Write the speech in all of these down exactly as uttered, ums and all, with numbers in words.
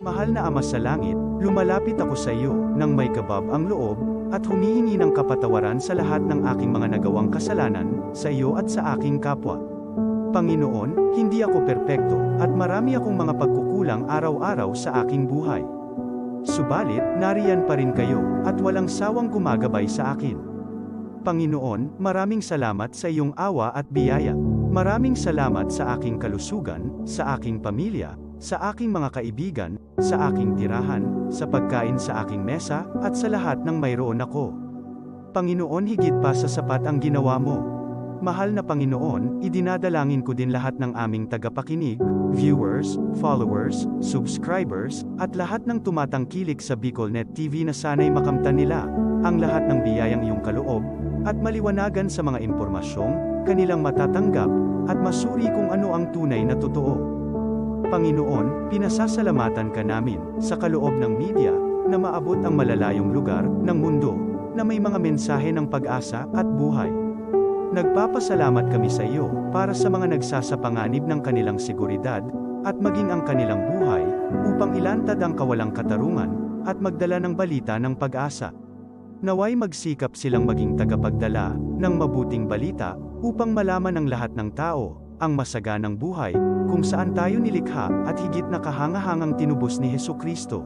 Mahal na Ama sa Langit, lumalapit ako sa iyo nang may kabab ang loob at humihingi ng kapatawaran sa lahat ng aking mga nagawang kasalanan sa iyo at sa aking kapwa. Panginoon, hindi ako perpekto at marami akong mga pagkukulang araw-araw sa aking buhay. Subalit, nariyan pa rin kayo at walang sawang gumagabay sa akin. Panginoon, maraming salamat sa iyong awa at biyaya. Maraming salamat sa aking kalusugan, sa aking pamilya, sa aking mga kaibigan, sa aking tirahan, sa pagkain sa aking mesa, at sa lahat ng mayroon ako. Panginoon, higit pa sa sapat ang ginawa mo. Mahal na Panginoon, idinadalangin ko din lahat ng aming tagapakinig, viewers, followers, subscribers, at lahat ng tumatangkilik sa Bicol Net T V na sana'y makamtan nila ang lahat ng biyayang iyong kaloob at maliwanagan sa mga impormasyong kanilang matatanggap at masuri kung ano ang tunay na totoo. Panginoon, pinasasalamatan ka namin sa kaloob ng media na maabot ang malalayong lugar ng mundo na may mga mensahe ng pag-asa at buhay. Nagpapasalamat kami sa iyo para sa mga nagsasapanganib ng kanilang seguridad at maging ang kanilang buhay upang ilantad ang kawalang katarungan at magdala ng balita ng pag-asa. Naway magsikap silang maging tagapagdala ng mabuting balita upang malaman ng lahat ng tao ang masaganang buhay kung saan tayo nilikha at higit na kahangahangang tinubos ni Jesu-Cristo.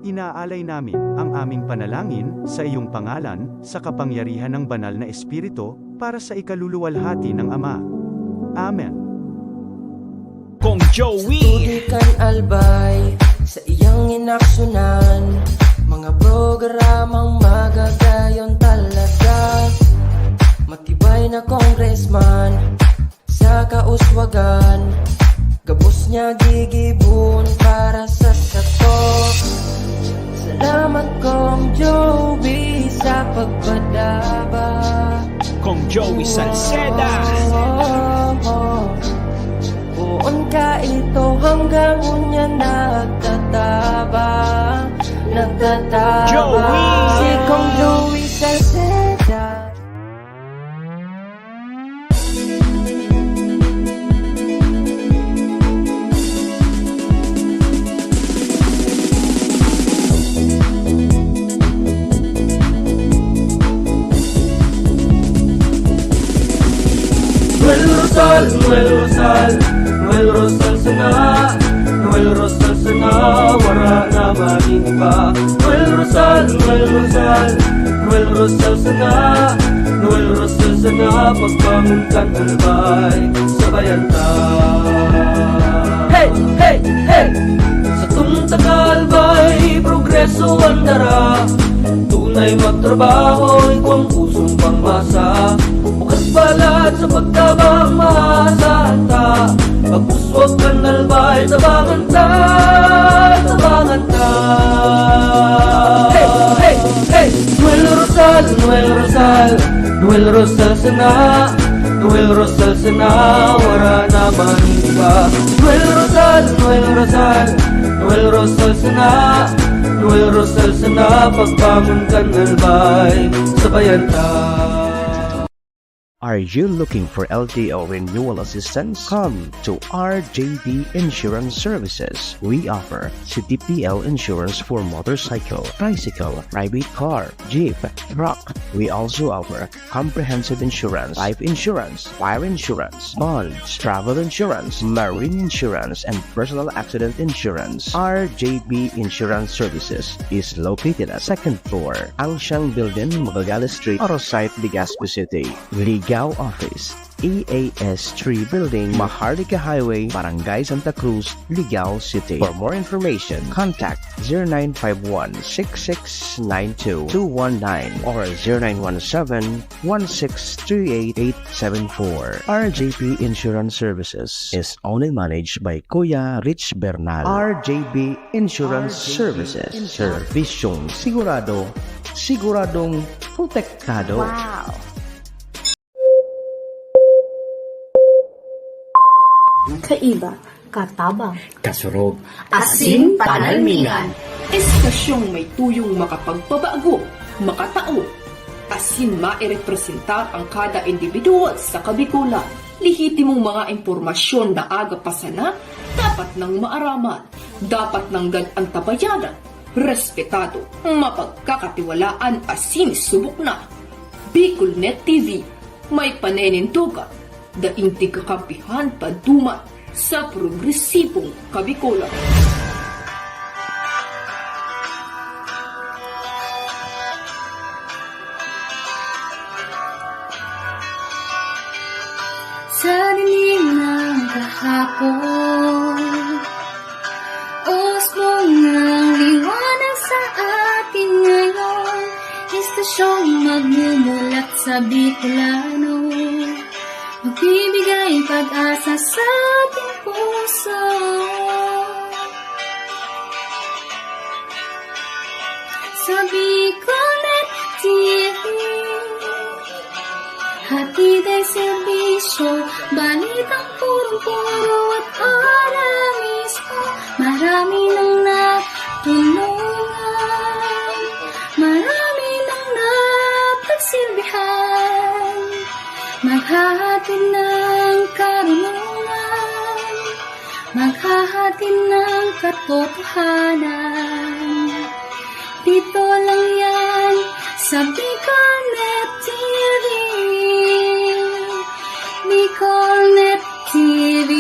Inaalay namin ang aming panalangin sa iyong pangalan, sa kapangyarihan ng Banal na Espiritu, para sa ikaluluwalhati ng Ama. Amen. Kong Joey. Tutuloy kan Albay sa iyang inaksunan, mga programang magagayon talaga. Matibay na congressman sa kauswagan, gabos niya gigibon para sa sato. Salamat, Kong Joey, sa pagpadaba. Kong Joey Salceda. Poon ka ito hanggang unya nagtatabang, nagtatabang. Joey! Si Kong Joey Salceda. Noel Rosal, Noel Rosal, Noel Rosal sana, Noel Rosal sana, wara na magin iba. Noel Rosal, Noel Rosal, Noel Rosal sana, Noel Rosal sana, pagbangon kan Albay, sabayan ta. Hey, hey, hey! Satong taga-Albay, progreso an dara. Tunay magtrabaho, igwang pusong pangmasa. Bukas balat sa pagtabang, maasahan ta. Pag-uswag kan Albay, tabangan ta, tabangan ta. Hey, hey, hey! Noel Rosal, Noel Rosal, Noel Rosal sana, Noel Rosal sana, wara na man iba. Noel Rosal, Noel Rosal, Noel Rosal sana, Noel Rosal sana, pagbangon kan Albay, sabayan ta. Are you looking for L T O renewal assistance? Come to R J B Insurance Services. We offer C T P L insurance for motorcycle, tricycle, private car, jeep, truck. We also offer comprehensive insurance, life insurance, fire insurance, bonds, travel insurance, marine insurance, and personal accident insurance. R J B Insurance Services is located at second floor, Angshang Building, Magallanes Street, Oro Site, Legazpi City. Ligao Office, E A S three Building, Maharlika Highway, Barangay Santa Cruz, Ligao City. For more information, contact zero nine five one six six nine two two one nine or zero nine one seven one six three eight eight seven four. R J P Insurance Services is owned and managed by Kuya Rich Bernal. R J B Insurance Services. Servisyong sigurado, siguradong protektado. Wow! Kaiba, katabang, kasurog, asin panalmingan. Estasyong may tuyong makapagpabago, makatao, asin mairepresentar ang kada individual sa Kabikolan. Lehitimong mga impormasyon na aga pa sana, Dapat nang maaraman, dapat nang gan-antabayanan, respetado, mapagkakatiwalaan asin subok na. Bicolnet T V, may paninindogan, daing tigkakampihan paduman sa progresibong Kabicolan. Sa dinig ng kahapon, usbong ng liwanag sa atin ngayon, estasyong magmumulat sa Bicolano, magbibigay pag-asa sa ating puso. Sa Bicolnet T V, hatid ay serbisyo, balitang purong-puro at ora mismo. Marami nang natulungan, marami nang napagsilbihan, maghahatid ng karunungan, maghahatid ng katotohanan. Dito lang yan sa Bicolnet T V. Bicolnet T V.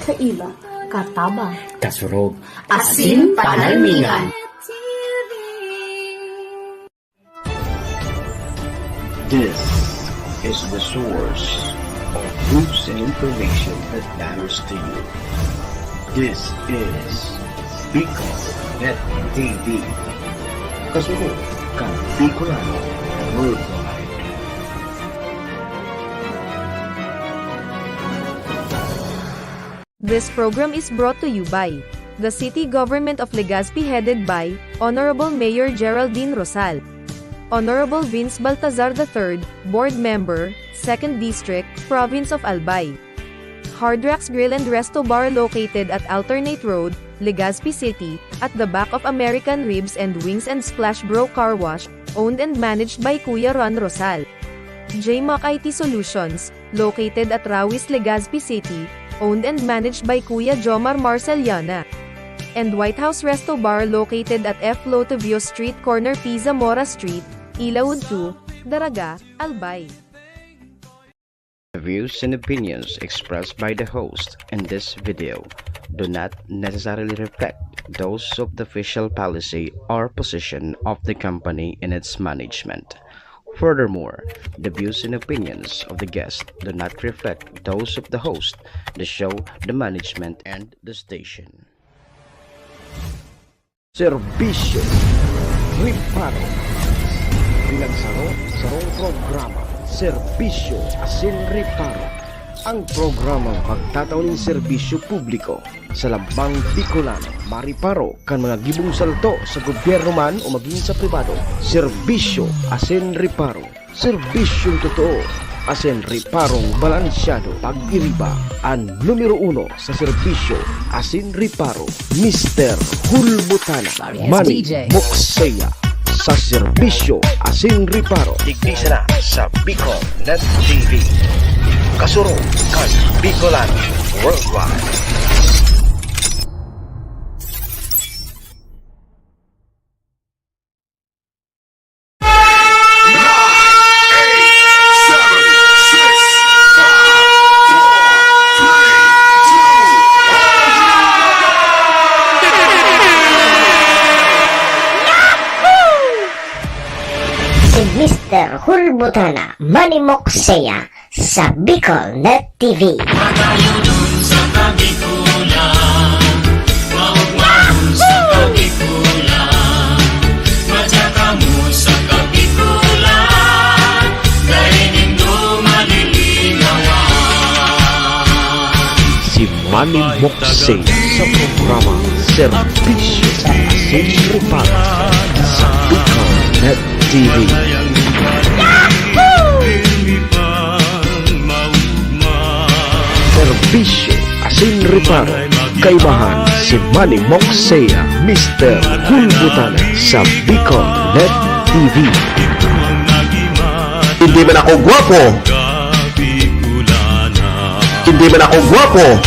Kaiba, katabang, kasurog, asin panalmingan. This is the source of news and information that matters to you. This is Bicol Net T V. Kasunod kan Bicolano Worldwide. This program is brought to you by the City Government of Legazpi, headed by Honorable Mayor Geraldine Rosal, Honorable Vince Baltazar the third, Board Member, Second District, Province of Albay. Hard Rocks Grill and Resto Bar, located at Alternate Road, Legazpi City, at the back of American Ribs and Wings and Splash Bro Car Wash, owned and managed by Kuya Ron Rosal. J Mac I T Solutions, located at Rawis, Legazpi City, owned and managed by Kuya Jomar Marceliana. And White House Resto Bar, located at F Lotovio Street, corner P Zamora Street, Ilaud two, Daraga, Albay. The views and opinions expressed by the host in this video do not necessarily reflect those of the official policy or position of the company and its management. Furthermore, the views and opinions of the guest do not reflect those of the host, the show, the management, and the station. Serbisyo Reparo. Bilang saro, sarong programa, Serbisyo asin Reparo. Ang programang magtatao nin serbisyo publiko sa lambang Bicolano, mariparo kan mga gibong salto sa gobyerno man o magin sa pribado. Serbisyo asin Reparo. Serbisyong totoo asin reparong balansyado. Pag-iriba, an numero uno sa serbisyo asin reparo, Mister Hulbutana, Manny Mokseya, sa serbisyo asin reparo. Digdi sana sa Bicol Net T V. Kasurog kan Bicolano Worldwide. Si Mister Hulbutana, Manny Mokseya, sa Bicol Net T V. Matayo dun sa Kabikulan, maugma dun sa Kabikulan, madya kamo sa Kabikulan, dai nindo malilinawan. Si Manny Mokse sa programa Serbisyo asin Reparo sa Bicol Net T V. Serbisyo asin Reparo, kaibahan si Manny Mokseya, Mister Hulbutana sa Bicol Net T V. Hindi man ako gwapo. Hindi man ako gwapo.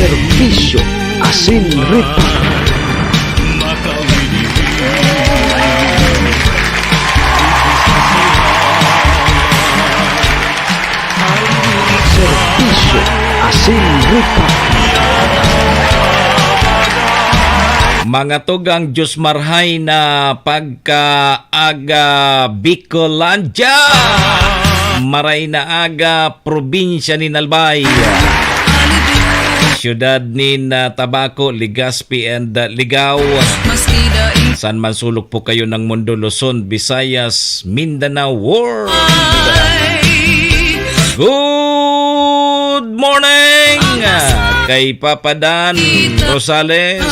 Serbisyo asin repack. Serbisyo asin repack. Mga tugang, Diyos marhay na pagkaaga, Bicolandia! Maray na aga, probinsya nin Albay, siyudad nin, ah, Tabaco, Legazpi, and, ah, Ligao. San man sulok po kayo ng mundo, Luzon, Visayas, Mindanao, world. Good morning, ah, kay Papa Dan Rosales,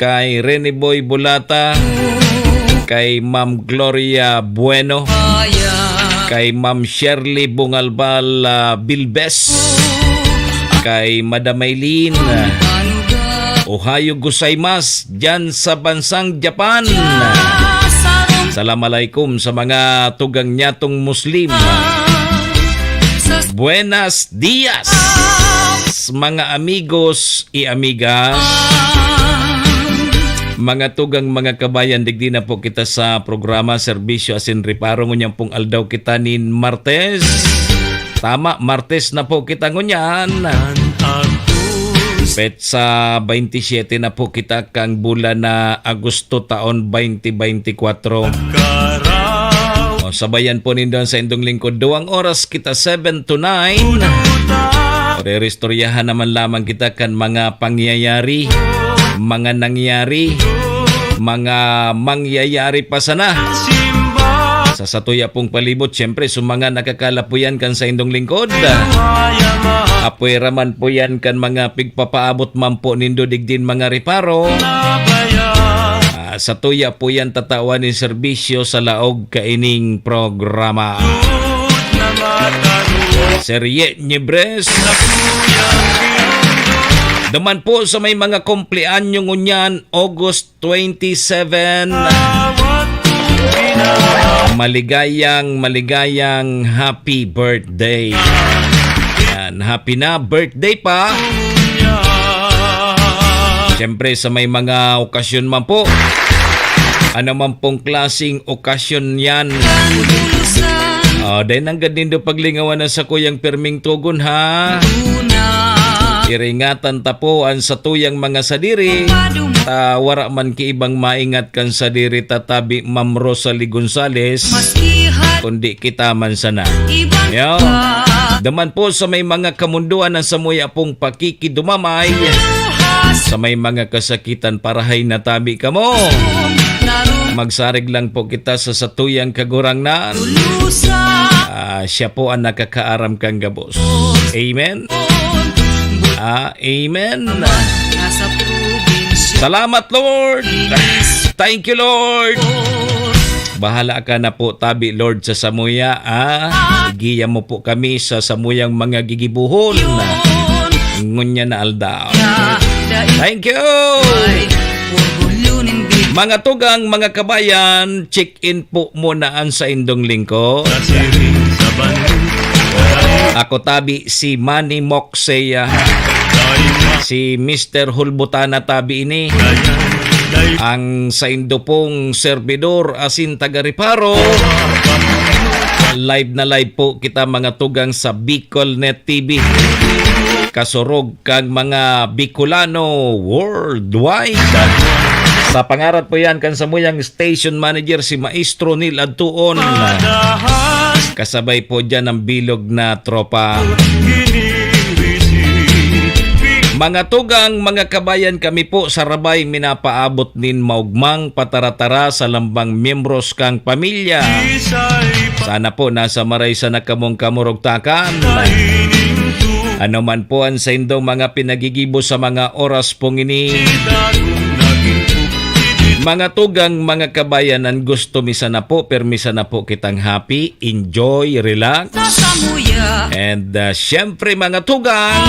kay Rene Boy Bulata, kay Ma'am Gloria Bueno, kay Ma'am Shirley Bungalbal, ah, Bilbes, kay Madam Maylin, ah, Ohayo gozaimasu, dyan sa bansang Japan. Salam alaikum sa mga tugang nyatong Muslim. Buenas dias, mga amigos y amigas. Mga tugang, mga kabayan, digdi na po kita sa programa Serbisyo asin Reparo ngunyan pong aldaw kita nin Martes. Tama, Martes na po kita ngunyan. Petsa twenty-seven na po kita kan bulan na Agosto taon twenty twenty-four. O, sabayan po nindo an saindong lingkod. Duwang oras kita, seven to nine. Reristoryahan naman lamang kita kan mga pangyayari, mga nangyari, mga mangyayari pa sana sa satuya pong palibot. Siyempre, sa mga nakakalapuyan kan saindong lingkod, apwera man po yan kan mga pigpapaabot man po nindo digdin mga reparo. Ah, satuya po yan tatawan nin serbisyo sa laog kaining programa. Serye Niebres. Duman po sa may mga kumpleanyo ngunyan, August twenty-seven. Maligayang, maligayang happy birthday. Yan, happy na birthday pa. Siyempre, sa may mga okasyon man po, ano man pong klaseng okasyon yan. Oh, dahil nanggad nindo paglingawan na sa kuyang pirming tugon, ha? Iringatan ta po an satuyang mga sadiri, ta wara man ki ibang maingat kan sadiri ta tabi, Ma'am Rosalie Gonzales, kundi kita man sana. Yo. Duman po sa may mga kamundoan ang samuya pong pakikidumamay, sa may mga kasakitan, parahay na tabi kamo. Magsarig lang po kita sa satuyang Kagurangnan. Ah, siya po ang nakakaaram kan gabos. Amen. Ah, amen. Salamat, Lord. Thank you, Lord. Bahala ka na po tabi, Lord, sa samuya, ah. Giya mo po kami sa samuyang mga gigibohon ngunyan na aldaw. Thank you. Mga tugang, mga kabayan, check-in po muna an saindong lingkod. Ako tabi si Manny Moxey, ah, si Mister Hulbutana tabi ini. Ang saindo pong serbidor asin taga-reparo. Live na live po kita, mga tugang, sa Bicol Net T V. Kasurog kang mga Bicolano worldwide. Sa pangarat po yan kan samuyang station manager, si Maestro Neil Adtuon. Kasabay po dyan ang bilog na tropa. Mga tugang, mga kabayan, kami po sa Rabay minapaabot nin maugmang pataratara sa lambang miyembros kang pamilya. Sana po nasa maray sana kamong kamurugtakan. Ano man po ang saindong mga pinagigibo sa mga oras pong ini. Mga tugang, mga kabayan, ang gusto mi sana po, permi sana po kitang happy, enjoy, relax. And, uh, syempre, mga tugang,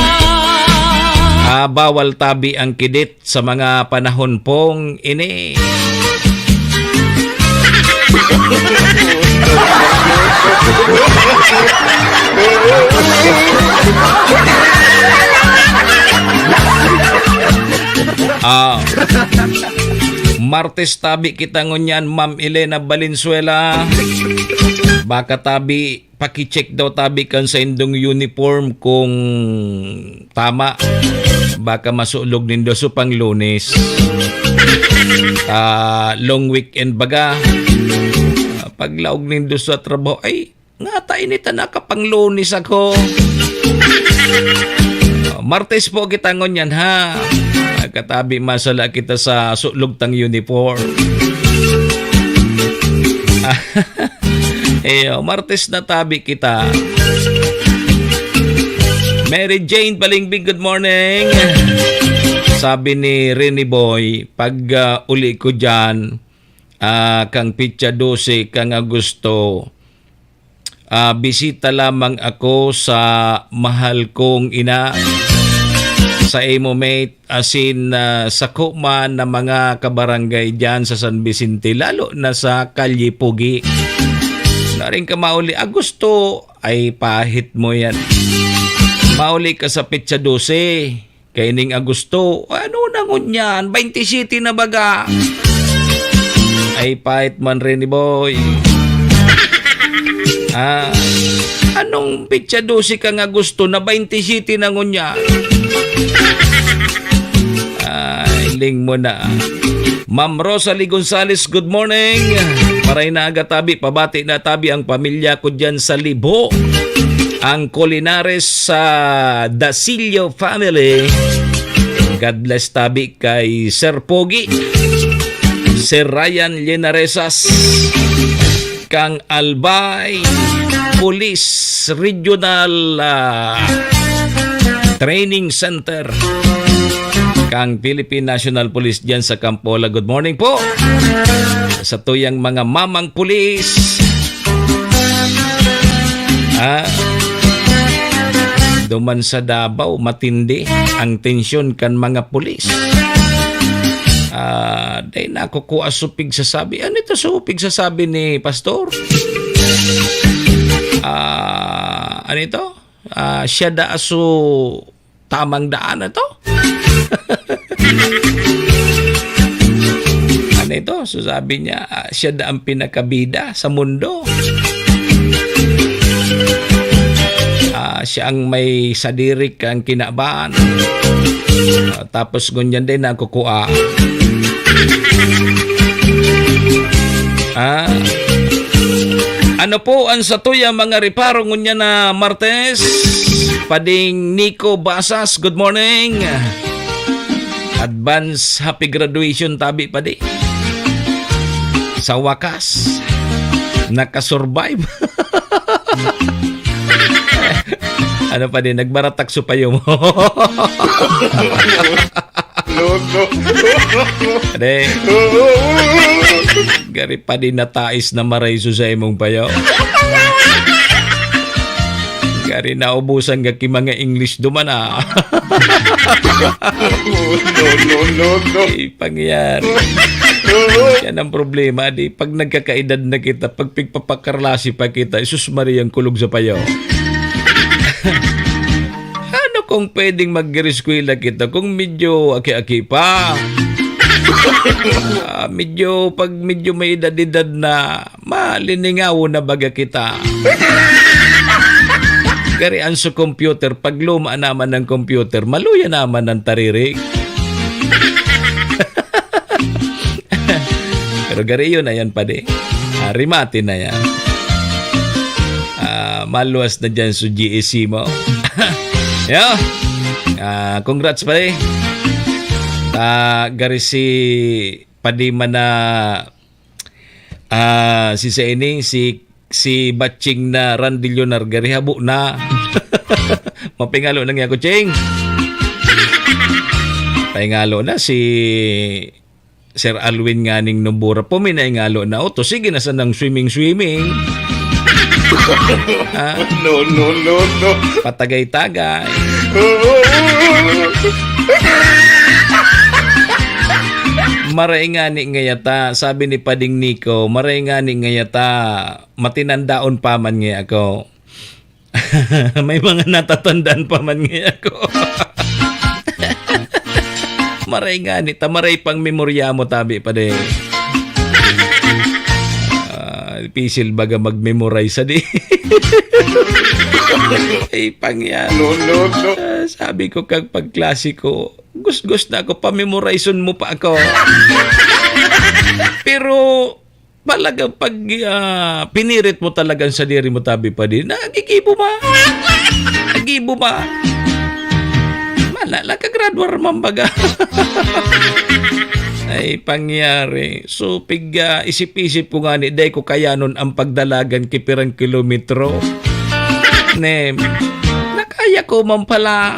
ah, bawal tabi ang kidit sa mga panahon pong ini. Ah, Martes tabi kita ngunyan, Ma'am Elena Valenzuela. Baka tabi, paki-check daw tabi kan saindong uniform kung tama. Baka masulog nindo sa pang Lunes. Ah, long weekend baga. Ah, paglaog nindo sa trabaho, ay, ngata ini ta nakapanglunes ako. Oh, Martes po kita ngunyan, ha? Nagkatabi masala kita sa sulog tang uniform. Iyo, Martes na tabi kita. Mary Jane Balingbing, good morning. Sabi ni Rene Boy, pag, ah, uli ko dyan, ah, kang petsa dose kang Agosto, ah, bisita lamang ako sa mahal kong ina, sa imo mate, asin, ah, sako man na mga kabarangay dyan sa San Vicente, lalo na sa Calle Pugi. Naring ka mauli, Agosto, ay pahit mo yan. Mauli ka sa petsa dose. Kaining Agosto, ano na ngunyan? Baynte siyete na baga. Ay, pait man rin ni Boy. Ah, anong petsa dose kang Agosto na baynte siyete na ngunyan? Ay, ling mo na. Ma'am Rosalie Gonzales, good morning. Maray na aga tabi, pabati na tabi ang pamilya ko dyan sa Libho. Ang Colinares sa Dasilio family. God bless tabi kay Sir Pogi, Sir Ryan Linaresas, kang Albay Police Regional, ah, Training Center, kang Philippine National Police dyan sa Campola. Good morning po sa tuyang mga mamang pulis. Ah, duman sa Davao, matindi ang tensyon kan mga pulis. Ah, dai na ako kua supig sasabi. Ano ito supig sasabi ni Pastor? Ah, ano ito? Ah, siya da aso tamang daan na to? Ano ito? So sabi niya, ah, siya da ang pinakabida sa mundo. Ah, siya ang may sadiri kan kinaban. Ah, tapos ngunyan din ang kukua. Ah, ano po ang satuya mga reparo ngunyan na Martes? Pading Nico Basas, good morning. Advance happy graduation tabi, padi. Sa wakas, nakasurvive. Ano, padi, nagbaratak so payo mo? No, no. Padi, gari, padi, natais na maray so sa imong payo. Gari, naubusan ka ki mga English duman, ah. No, no, no, no. Ay, pangyari. Yan ang problema, di, pag nagkakaedad na kita, pag pigpapakarlasi pa kita, Jesus Maria, ang kulog sa payo. Ano kung pwedeng mag-eskwela kita kung medyo aki-aki pa? Ah, medyo, pag medyo may edad-edad na, maliningawon na baga kita. Gari an sa computer, pag luma naman ang computer, maluya naman ang taririk. Pero gari yun, ayan pa di. Ah, remate na yan. Ah, maluwas na dyan sa G E C mo. Yo! Ah, congrats pa di. Ah, gari si padi man na, ah, si sa ini, si, si Batching na Randillonar gari habo na. Mapingalo na niya ko, Ching. Paingalo na si Sir Alwin nganing Nobura. Puminaingalo na, "O, to, sige na sanang swimming-swimming." Ha? No, no, no, no. Patagay-tagay. Maray ngani ngayata, sabi ni Pading Nico, maray ngani ngayata, matinandaon pa man ngaya ako. May mga natatandaan pa man ngaya ako. Maray ngani, ta maray pang memorya mo, tabi pa din. Ah, pisil baga mag-memorize, adi. Ay, pangyan. No, no, no. Ah, sabi ko, kag pagklase ko, "Gusgus na ako, pamemorizeon mo pa ako." Pero, talagang pag, ah, pinirit mo talagang sadiri mo, tabi pa din, nagigibo ba? Nagibo ba? Mana, nakagraduar man baga. Ay, pangyari. So, pig, ah, isip-isip ko nga ni, dai ko kayanon ang pagdalagan ki pirang kilometro. Nem, nakaya ko man pala.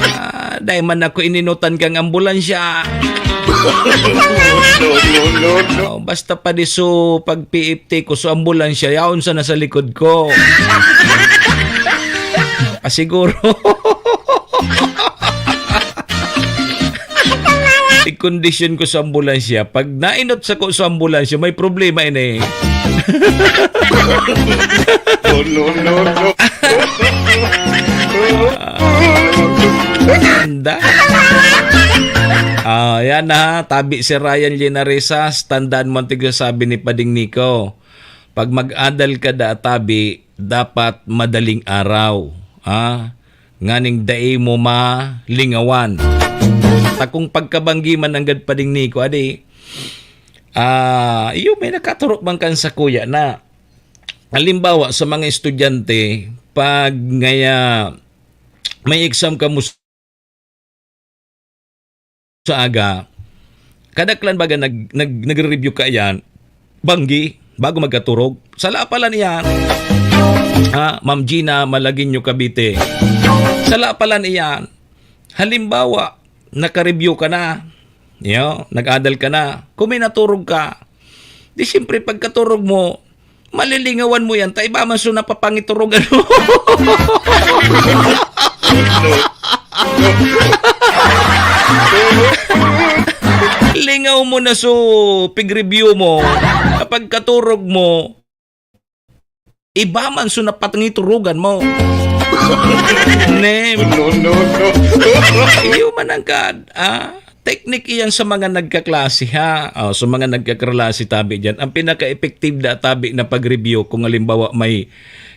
Ah, dai man ako ininutan kang ambulansya. No, no, no, no. Oh, basta pa di so pag P F T ko, so ambulansya, yaon sa nasa likod ko. Pasiguro. Igkondisyon ko sa ambulansya. Pag nainot sa ko sa ambulansya, may problema ini. No, no, no, no. Anda. Ah, yan na, tabi si Ryan Linaresas. Tandaan mo ang tigsasabi ni Pading Nico. Pag mag-adal ka da, tabi, dapat madaling araw. Ha? Nganing dai mo malingawan. Takong pagkabanggi man nanggad, Pading Nico, adi, ah, iyo, may nakaturok man kan sakuya na. Halimbawa, sa mga estudyante, pag ngaya may exam kamo sa aga, kadaklan baga nag-, nag-, nagre-review ka iyan, banggi, bago magkaturog. Sala pala niyan. Ah, Ma'am Gina Malagueño, Cavite. Sala pala niyan. Halimbawa, naka-review ka na. Yo, nag-adal ka na. Kung may naturog ka, di siyempre pagkaturog mo, malilingawan mo yan, ta iba man so napapangiturugan mo. Lingaw mo na so pig-review mo. Kapag katurog mo, iba man so napangiturugan mo. Nem. No, no, no. Iyo man ang kad, ah, teknik iyan sa mga nagkaklase, ha? Oh, sa mga nagkaklase tabi diyan. Ang pinaka-epektibo na tabi na pag-review kung halimbawa may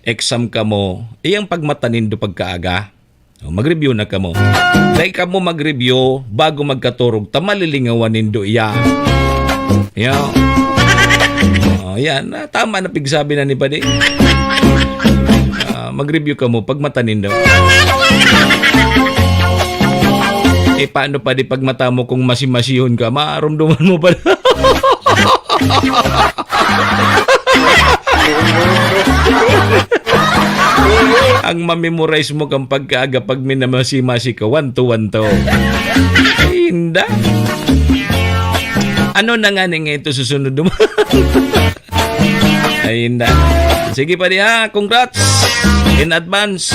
exam kamo, iyang pagmata nindo pagkaaga. Oh, mag-review na kamo. Dai kamo mag-review bago magkaturog, ta malilingawan nindo iya. Yo. Oh, yan. Ah, tama na pigsabi na ni Padi. Ah, mag-review kamo pagmata nindo. Eh, paano pa di pagmata mo kung masi-masihon ka? Marumduman mo pa. Ang mamemorize mo kang pagkaaga pag minamasi-masi ka, one to one to. Ay, inda. Ano na nga ni nga ito susunod naman? Ay, inda. Sige pa diha, congrats in advance.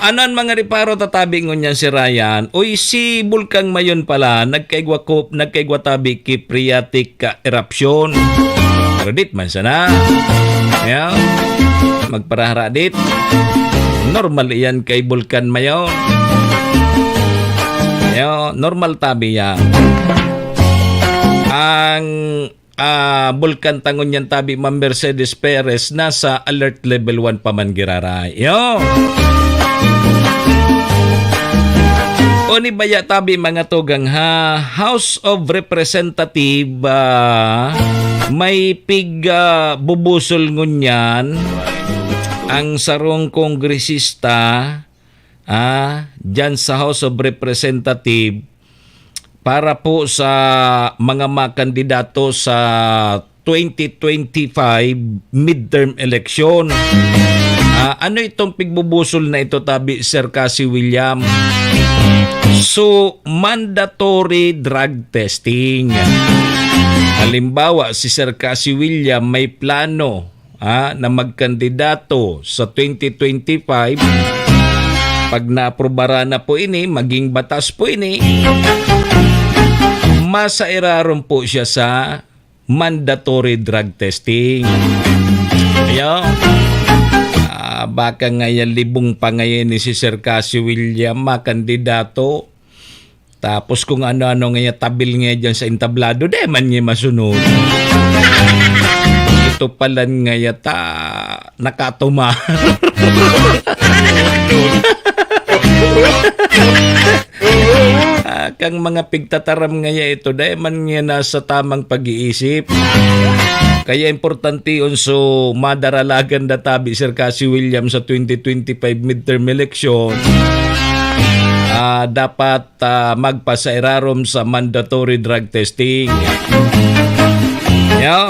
Ano ang mga reparo tatabi ngunyan si Ryan? Uy, si Bulkang Mayon pala, nagkaigwa ko, nagkaigwa tabi ki phreatic ka eruption. Pero dit man sana. Yeah. Magparahara dit. Normal iyan kay Bulkan Mayon. Yo, normal tabi yan. Ang ah, Bulkan ta ngunyan tabi, Ma'am Mercedes Perez, nasa alert level one pa man giraray. Yo! O ni baya tabi, mga tugang, ha, House of Representative, ah, may pig, ah, bubusol ngunyan ang sarong kongresista, ah, dyan sa House of Representative para po sa mga makandidato sa twenty twenty-five midterm election. Ah, ano itong pigbubusol na ito, tabi, Sir Cassie William? So, mandatory drug testing. Halimbawa, si Sir Cassie William may plano, ah, na magkandidato sa twenty twenty-five, pag naaprobaran na po ini, maging batas po ini, masairarom po siya sa mandatory drug testing. Ayan. Ah, Ah, baka ngaya libong pa ngaya ni si Sir Cassie William makandidato. Tapos kung ano-ano ngaya tabil ngaya diyan sa entablado, di man ngaya masunod. Ito pala ngaya ta, nakatumar. Ah, kang mga pigtataram ngaya ito, dai man ngaya nasa tamang pag-iisip. Kaya importante yun, so, madaralagan na tabi, Sir Cassie William, sa twenty twenty-five midterm election, ah, dapat, ah, magpasairarom sa mandatory drug testing. Yo.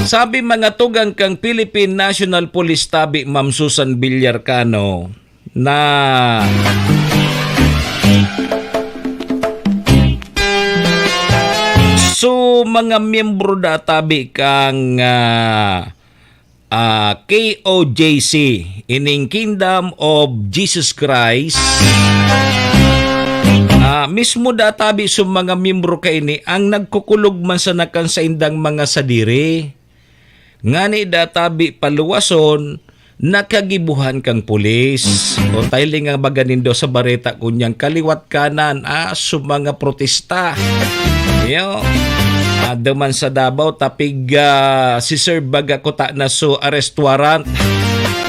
Sabi mga tugang kang Philippine National Police tabi, Ma'am Susan Villarcano, na so, mga miyembro da tabi kang, ah, ah, K O J C, ining Kingdom of Jesus Christ, ah, mismo da tabi so mga miyembro kaini ang nagkukulog man sana kan saindang mga sadiri. Ngani da tabi paluwason, nakagibuhan kang pulis. O, tiling ang baga nindo sa bareta kunyang kaliwat kanan, ah, so mga protesta. Yo. Ah, duman sa Davao, tapig, ah, si Sir Baga kuta na so arrest warrant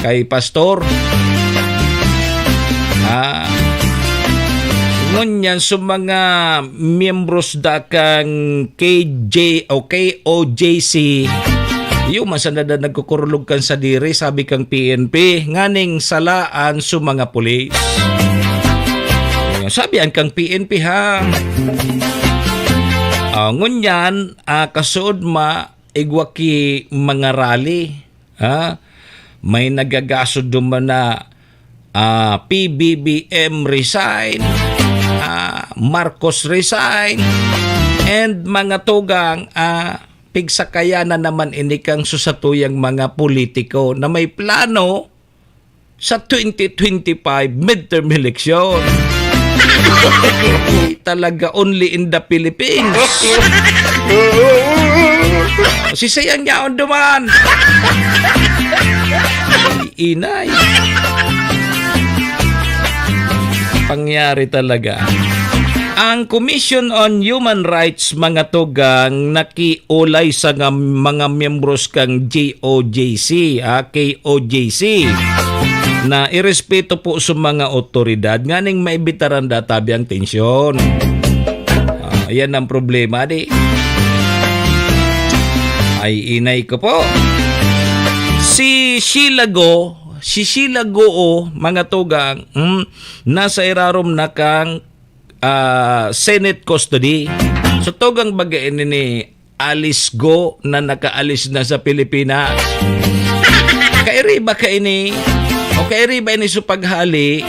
kay Pastor. Ah, ngunyan, so mga miyembros da kang K J o K O J C, iyo man sana da nagkukurulog kan sadiri, sabi kang P N P, nganing salaan so mga pulis. Ayun, sabi an kang P N P, ha. Ah, ngunyan, ah, kasuod ma, igwa ki mga rally, ha? May nagagasod duman na, ah, P B B M resign, ah, Marcos resign, and mga tugang, ah, pigsakayan na naman ini kang susatuyang mga politiko na may plano sa twenty twenty-five midterm election. Talaga, only in the Philippines. Sisay ang yaon duman. Inay. Pangyari talaga. Ang Commission on Human Rights, mga tugang, nakiulay sa nga mga miyembros kang G O J C, ah, K O J C, na irespeto po sa mga otoridad nganing maibitaran da tabi ang tensyon. Ah, yan ang problema, di? Ay, inay ko po. Si Sheila Go, si Sheila Go, oh, mga tugang, hmm, nasa irarom na kang, ah, Senate custody. So, tugang baga ini ni Alice Go na nakaalis na sa Pilipinas. Kairiba kaini, o kairiba ini sa paghali,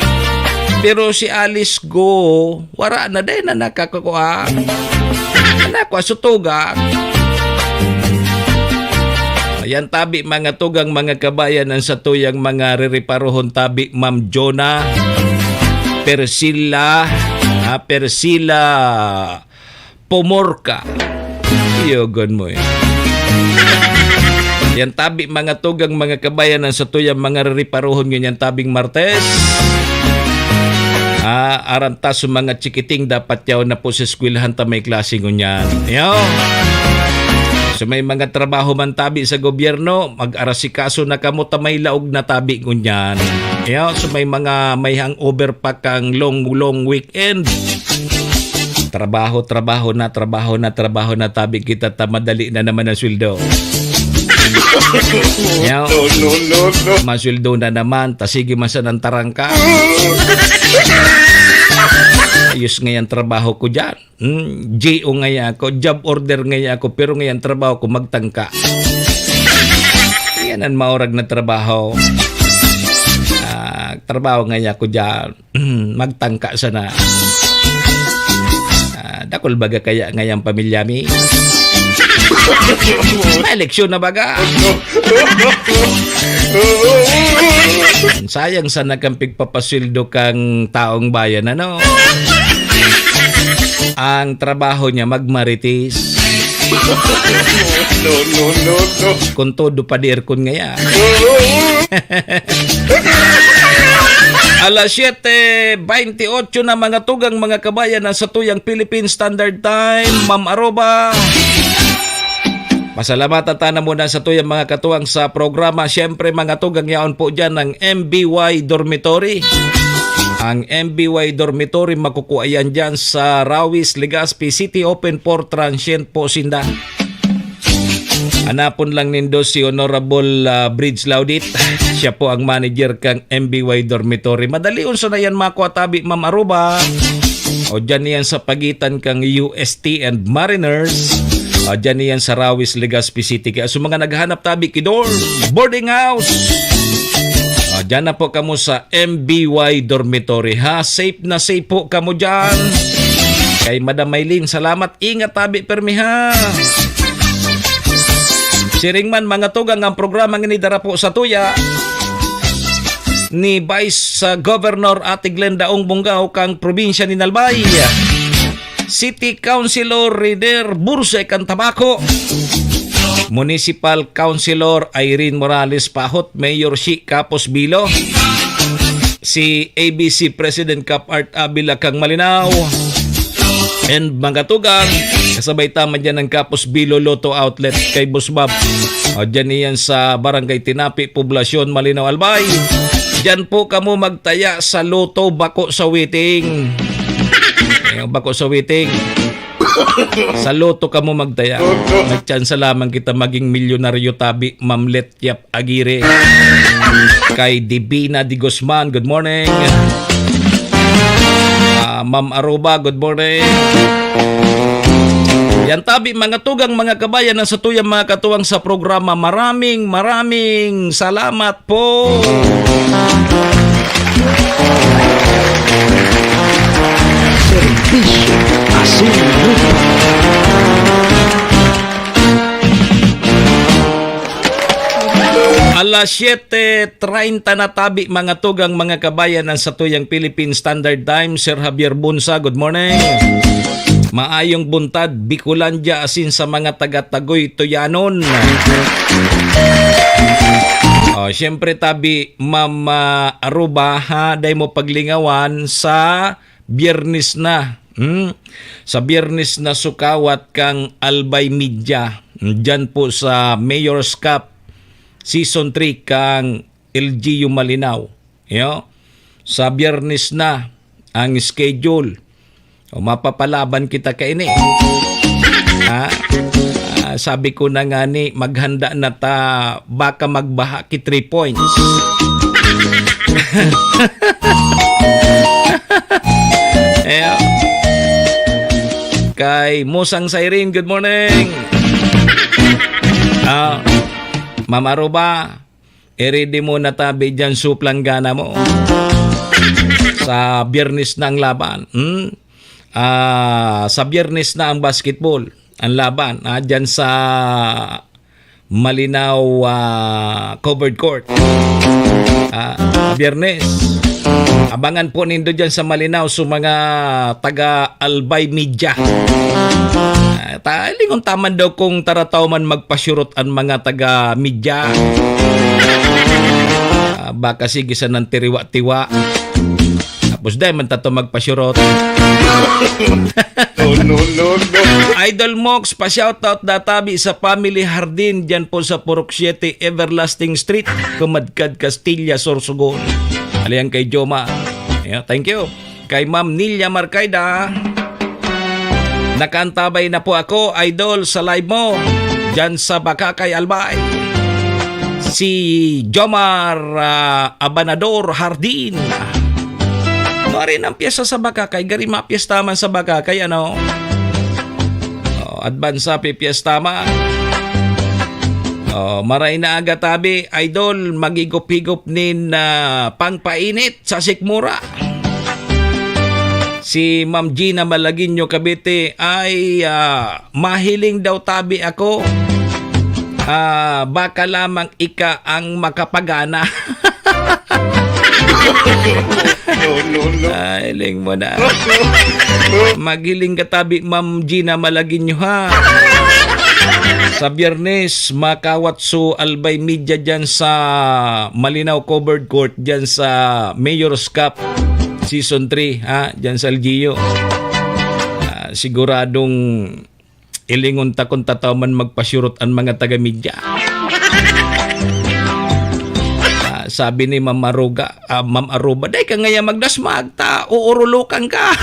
pero si Alice Go, wara na, dai na nakakakua. Nakua sa tugang. Ayan tabi, mga tugang, mga kabayan, ang satuyang mga ririparohon tabi, Ma'am Jonah, Persila, ah, Persila, Pomorka. Iyogon mo eh. Yan tabi, mga tugang, mga kabayan, ang satuyang mga ririparohon ngunyan tabing Martes. Ah, aram ta sa mga chikiting dapat yaw na po sa eskwelahan ta may klase ngunyan. Yo. So may mga trabaho man tabi sa gobyerno, mag-arasikaso na kamo ta may laog na tabi ngunyan. Yo, so may mga may hangover pa kang long, long weekend. Trabaho, trabaho na, trabaho na, trabaho na, tabi kita ta madali na naman ang sweldo. Yaw. No, no, no, no. Masweldo na naman, ta sige man sanang tarangka. Ayos ngayan trabaho ko dyan. Hmm, G O ngayan ako, job order ngayan ako, pero ngayan trabaho ko magtangka. Yan ang maurag na trabaho. Ah, trabaho ngayan ako dyan. Magtangka sana. Ah, dakul baga kaya ngayang pamilya mi? May eleksyon na baga. Sayang sana kang pigpapasweldo kang taong bayan, ano? Ang trabaho niya, magmarites. No, no, no, no. Kung todo pa di aircon ngaya. Alas siyete baynte otso na, mga tugang, mga kabayan, na sa tuyang Philippine Standard Time, Ma'am Aruba. Pasalamatan ta na muna sa tuyang mga katuwang sa programa. Siyempre, mga tugang, yaon po dyan ang M B Y Dormitory. Ang M B Y Dormitory, makukuha yan dyan sa Rawis, Legazpi City. Open for transient po sinda. Hanapon lang nindo si Honorable, ah, Bridge Laudit. Siya po ang manager kang M B Y Dormitory. Madali unsa na yan makua tabi, Ma'am Aruba. O dyan yan sa pagitan kang U S T and Mariners. O dyan yan sa Rawis, Legazpi City. Kaya sa mga naghahanap tabi ki dorm, boarding house. O, dyan na po kamo sa M B Y Dormitory, ha. Safe na safe po kamo dyan. Kay Madam Maylin, salamat. Ingat tabi permi, ha. Siring man, mga tugang, ang programang ini dara po sa tuya ni Vice, ah, Governor Ate Glenda Ong Bongao kang probinsya ni Albay. City Councilor Riner Burse kan Tabaco, Municipal Councilor Irene Morales Pahot, Mayor Shi Capos Bilo, si A B C President Cap Art Avila kang Malinao, and mga tugang, kasabay ta man dyan ang Capos Bilo Lotto Outlet kay Boss Bob. O, dyan iyan sa Barangay Tinapi, Poblacion, Malinao, Albay. Dyan po kamo magtaya sa Lotto, bako sa waiting. Ayun, bako sa waiting. Sa Lotto kamo magtaya. May tsansa lamang kita maging milyonaryo tabi, Ma'am Letyap Aguirre. Kay Divina de Guzman, good morning. Ah, Ma'am Aruba, good morning. Yan tabi, mga tugang, mga kabayan, na sa tuyang mga katuwang sa programa. Maraming, maraming salamat po. Serbisyo Asin Lupa. Alas siyete treinta na tabi, mga tugang, mga kabayan, ang satuyang Philippine Standard Time. Sir Javier Bunsa, good morning. Maayong buntad, Bicolandia, asin sa mga taga Tagoy, Tuyanon. Oh, siyempre, tabi, Ma'am, ah, Aruba, ha, dai mo paglingawan sa Biyernes na. Hmm? Sa Biyernes na sukawat kang Albay Media. Diyan po sa Mayor's Cup Season three kang L G U Malinao. Yo? Sa Biyernes na ang schedule. O, mapapalaban kita kaini. Ha? Ah, sabi ko na nga ni, maghanda na ta, baka magbaha ki three points. Ayo. Kay Musang Siren, good morning. Ah, Ma'am Aruba, i-ready mo na tabi dyan, suplang gana mo. Sa Biyernes na ang laban. Hmm? Ah, sa Biyernes na ang basketball, ang laban. Ah, dyan sa Malinao, ah, Covered Court. Ah, Biyernes. Abangan po nindo dyan sa Malinao, sa mga taga Albay Media. Ah, ta-, lingon taman daw kung tarataw man magpasyurot an mga taga Media. Ah, baka sige sa nang tiriwa-tiwa. Tapos dai man tato magpasyurot. No, no, no, no. Idol Mox, pa-shoutout da tabi sa family Hardin dyan po sa Purok siete Everlasting Street, Kumadkad, Castilla, Sorsogon. Aliyan kay Joma. Yeah, thank you. Kay Ma'am Nilia Marcaida, nakaantabay na po ako, idol, sa live mo dyan sa Bacacay, Albay. Si Jomar, ah, Abanador Hardin. Nuari ang piyesta sa Bacacay, gari mapiyesta man sa Bacacay, ano? Oh, advance happy piyesta man. Oh, maray na aga tabi, idol, maghigop-higop nin, ah, pangpainit sa sikmura. Si Ma'am Gina Malagueño Cavite ay, ah, mahiling daw tabi ako. Ah, baka lamang ika ang makapagana. No, no, no. Ay, hiling mo na. Maghiling ka tabi, Ma'am Gina Malagueño, ha? Sa Biyernes, makawat so Albay Media dyan sa Malinao Covered Court, dyan sa Mayor's Cup Season three, ha? Dyan sa L G U. Ah, siguradong ilingon ta kung tataw man magpasyurot ang mga taga-media. Ah, sabi ni Ma'am Aruga, ah, Ma'am Aruba, "Dai ka ngaya magdasmag, ta uurulukan ka."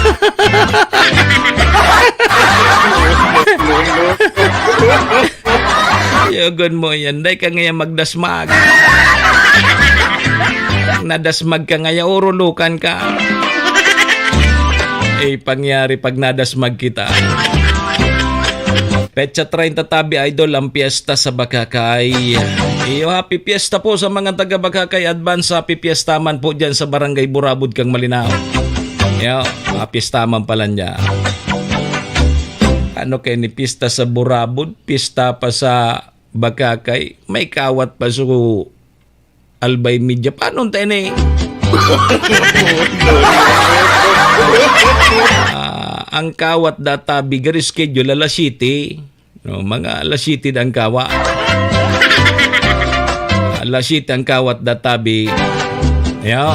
Yogon mo yan, "Dai ka ngaya magdasmag. Nadasmag ka ngaya, uurulukan ka." Eh, pangyari pag nadasmag kita. Petsa treinta tabi, idol, ang piyesta sa Bakakay. Iyo, happy piyesta po sa mga taga Bakakay. Advance happy piyesta man po dyan sa Barangay Burabod kang Malinao. Yo, happy piyesta man pala niya. Ano kayo ni piyesta sa Burabod? Piyesta pa sa Bakakay? May kawat pa su Albay Media. Paano tayo ni? Ah, ang kawat databi, gari schedule, alas siyete. No, mga alas siyete na ang kawa. Alas siyete ang kawat databi. Yo.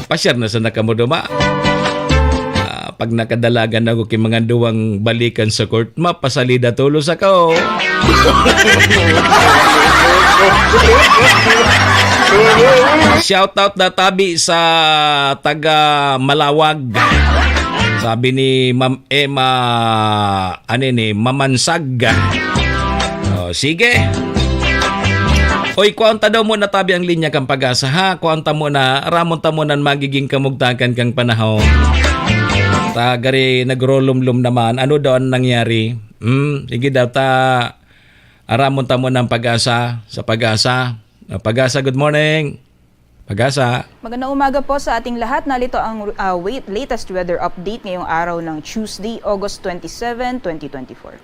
Pasyar na sa nakamuduma. Ah, pag nakadalagan ako kay mga duwang balikan sa court, mapasalida tulos ako. Shout out databi sa taga Malawag. Sabi ni Ma'am Emma, ano ni, Mamansag. Oh, sige. Oy, kuwanta daw muna tabi ang linya kan Pag-asa, ha? Kuwanta muna, aramon ta muna an magiging kamugtakan kan panahon. Ta gari nagrolomlom naman. Ano daw an nangyari? Hmm, sige daw ta, aramon ta muna ang Pag-asa, sa Pag-asa. Ah, Pag-asa, good morning. Pag-asa. Magandang umaga po sa ating lahat. Narito ang, ah, wait, latest weather update ngayong araw ng Tuesday, August twenty-seven, twenty twenty-four.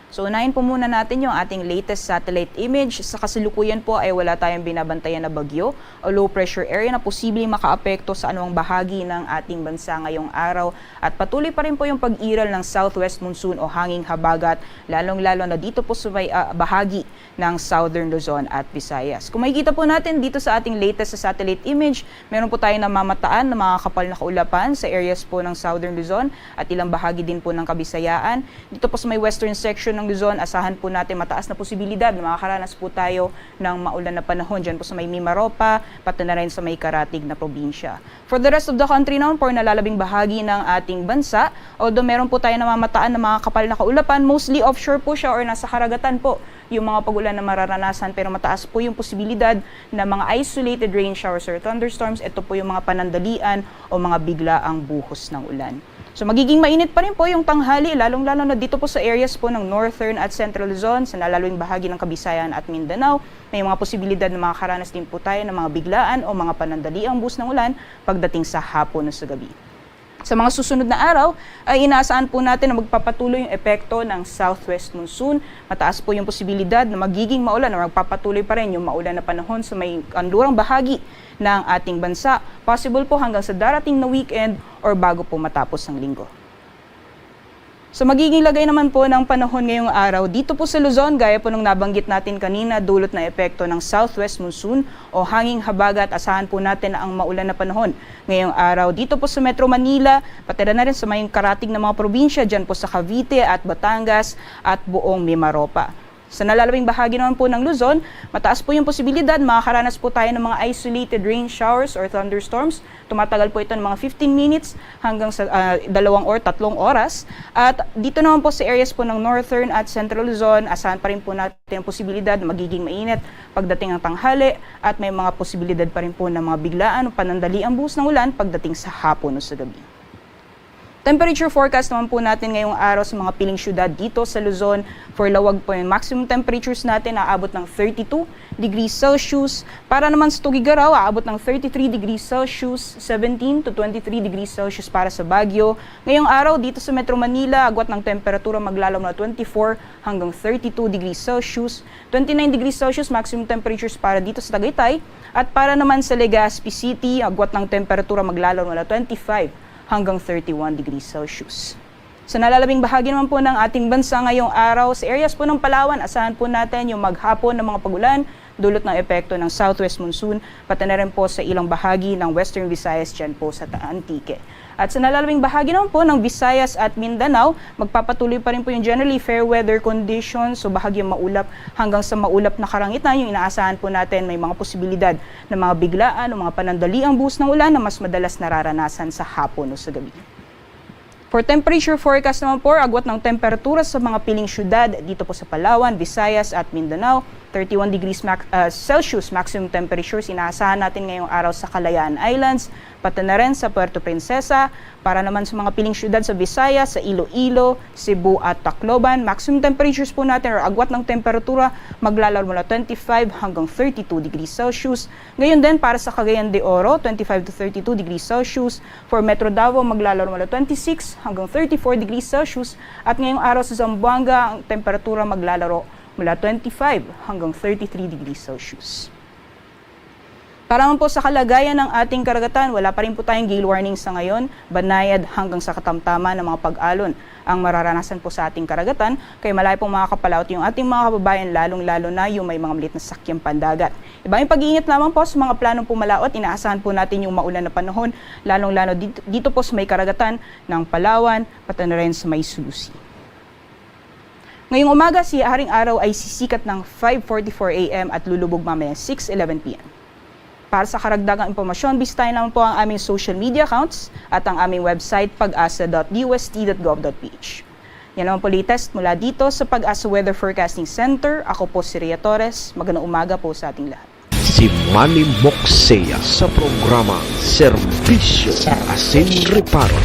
So, unahin po muna natin yung ating latest satellite image. Sa kasalukuyan po ay wala tayong binabantayan na bagyo o low pressure area na posibleng makaapekto sa anumang bahagi ng ating bansa ngayong araw. At patuloy pa rin po yung pag-iral ng southwest monsoon o hanging habagat, lalong-lalo na dito po sa may, ah, bahagi ng Southern Luzon at Visayas. Kung makikita po natin dito sa ating latest sa satellite image, meron po tayong namamataan na mga kapal na kaulapan sa areas po ng Southern Luzon at ilang bahagi din po ng Kabisayaan. Dito po sa may western section ng Luzon, asahan po natin mataas na posibilidad na makakaranas po tayo ng maulan na panahon dyan po sa may Mimaropa, pati na rin sa may karatig na probinsya. For the rest of the country naman, for nalalabing bahagi ng ating bansa, although meron po tayo namamataan na mga kapal na kaulapan, mostly offshore po siya or nasa karagatan po yung mga pag-ulan na mararanasan, pero mataas po yung posibilidad na mga isolated rain showers or thunderstorms. Ito po yung mga panandalian o mga biglaang buhos ng ulan. So, magiging mainit pa rin po yung tanghali, lalong-lalo na dito po sa areas po ng Northern at Central Luzon, sa nalalabing bahagi ng Kabisayan at Mindanao. May mga posibilidad na makakaranas din po tayo ng mga biglaan o mga panandaliang buhos ng ulan pagdating sa hapon o sa gabi. Sa mga susunod na araw, ay inaasahan po natin na magpapatuloy yung epekto ng southwest monsoon. Mataas po yung posibilidad na magiging maulan o magpapatuloy pa rin yung maulan na panahon sa may kanlurang bahagi ng ating bansa. Possible po hanggang sa darating na weekend or bago po matapos ang linggo. Sa magiging lagay naman po ng panahon ngayong araw, dito po sa Luzon, gaya po nung nabanggit natin kanina, dulot na epekto ng southwest monsoon o hanging habagat, asahan po natin na ang maulan na panahon ngayong araw. Dito po sa Metro Manila, pati na rin sa may karatig na mga probinsya, dyan po sa Cavite at Batangas at buong Mimaropa. Sa nalalabing bahagi naman po ng Luzon, mataas po yung posibilidad makakaranas po tayo ng mga isolated rain showers or thunderstorms. Tumatagal po ito ng mga fifteen minutes hanggang sa, ah, dalawang or tatlong oras. At dito naman po sa areas po ng Northern at Central Luzon, asahan pa rin po natin ang posibilidad na magiging mainit pagdating ng tanghali at may mga posibilidad pa rin po ng mga biglaan o panandaliang buhos ng ulan pagdating sa hapon o sa gabi. Temperature forecast naman po natin ngayong araw sa mga piling syudad dito sa Luzon. For Laoag po, yung maximum temperatures natin aabot ng thirty-two degrees Celsius. Para naman sa Tuguegarao, aabot ng thirty-three degrees Celsius, seventeen to twenty-three degrees Celsius para sa Baguio. Ngayong araw, dito sa Metro Manila, agwat ng temperatura maglalaw na twenty-four hanggang thirty-two degrees Celsius, twenty-nine degrees Celsius maximum temperatures para dito sa Tagaytay. At para naman sa Legazpi City, agwat ng temperatura maglalaw na twenty-five hanggang thirty-one degrees Celsius. Sa nalalabing bahagi naman po ng ating bansa ngayong araw, sa areas po ng Palawan, asahan po natin yung maghapon ng mga pagulan, dulot ng epekto ng southwest monsoon, pati na rin po sa ilang bahagi ng Western Visayas dyan po sa Ta-, Antique. At sa nalalabing bahagi naman po ng Visayas at Mindanao, magpapatuloy pa rin po yung generally fair weather conditions, so bahagyang maulap hanggang sa maulap na kalangitan yung inaasahan po natin. May mga posibilidad ng mga biglaan o mga panandaliang buhos ng ulan na mas madalas nararanasan sa hapon o sa gabi. For temperature forecast naman po, agwat ng temperatura sa mga piling syudad dito po sa Palawan, Visayas at Mindanao, thirty-one degrees max-, ah, Celsius maximum temperatures inaasahan natin ngayong araw sa Kalayaan Islands, pati na rin sa Puerto Princesa. Para naman sa mga piling syudad sa Visayas, sa Iloilo, Cebu at Tacloban, maximum temperatures po natin or agwat ng temperatura maglalaro mula twenty-five hanggang thirty-two degrees Celsius. Ngayon din para sa Cagayan de Oro, twenty-five to thirty-two degrees Celsius. For Metro Davao, maglalaro mula twenty-six hanggang thirty-four degrees Celsius. At ngayong araw sa Zamboanga, ang temperatura maglalaro mula twenty-five hanggang thirty-three degrees Celsius. Para naman po sa kalagayan ng ating karagatan, wala pa rin po tayong gale warning sa ngayon, banayad hanggang sa katamtaman ng mga pag-alon ang mararanasan po sa ating karagatan, kaya malayo pong makakapalaot yung ating mga kababayan, lalong-lalo na yung may mga maliit na sakyang pandagat. Iba yung pag-iingat lamang po sa mga planong pumalaot, inaasahan po natin yung maulan na panahon, lalong-lalo dito, dito po sa may karagatan ng Palawan, pati na rin sa may Sulusi. Ngayong umaga, si Haring Araw ay sisikat ng five forty-four A M at lulubog mamaya six eleven P M. Para sa karagdagang impormasyon, bisitahin lamang po ang aming social media accounts at ang aming website, pag-asa dot D O S T dot gov dot P H. Yan naman po latest mula dito sa Pag-asa Weather Forecasting Center. Ako po si Rhea Torres. Magandang umaga po sa ating lahat. Si Manny Moksea sa programa Serbisyo Asin Reparo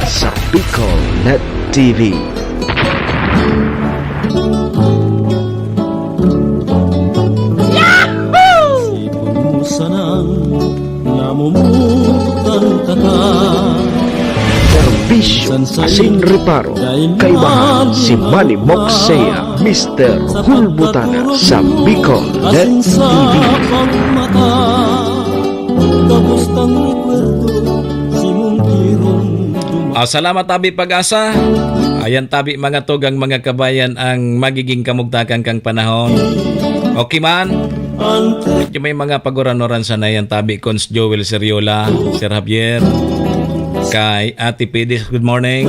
sa Bicolnet T V. Sipon mo sanang namumutan ka ka. Serbisyo Asin Reparo, kaibahan si Manny Moksea, Mister Hulbutana sa Bicolnet T V. Tapos kang rekwento, si mong tirong dumating. Ah, salamat, Abi Pag-asa. Ayan, tabi mga tugang, mga kabayan, ang magiging kamugtakan kang panahon. Okay man? Medyo may mga paguranuran sana yan, tabi Cons Joel Seriola, Sir Javier, kay Ate Pidis, good morning.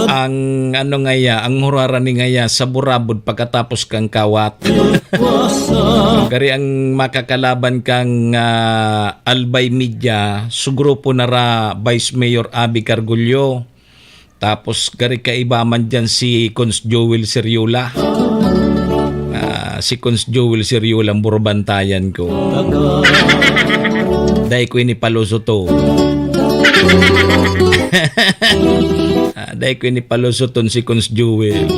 Ang ano ngaya, ang hurara ni ngaya sa burabod pagkatapos kang kawat. Gari ang makakalaban kang, ah, Albay Media, su grupo na ra Vice Mayor Abby Cargullo. Tapos gari kaiba man dyan si Cons Joel Seriola. Ah, si Cons Joel Seriola ang burbantayan ko. Dai ko ini palusoton. Ah, dai ko ini palusoton si Cons Joel.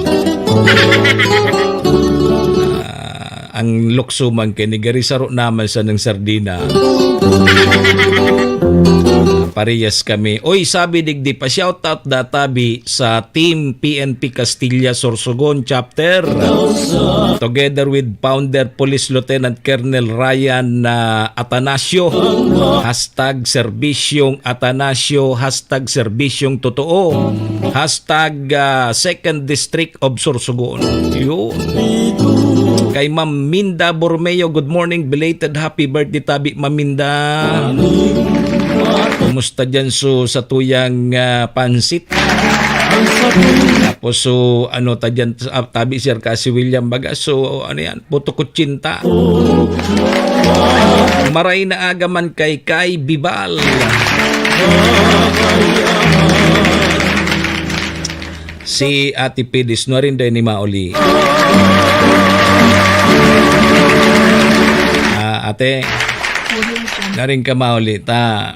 Ah, ang lukso man kini, gari saro naman sa ng sardina. Parehas kami. Oy, sabi digdi, pa-shoutout da tabi sa Team P N P Castilla Sorsogon Chapter. Together with Founder Police Lieutenant Colonel Ryan, ah, Atanasio. Hashtag Serbisyong Atanasio, hashtag Serbisyong Totoo, hashtag, ah, Second District of Sorsogon. Yun. Kay Ma'am Minda Bormeo, good morning, belated happy birthday tabi, Ma'am Minda. Kumusta dyan so sa tuyang, ah, pansit? Tapos so, ano ta dyan, ah, tabi, Sir, ka si William Baga, so ano yan, puto kutsinta. Maray na aga man kay Kay Bibal. Si Ate Pidis, nuarin daw ni mauli. Ah, ate, narin ka mauli, ta.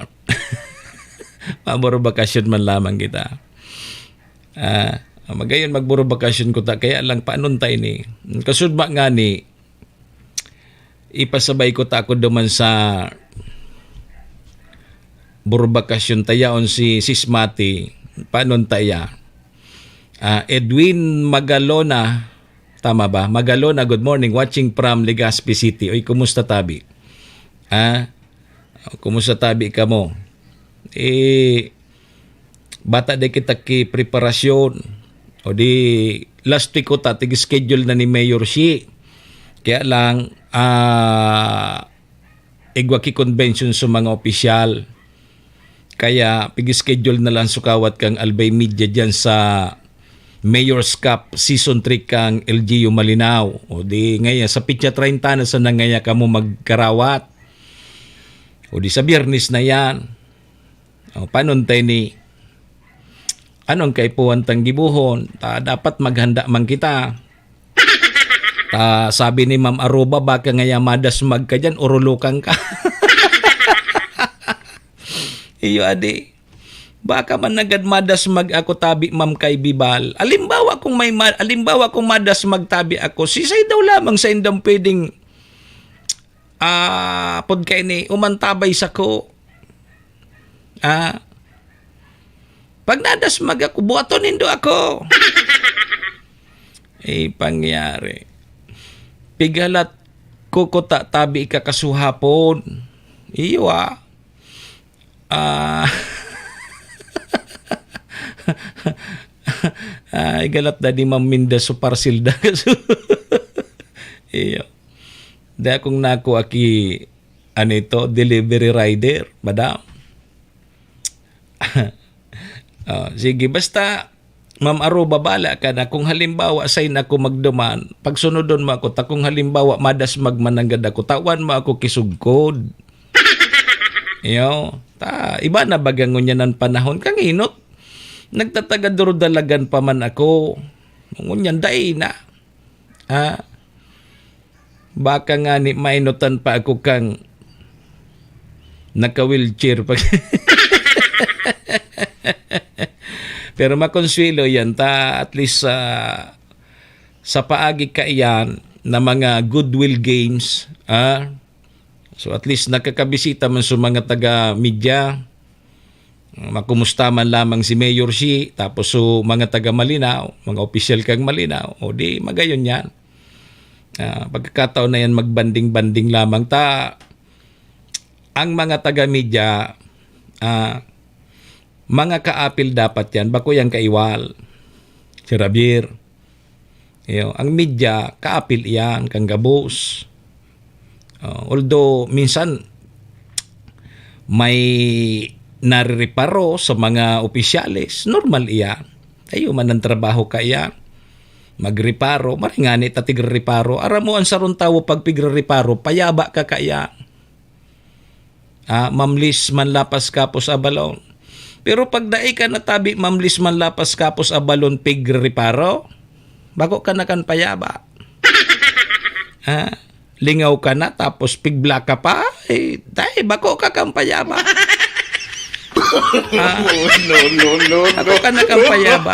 Maboro bakasyon man lamang kita. Ah, magayon magboro bakasyon ko ta, kaya lang panon ta ini. Kasudma nga ni, ipasabay ko ta ako duman sa boro bakasyon ta yaon si Sis Mati, panon ta iya. Ah, Edwin Magalona, tama ba? Magalona, good morning, watching from Legazpi City. Oy, kumusta tabi? Ah, O, kumusta tabi kamo? Eh, bata di kita ki preparasyon. O di, last week ko ta, tig-schedule na ni Mayor Shi. Kaya lang, ah, igwa ki convention sa mga opisyal. Kaya, pig-schedule na lang sukawat kang Albay Media dyan sa Mayor's Cup Season three kang L G U Malinao. O di, ngaya, sa pitsa treinta na sana ngaya kamo magkarawat. O di, sa Biyernes na yan. O, paano tayo ni, anong kaipuhan tang gibuhon? Ta, dapat maghanda man kita. Ta, sabi ni Ma'am Aruba, "Baka ngaya madasmag ka dyan, urulokan ka." Iyo, adi. Baka man nagad madasmag ako tabi, Ma'am, kay Bibal. Alimbawa kung may ma-, alimbawa kung madasmag tabi ako, sisay daw lamang sa indang pwedeng, ah, pod kaini, umantabay sako? Ah, pag nadasmag ako, buhaton nindo ako. Eh, pangyari. Pigalat ko kuta tabi ka kasuhapon. Iyo, ah. Ah. Ah, igalat na ni Ma'am Minda so parcel da. Iyo. Da akong nako aki, ano ito, delivery rider, madam. Ah, sige, basta, Ma'am Aruba, bala ka na. Kung halimbawa, sain ako magduman, pagsunodon mo ako, ta kung halimbawa, madasmag mananggad ako, tawan mo ako kisugkod. Iyo, ta, iba na baga ngunyan ang panahon. Kanginot, nagtatagad dalagan pa man ako. Ngunyan, dai na. Ah, baka ngani mainotan pa ako kang naka-wheelchair pa. Pero makonsuelo yan ta, at least sa, sa paagi kaiyan na mga goodwill games, ah. So at least nakakabisita man sa mga taga-media. Makumusta man lamang si Mayor Shi, tapos so mga taga Malinao, mga opisyal kang Malinao, o di magayon yan. Ah, pagkakataon na yan, magbanding-banding lamang ta. Ang mga taga-media, ah, mga kaapil dapat yan, bako yang kaiwal. Si Javier. Iyo, ang media, kaapil iyan, kan gabos. Oh, although, minsan, may narireparo sa mga opisyales, normal iyan. Tayo man ang trabaho kaiyan. Magreparo, maray ngani ta tigrereparo. Aram mo, ang sarong tawo pag pigrereparo, payaba ka kaiyan. Ah, mamlis man lapas kapos abalon. Pero pag dai ka natabi, mamlis man lapas kapos abalon, pigrereparo, bako ka na kan payaba. Ah, lingaw ka na, tapos pigblak ka pa, eh, dai, bako ka kan payaba. Ah, No, no, no, bako no. ka na kan payaba.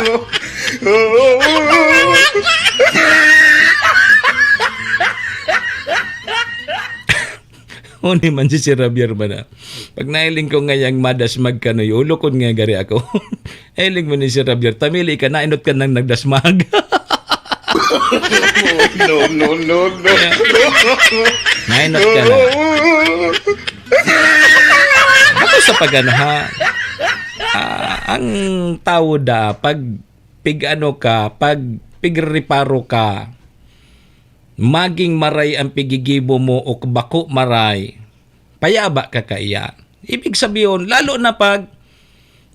Huni man si Sir Javier ba na? Pag nahiling ko ngayang madasmag ka, no, ulokon nga gari ako. Hiling mo ni Sir Javier, tamili ka, nainot ka nang nagdasmag. No, no, no, no. Nainot ka na. Ako sa pag-ano, ha? Ah, ang tao da, pag pig-ano ka, pag pigreparo ka, maging maray ang pigigibo mo o bako maray, payaba ka kaiyan. Ibig sabihin, lalo na pag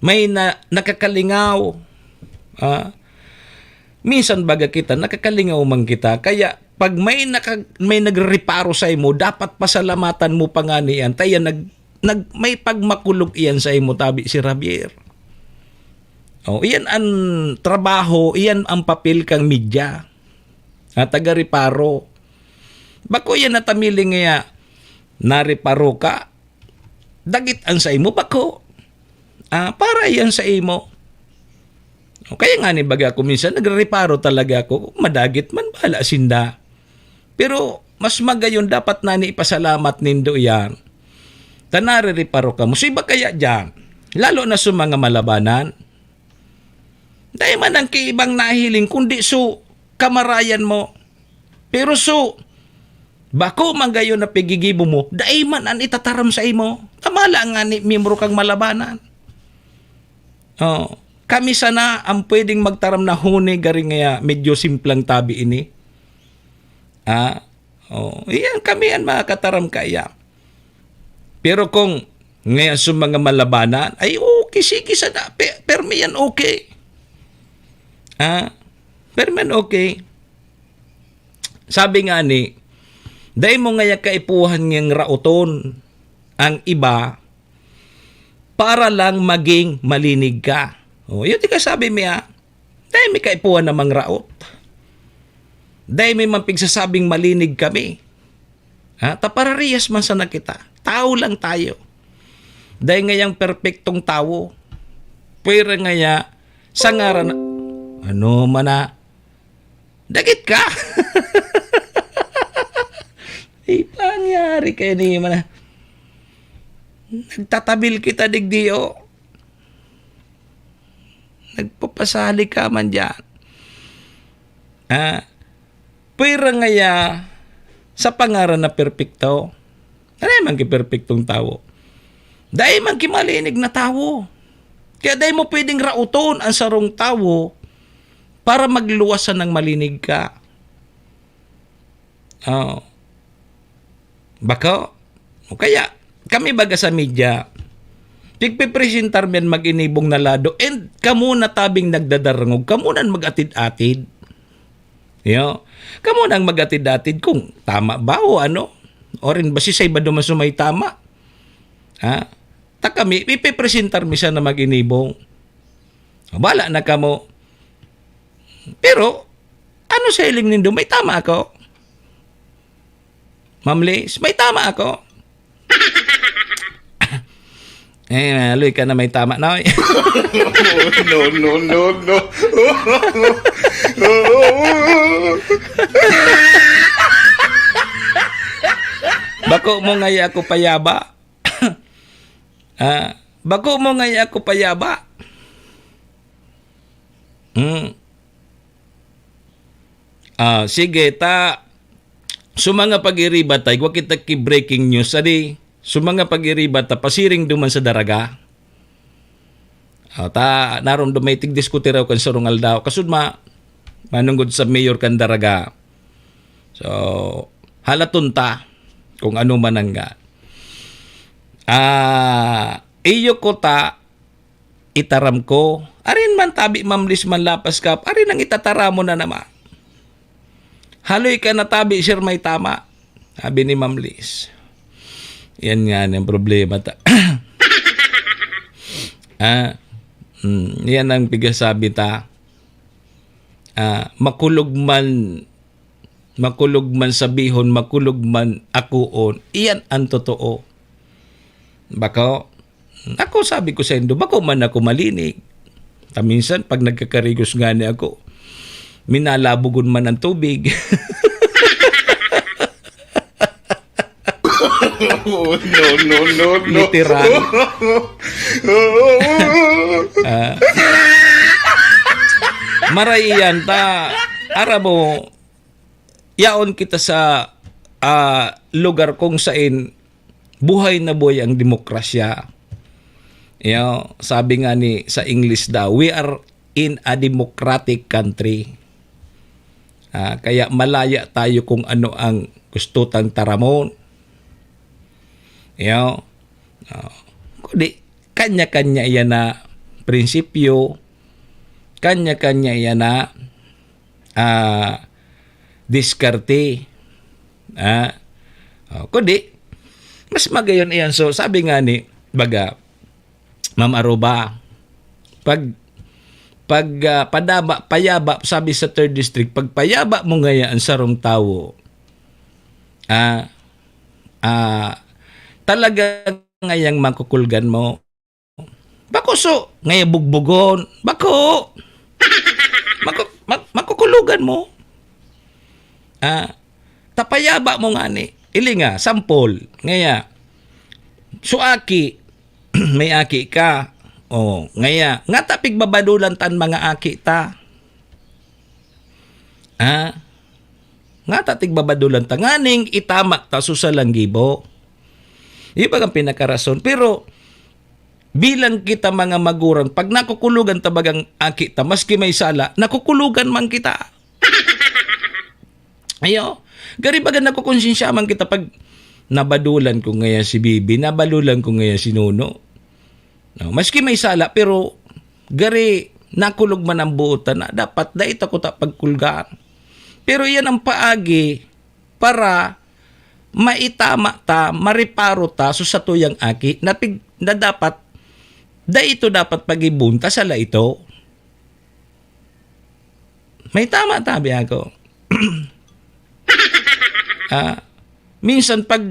may na, nakakalingaw, ah, minsan baga kita, nakakalingaw man kita. Kaya pag may naka, may nagrereparo sa imo, dapat pasalamatan mo pa nga niyan. Tayo nag, nag, may pagmakulog iyan sa imo, tabi si Javier. Oh, iyan ang trabaho, iyan ang papel kang media. At taga-reparo. Bako yan natamiling nga nareparo ka, dagit ang sa imo, bako. Ah, para yan sa imo. O kaya nga ni baga ako minsan, nagrereparo talaga ako. Madagit man, bahala sinda. Pero mas magayon, dapat na ni ipasalamat nindo yan. Ta narereparo ka mo. So iba kaya dyan, lalo na sa mga malabanan, dahil man ang kaibang nahiling, kundi so kamarayan mo. Pero so, Bako man gayon na pigigibo mo, dai man an itataram sa imo. Tamala nga ni miyembro kang malabanan. Oh, kami sana ang pwedeng magtaram na huni gari ngaya medyo simplang tabi ini. Ah, oh, iyan kami ang makakataram kaya. Pero kung ngayon sa mga malabanan, ay okay, sige sana. Pe-, permi yan okay. Ah, permi yan okay. Sabi nga ni, dai mo ngaya kaipuhan niyang raoton ang iba para lang maging malinig ka. O, yun di ka sabi mi, ah. Dai mi kaipuhan na mangraot. Dai mi man pigsasabing malinig kami. Ha? Ta parehas man sana kita. Tao lang tayo. Dai ngayang perpektong tawo. Pwera ngaya sa ngaran na, ano man na, dagit ka. Ipangyari kayo ni man na. Nagtatabil kita digdi, oh. Nagpapasali ka man diyan. Ah, pwera ngaya sa pangaran na perpekto. Dai man ki perpektong tawo. Dai man ki malinig na tawo. Kaya dai mo pwedeng raoton ang sarong tawo para magluwas sa nang malinig ka. Oh. Bako? O kaya, kami baga sa media, pigpipresentar mi an mag-inibong na lado, and kamo na tabing nagdadarangog, kamo na an mag-atid-atid. Yo. Kamo na an mag-atid-atid kung tama ba o ano? O rin ba si Say ba duman sa may tama? Ha? Ta kami, ipipresentar mi siya na mag-inibong. Bala na kamo. Pero, ano sa hiling nindo? May tama ako? Ma'am Liz, may tama ako? Eh, haloy ka na may tama, Noy. No, no, no, no. Bako mo ngaya ako payaba. Ah, bako mo ngaya ako payaba. Hmm. Ah, sige, ta, sa mga pag-iriba ta, igwa kita ki breaking news, adi, sa mga pag-iriba ta, pasiring duman sa Daraga. Ah, ta, narumdom may tigdiskutiraw kan sarong aldaw. Kasud ma, manunggod sa mayor kan Daraga. So, halaton ta kung ano man ang ga-, ah, iyo ko ta, itaram ko. Arin man tabi, Ma'am Liz, man lapas ka, arin ang itataram mo na naman. Haloy ka na tabi, sir, may tama. Sabi ni Ma'am Liz. Yan nga ang problema ta. Ah, mm, yan ang pigasabi ta. Ah, makulog man, makulog man sabihon, makulog man akoon, iyan ang totoo. Bako, ako, sabi ko sa indo, bako man ako malinig. Ta minsan, pag nagkakarigos ngani ako, minalabugon man ang tubig. Oh, no, no, no, no. Literal. Ah. Maray iyan ta, aram mo, yaon kita sa, ah, lugar kung sain buhay na buhay ang demokrasya. Yo, sabi nga ni, sa English daw, "We are in a democratic country." Ah, kaya malaya tayo kung ano ang gusto tang taramon. Yo. Ah, kundi, kanya-kanya iyan na prinsipyo, kanya-kanya iyan na, ah, diskarte. Ah, oh, kundi, mas magayon iyan. So, sabi nga ni, baga, Ma'am Aruba, pag, pag, ah, padaba, payaba, sabi sa third district, pag payaba mo ngaya ang sarong tawo, ah, ah, talaga ngayang makukulgan mo. Bako so, ngaya bugbugon. Bako. Maku-, mak-, makukulugan mo. Ah, tapayaba mo ngani. Ili nga, sampol. Ngaya, so aki, may aki ka. Oh, ngaya, nga ta pigbabadolan tan mga aki ta. Ah, Ngata tigbabadolan ta nganing itama ta so salang gibo. Iyo bagang pinakarason. Pero bilang kita mga magurang, pag nakukulogan ta bagang aki ta, maski may sala, nakukulogan man kita. Iyo, gari baga nakukonsensya man kita pag nabadolan ko ngaya si Bibi, nabadolan ko ngaya si Nono. No, maski may sala, pero gari nakulog man ang buot na dapat dai ta kuta pagkulgaan. Pero iyan ang paagi para maitama ta, mareparo ta so satuyang aki na pig-, na dapat, dai ito dapat pag-ibon ta, sala ito. May tama tabi ako. Ah, minsan pag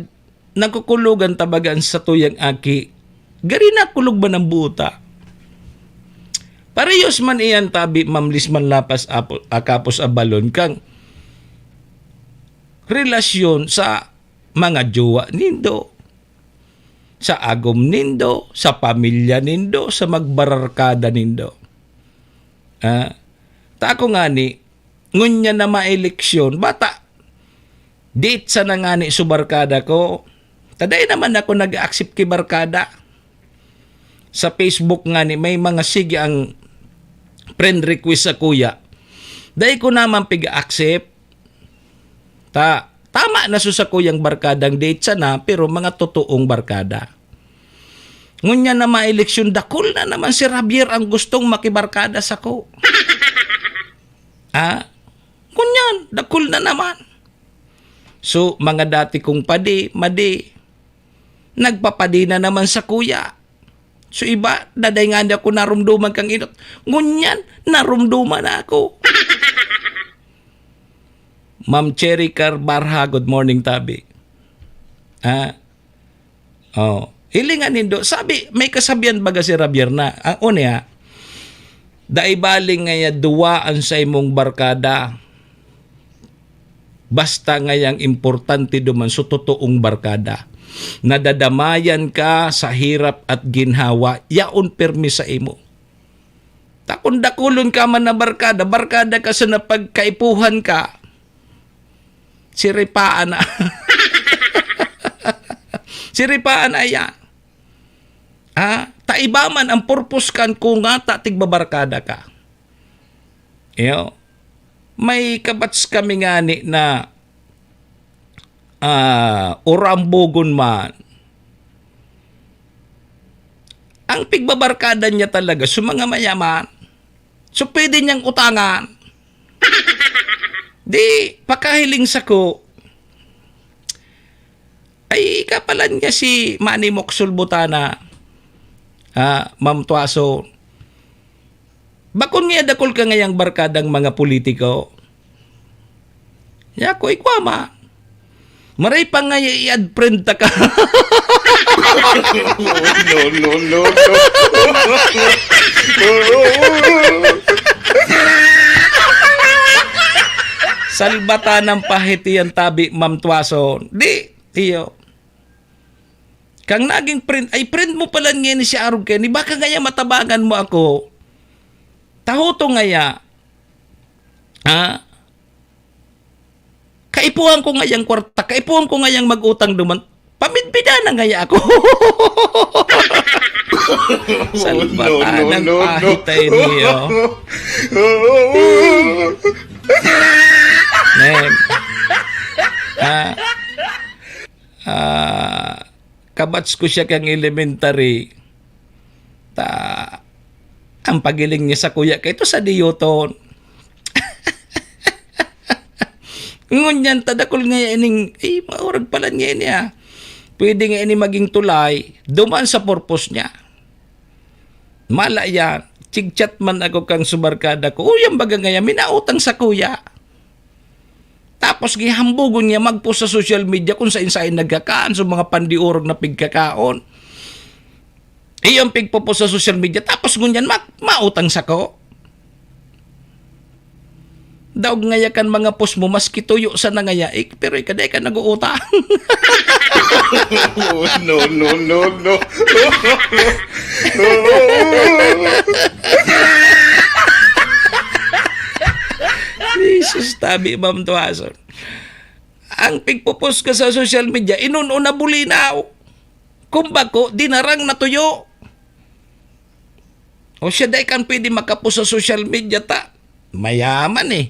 nakukulogan ta baga an satuyang aki, gari nakulog man ang buta. Parehos man iyan tabi, mamlis man lapas apo-, akapos a balon kang relasyon sa mga jowa nindo, sa agom nindo, sa pamilya nindo, sa magbararkada nindo. Ah, ta ako ngani, ngunyan na maeleksyon, bata, date sana ngani so barkada ko. Ta dai naman ako nag-accept ki barkada. Sa Facebook ngani, may mga sige ang friend request sa kuya. Dai ko naman piga-accept. Ta, tama na so sakuyang barkadang date sana, pero mga totoong barkada. Ngunyan na maeleksyon, dakul na naman si Javier ang gustong makibarkada sako. Ah, ngunyan, dakul na naman. So, mga dati kong padi, madi, nagpapadi na naman sa kuya. So, iba, daday nga niya ako narumduman kang inot. Ngunyan, narumduman na ako. Ma'am Cherry Carbarha, good morning, tabi. Ah, oh. Hilingan nindo, sabi, may kasabihan baga si Javier na, ang unya, dai baling ngaya duwa an saimong barkada. Basta ngayang importante duman so totoong barkada. Nadadamayan ka sa hirap at ginhawa, yaon pirmi sa imo. Ta kun dakulon ka man na barkada, barkada ka sa napagkaipuhan ka. Siripaan na. Siripaan na yan. Ah, ta iba man ang purpose kan kung ngata tigbabarkada ka. Iyo. May kabats kami ngani na, ah, orambogon man. Ang pigbabarkada niya talaga sa mga mayaman. So, pwede niyang utangan. Di, pakahiling sako, ay, kapalan niya si Manny Moxul Butana, ha, Ma'am Tuaso. Bakon niya dakul ka ngayang barkadang mga politiko? Yako, ikwa ma. Maray pa nga i-add friend ta ka. No, no, no, no. Salbatan ng pahitian tabi, Ma'am Tuason. Di, iyo. Kang naging friend, ay friend mo pala ngayon si Arog Kenny, baka ngaya matabangan mo ako. Tahoto ngaya. Ha? Kaipuhan ko ngayang kwarta, kaipuhan ko ngayang mag-utang duman. Pamidbidan na ngaya ako. Salbatan ng pahitay niyo. Man. Ah, ah, kabats ko siya kang elementary. Ta, ang pagiling niya sa kuya kay ito sa Diyoton. Ngunyan, tadakol nga ining, eh, maurag pala niya ini, ah. Pwede nga ini maging tulay, duman sa purpose niya. Mala yan, chig-chat man ako kang subarkada ko, "Uy, ang baga ngayon, minautang sa kuya." Tapos gihambugon niya magpost sa social media kung sain-sain nagkakaan, so mga pandiorog na pigkakaon. Iyo ang pigpopost sa social media, tapos ngunyan ma-, mautang sako. Daog ngaya kan mga post mo, maski tuyo sana ngaya, eh, pero ika, di ka nag-uutang. No, no, no, no. Jesus, tabi, Ma'am Tuason. Ang pigpo-post ka sa social media, inun-una bulinaw. Kung bako, dinarang na tuyo. O siya, dai kan pwede makapost sa social media ta. Mayaman eh.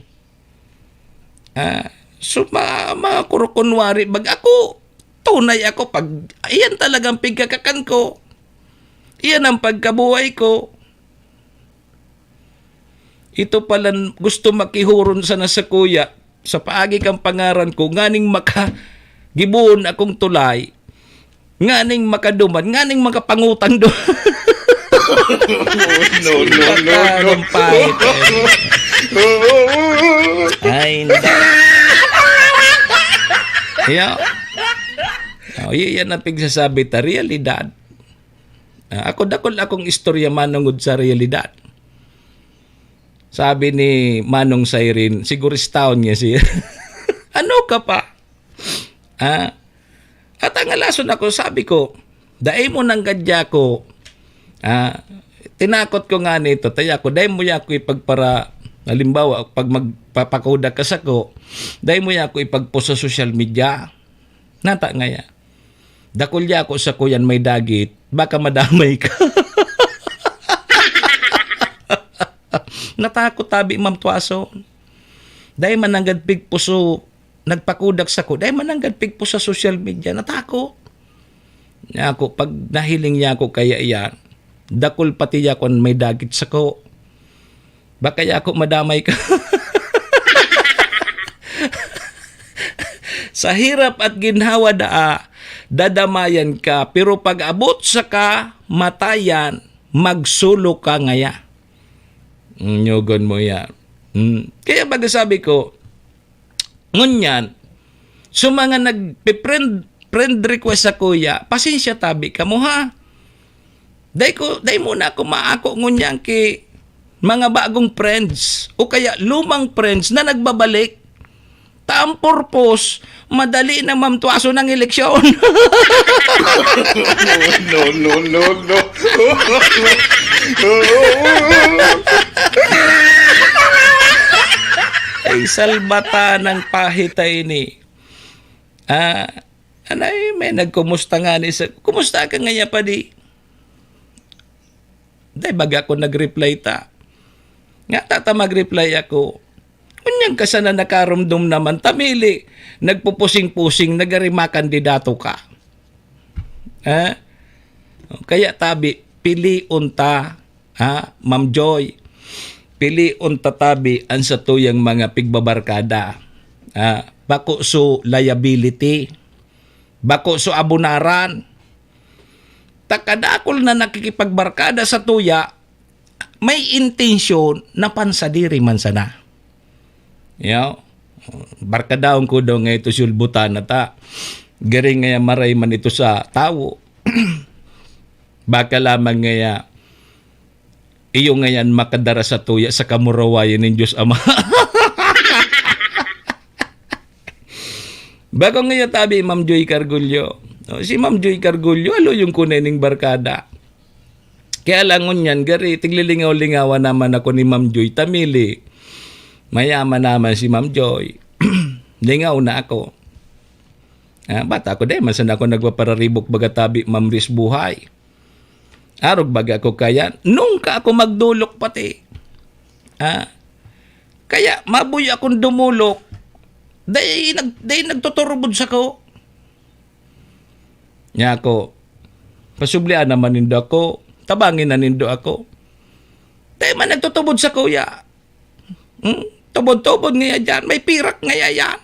Ah, so, ma-, mga kurukunwari, bag ako, tunay ako, pag iyan talagang pigkakakan ko, iyan ang pagkabuhay ko. Ito palan gusto makihuron sana sa kuya, sa paagi kan pangaran ko, nganing maka-, gibohon akong tulay, nganing makaduman, nganing makapangutang do. No, no, no, no. Ang pahit, eh. Ay, hindi. Yeah. Oh, y-, yan ang pigsasabi ta, realidad. Ah, ako, dakul akong istorya manungod sa realidad. Sabi ni Manong Siren, siguristahon niya siya. Ano ka pa? Ah, at ang alason ako, sabi ko, "Dai mo nanggad ako." Ah, tinakot ko nga nito, taya ko, "Dai mo ako ipagpara-, halimbawa, pag magpapakuda ka sako, dai mo ako ipagpost sa social media." Nata ngaya. Dakul ya ako sa kuyan may dagit, baka madamay ka. Natakot tabi, Ma'am Tuason. Dai man nanggad pigpuso, nagpakudak sako. Dai man nanggad pigpuso sa social media. Natakot. Niya ako, pag nahiling niya ako kaya iyan, dakul pati ya kun may dagit sako. Baka ya ako madamay ka. Sa hirap at ginhawa daa, dadamayan ka, pero pag-abot sa kamatayan, magsulo ka ngaya. Mm, nyogon mo yan. Mm. Kaya baga sabi ko, ngunyan, sa mga nagpe-friend, friend request sa kuya, pasensya tabi kamo ha. Dai ko, dai mo na ako maako ngunyan ki mga bagong friends o kaya lumang friends na nagbabalik. Ta ang purpose, madali na mamtuaso ng eleksyon. No, no, no, no. Ay, salbata ng pahita ini. Ah, anay, may nagkumusta nga ni sa, "Kumusta ka ngaya, padi?" Dai baga ako nag-reply ta. Nga tata mag-reply ako. Unyang ka sana nakarumdom naman, tamili, nagpupusing-pusing, nagarimakandidato ka. Ha? Kaya tabi, pilion ta, ha, Ma'am Joy. Pilion ta tabi ang satuyang mga pigbabarkada. Ha? Bako so liability. Bako so abunaran. Ta kadakul na nakikipagbarkada sa tuya, may intensyon na pansadiri man sana. Yo, barkadaon ko daw nga ito si Ulbutan na ta. Garing ngaya maray man ito sa tawo. Baka lamang ngaya iyo ngayan makadara sa tuya sa kamurawayan nin Diyos Ama. Bako ngaya tabi, Ma'am Joy Cargullo. O, si Ma'am Joy Cargullo, aloyon ko na ining barkada. Kaya lang ngunyan, gari, tiglilingaw-lingawan naman ako ni Ma'am Joy Tamili. Mayaman naman si Ma'am Joy. Lingaw na ako. Ah, bata ko, dai man sana ako nagpapararibok baga tabi, Ma'am Riz Buhay. Arog baga ako kaya, nungka ako magdolok pati. Ah, kaya mabuyo akong dumolok, dai nag-, dai nagtuturubod sako. Nya ako, "Pasublian naman nindo ako, tabangi na nindo ako." Dai man nagtutubod sako, ya. Hmm? Tubod-tubod ngaya diyan, may pirak ngaya yan.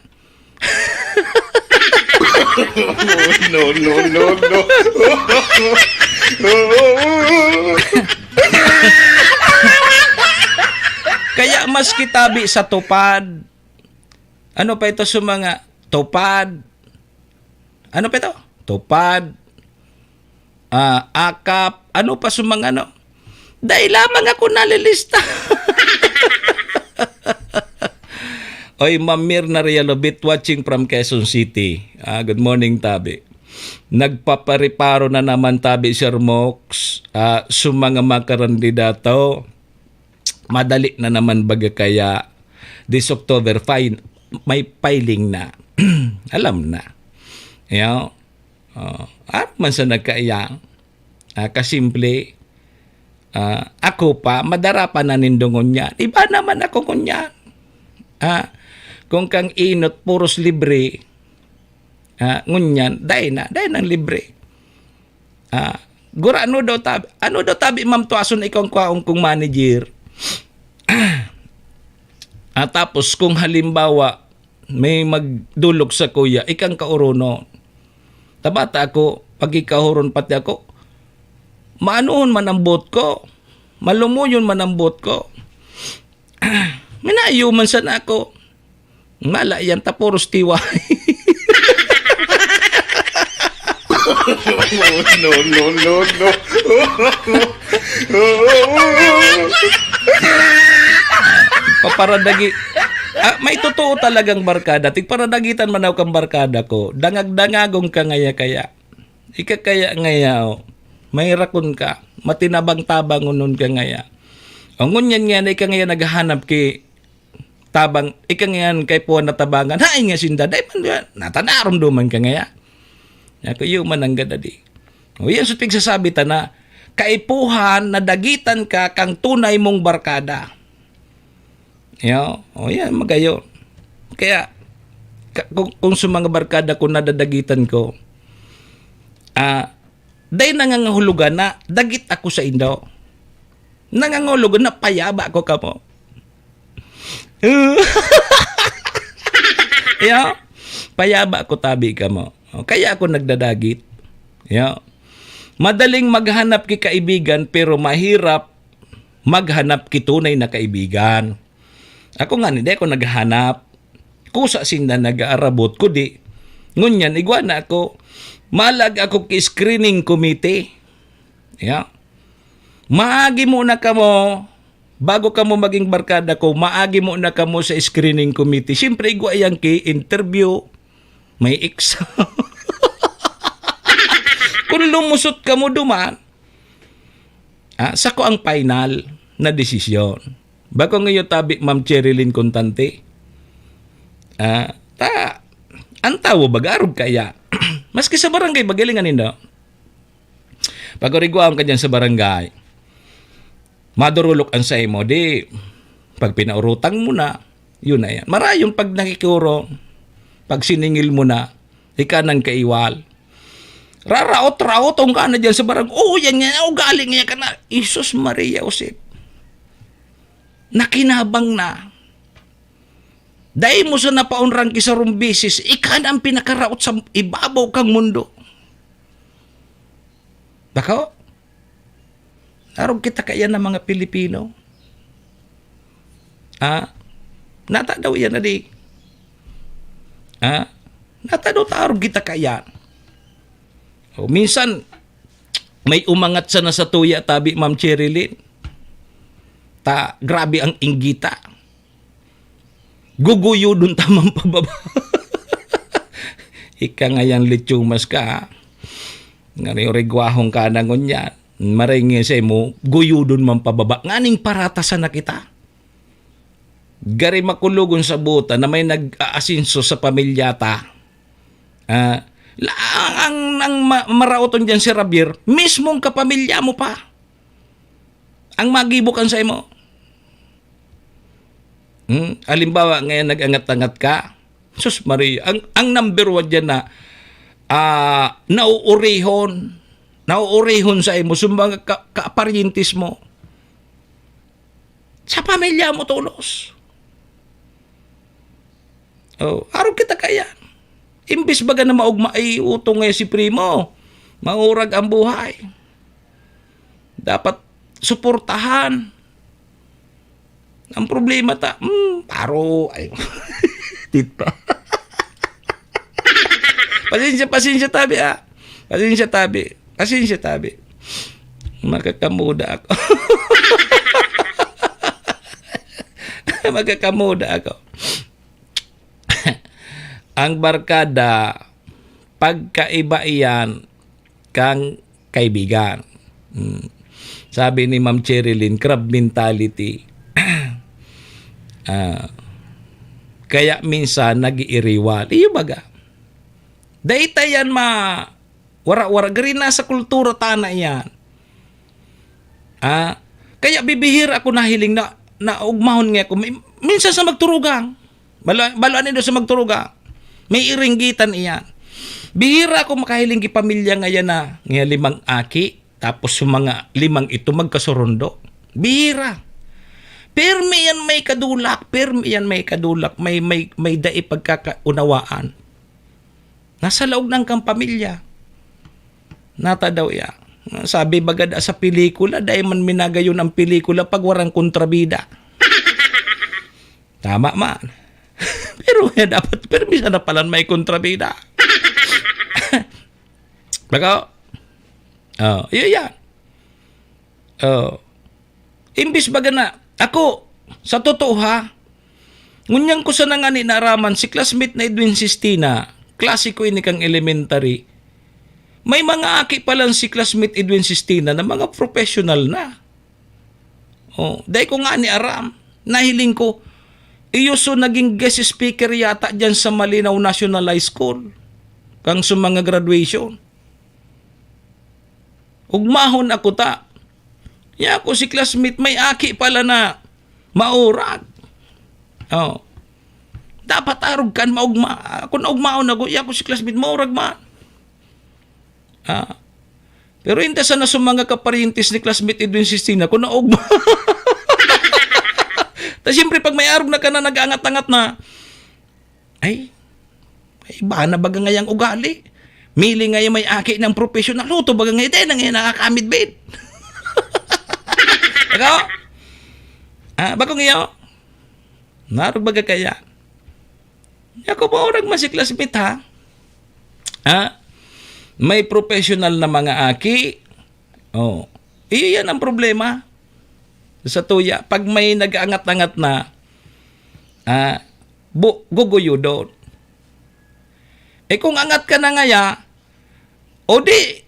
No, no, no, no. Kaya maski tabi sa tupad, ano pa ito sa mga tupad? Ano pa ito? Tupad, ah, akap, ano pa sa mga ano? Dai lamang ako nalilista. Oy, Ma'am Mirna Realobit watching from Quezon City. Ah, good morning, tabi. Nagpapareparo na naman, tabi, Sir Mox, ah, sa mga makarandidato. Madali na naman baga kaya this October, fine. may piling na. Alam na. Yo, oh, arog man sa nagkaiya, ah, kasimple, ah, ako pa, madara pa na nindo ngunyan. Iba naman ako ngunyan. Ah, kung kang enot, puros libre, ah, ngunyan, dai na, dai nang libre. Ah, gura, ano daw tabi, ano daw tabi, Ma'am Tuason, ikaw ang kwaon kong manager? Ah, tapos kung halimbawa, may magdolok sa kuya, ikang kauronon. Tabata ako, pagkikahuron pati ako, maanohon man ang boot ko, malumoyon man ang boot ko. Minayo man sana ako. Mala yan, tapuros tiwa. No, no, no, no. Paparadagi-, ah, may totoo talagang barkada. Tigparadagitan man ako kang barkada ko. Dangag-dangagon ka ngaya kaya. Ika kaya ngaya, oh. May rakon ka. Matinabang-tabangonon ka ngaya. O ngunyan nga na ika ngaya naghahanap ki tabang, ika ngayan kaipuhan na tabangan. Hain nga sinda, dai man, nata naromdoman ka ngaya. Ako, iyo man ang gadadi. O, yan sa pigsasabi ta na, kaipuhan, nadagitan ka kang tunay mong barkada. Yo, o yan, magayon. Kaya, ka-, kung, kung sa mga barkada ko nadadagitan ko, ah, dai nangangahulugan na dagit ako sa indo. Nangangahulugan na payaba ko kamo. Yo, payaba ko tabi kamo. O, kaya ako nagdadagit. Yo. Madaling maghanap ki kaibigan, pero mahirap maghanap ki tunay na kaibigan. Ako nga, hindi ako naghahanap. Kusa sinda nag-aarabot, kudi ngunyan, igwa na ako. Malag ako ki screening committee. Ya. Maagi muna kamo, bago kamo maging barkada ko, maagi muna kamo sa screening committee. Siyempre, igwa yan ki interview, may exam. Kung lumusot kamo duman, ah, sako ang final na desisyon. Bako ngayon tabi, Ma'am Cherilyn Contante. Ah, ta, ang tawo bagarog kaya. Maski sa barangay, bagalingan nindo. Pag-uriguan ka dyan sa barangay, madurulok ang saimo, di, pag pinaurutang mo na, yun na yan. Marayon pag nakikuro, pag siningil mo na, ika nang kaiwal. Raraot-raot ang ka na dyan sa barangay. Oo, yan, yan. Ugali nga yan ka na. Jesus, Maria, Josep. Nakinabang na. Dai mo sa napaunrang ki sarong bisis, ika na ang pinakaraot sa ibabaw kang mundo. Bako? Arog kita kaiyan na mga Pilipino. Ah, nata daw yan na di. Ah, nata daw ta arog kita kaiyan. O, minsan, may umangat sana sa tuya, tabi, Ma'am Cherilyn. Ta, grabe ang inggita. Guguyudon ta man pababa. Ika ngayan litsumas ka, ha? Ngari, origwahon ka na ngunyan. Maray nga sa imo, guyudon man pababa. Nganing paratasan na kita. Gari makulogon sa buta na may nag-aasinso sa pamilya ta. Ah, la-, ang, ang, ang ma-, maraoton dyan si Javier, mismong kapamilya mo pa. Ang magibo kan sa imo. Hmm? Halimbawa, ngayon nag-angat-angat ka. Sus Maria, ang, ang number one dyan na, ah, nauurihon. Nauurihon sa imo, sa mga ka-, kaaparyentes mo. Sa pamilya mo, tolos. Oh, arog kita kaya. Imbis baga na maugma, ay, utong ngayon si primo. Maurag ang buhay. Dapat suportahan. Ang problema ta, hmm, paro, ay. Tita. Pasensya, pasensya tabi, ah. Pasensya tabi. Pasensya tabi. Makakamuda ako. Makakamuda ako. Ang barkada, pagkaiba iyan kang kaibigan. Hmm. Sabi ni Ma'am Cherilyn, crab mentality. Ah, Kaya minsan nag-iiriwal. Iyo baga. Dai ta yan ma-, wara-wara. Gari na sa kultura ta na yan. Ah, kaya bibihira ako nahiling na, na ugmahon nga ako. May, minsan sa magturugang. Balo, balo ano sa magturugang. May iringgitan iyan. Bihira ako makahiling ki pamilya ngayon na, nga limang aki, tapos yung mga limang ito magkasurundo. Bihira. Permi yan may kadulak, permi yan may kadulak, may, may, may dai pagkakaunawaan. Nasa laog ng kang pamilya. Nata daw iya. Sabi bagad sa pelikula, dai man minagayon ang pelikula pag warang kontrabida. Tama man. Pero nga dapat, permi sana palan may kontrabida. Baka, oh, yun yan. Oh. Imbis baga na, ako, sa totoo ha, ngunyan ko sana ngani naaraman si classmate na Edwin Sistina, klase ko ini kang elementary. May mga aki palan si classmate Edwin Sistina na mga professional na. Oh, dai ko ngani aram. Nahiling ko, iyo so naging guest speaker yata dyan sa Malinaw National High School. Kang sa mga graduation. Ugmahon ako ta. Ya ako si classmate, may aki pala na maurag. Oh. Dapat arog kan maugma. Kung naugmaon ako, ya ako si classmate, maurag man. Ah. Pero hindi sana sa mga kaparyentes ni classmate Edwin Sistina, kung naugma. Ta siyempre, pag may arog na ka na, nag-angat-angat na, ay, ay, iba na baga ngayang ugali. Mili ngayon may aki ng professional. Luto baga ngayon, tayo na ngayon nakakamit, babe. Ako? Ah, bakong iyo? Narog baga kaya? Ako ba orang masiklas mit, ha? Ha? May professional na mga aki. Oh. Iyo yan ang problema. Sa tuya, pag may nag-aangat-angat na, ah, bu-, guguyudon. Eh, kung angat ka na ngaya, o di,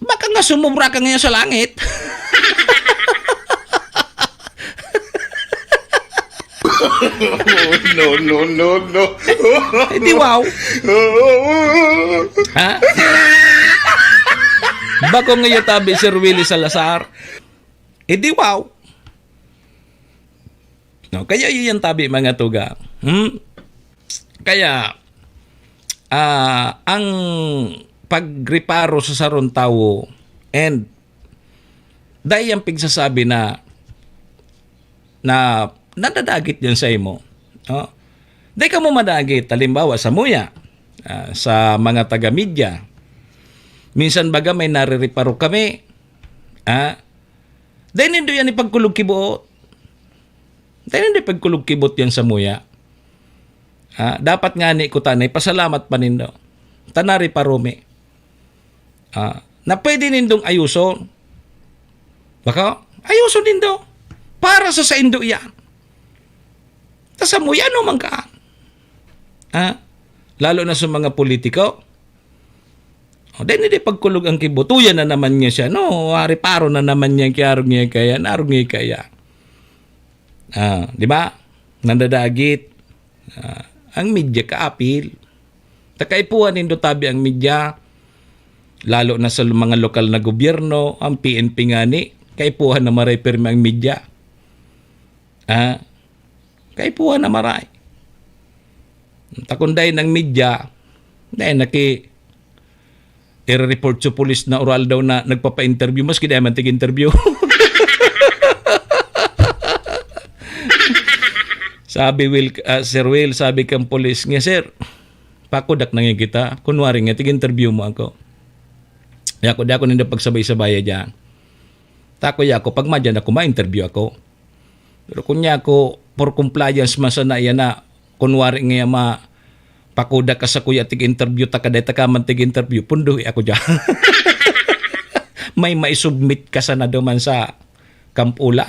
baka nga sumubra ka ngayon sa langit. No, no, no, no. Eh, di wow. Ha? Bako ngayon tabi, Sir Willie Salazar. Eh, di wow. No, kaya yun yung tabi, mga tuga. Hmm? Kaya, ah, ang pagreparo sa sarong tawo, and dai yang pigsasabi na, na nadadagit yan sa imo. Oh. Dai ka mo madagit, halimbawa, sa muya, ah, sa mga taga-media. Minsan baga may narireparo kami, ah, dai nindo yan ipagkulog kibuot. Dai nindo ipagkulog kibot yan sa muya. Ah, dapat ngani ko tanay, pasalamat pa nindo. Tanari pa Rome. Ah, na pwede nindong ayuson. Baka, ayuson nindo. Para sa saindo yan. Ta sa muya, ano man ka? Ah, lalo na sa mga politiko. O, dai nindo ipagkulog ang kibutuyan na naman niya siya, no? Ari paro na naman niya, kiarog niya kaya, narog niya kaya. Ah, di ba? Nandadagit. Ah, ang media kaapil. Ta kaipuhan nindo tabi ang media, lalo na sa mga lokal na gobyerno, ang P N P ngani, kaipuhan na maray pirmi ang media. Ah, kaipuhan na maray. Ta kun dai nang media, dai naki-, i-report sa pulis na oral daw na nagpapa-interview, maski dai man tig-interview. Sabi Will, ah, Sir Will, sabi kang pulis, "Nga, sir, pakudak na nga kita. Kunwari nga, tig-interview mo ako." Di ako, di ako nindo pagsabay-sabaya dyan. Tako ya ako, pag madyan ako, ma-interview ako. Pero kun niya ako, for compliance man sana, yan na, kunwari nga ma-, pakuda ka sa kuya, tig-interview ta ka, dai ta ka man tig-interview, punduhi ako dyan. May maisubmit ka sana duman sa Kampula.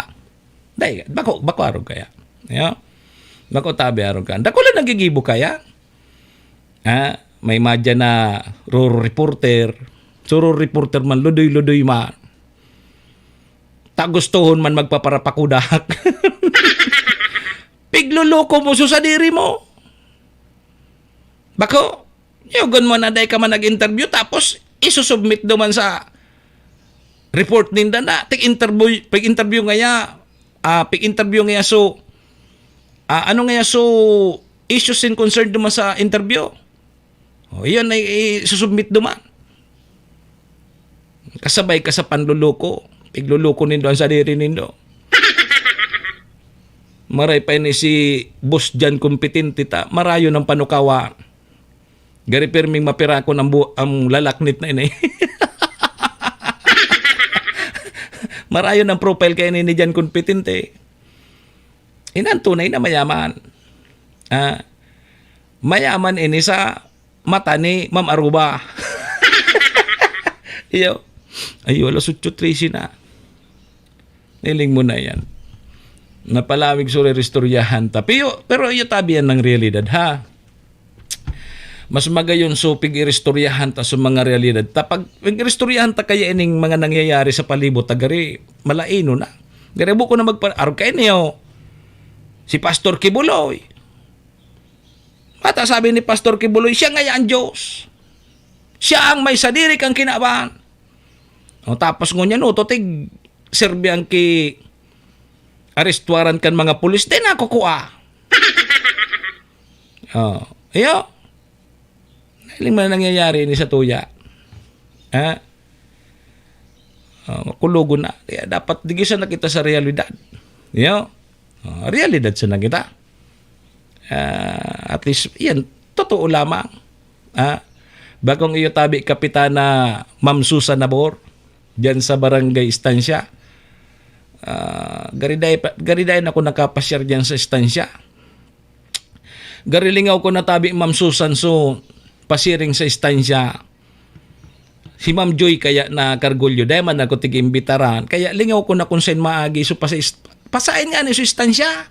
Dai, bako, bako arog kaya. Ya? Bako tabi arog ka. Dako lang nagigibo kaya. Ha? May madya na ruro reporter. Suro reporter man, ludoy-ludoy man. Ta gustohon man magpaparapakudak. Pigloloko mo so sadiri mo. Bako, yagon mo na dai ka man nag-interview, tapos isusubmit duman sa report ninda na tig-interview, pig-interview ngaya, ah, pig-interview ngaya so, ah, ano ngaya so issues and concern duman sa interview? O, iyan ay isusubmit duman. Kasabay ka sa panloloko. Pigloloko nindo ang sadiri nindo. Maray pa ini si Boss Jan Kompetente ta, marayo ng panukawa. Gari pirming mapirakon ang bu-, ang lalaknit na ini. Marayo ng profile kayo ni, ni Jan Kompetente. Inan tunay na mayaman. Ah, mayaman ini sa mata ni Ma'am Aruba. Iyo. Ayo, alas otso trese na. Niling mo na yan. Napalawig sa iristoryahan ta. Pero, pero iyo tabi yan ng realidad, ha? Mas magayon so pig-iristoryahan ta sa mga realidad. Ta pag pig-iristoryahan ta kaya ining mga nangyayari sa palibot ta gari, malaino na. Gari buko na magpa-, arog kayo niyo. Si Pastor Kibuloy. Mata sabi ni Pastor Kibuloy, siya ngaya ang Diyos. Siya ang may sadiri kang kinaban. O, tapos ngunyan, no, totig, serbi ang ki arestwaran kan mga pulis, di na kukua. Oh, iyo. Nailing man nangyayari ni sa tuya. Ha? Ah, makulogon na. Kaya dapat digisan na kita sa realidad. Yo? Ah, realidad sa na kita. Ah, at least, yan, totoo lamang. Ah, bagong iyo tabi, Kapitana Ma'am Susan Nabor, dyan sa Barangay Estancia. Ah, gariday pa, gariday na ako nakapasyar dyan sa Estancia. Garilingaw ko na tabi, Ma'am Susan, so, pasiring sa Estancia. Si Ma'am Joy kaya na Cargulyo, dai man ako tig-imbitaran. Kaya lingaw ko na kung saan maagi. So, pasa-, pasain nga ni so istansya.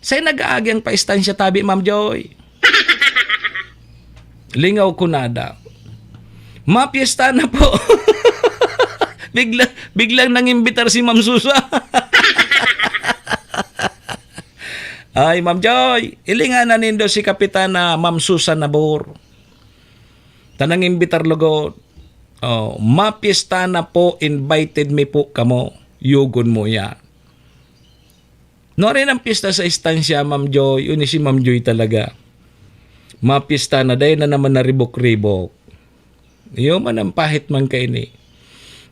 Sa'yo nag-aagi ang paistansya tabi, Ma'am Joy? Lingaw ko na daw. Mapiesta na po. Bigla, biglang nangimbitar si Ma'am Susa. Ay, Ma'am Joy, ilinganan nindo si Kapitana Ma'am Susan Nabor. Tanang imbitar lugod. Oh, mapista na po, invited mi po kamo. Yugon mo yan. Nuarin ang pista sa istansya, Ma'am Joy. Yun si Ma'am Joy talaga. Mapista na, dahil na naman naribok-ribok. Iyo man ang pahit man kaini.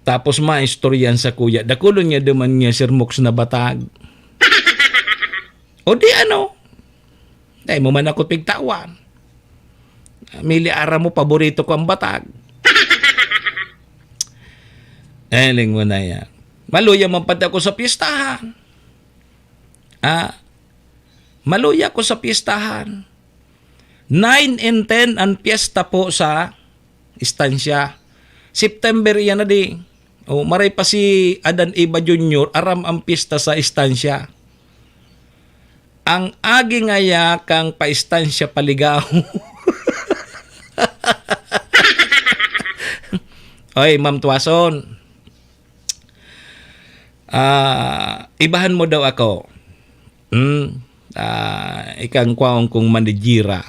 Tapos maistoryan sa kuya, dakulon niya duman niya sirmok sa nabatag. O di ano? Dai mo man ako pigtawan. Mili ara mo, paborito ko ang batag. Eling mo na yan. Maluya man pati ako sa pistahan. Ah, maluya ako sa pistahan. Nine and ten ang piyesta po sa istansya. September iyan na di. O, maray pa si Adan Eva Junior, aram ang piyesta sa istansya. Ang agi ngaya kang paistansya paligaw. Oy, Ma'am Tuason. Ah, ibahan mo daw ako. Hmm? Ah, ikang kwaon kong manijira.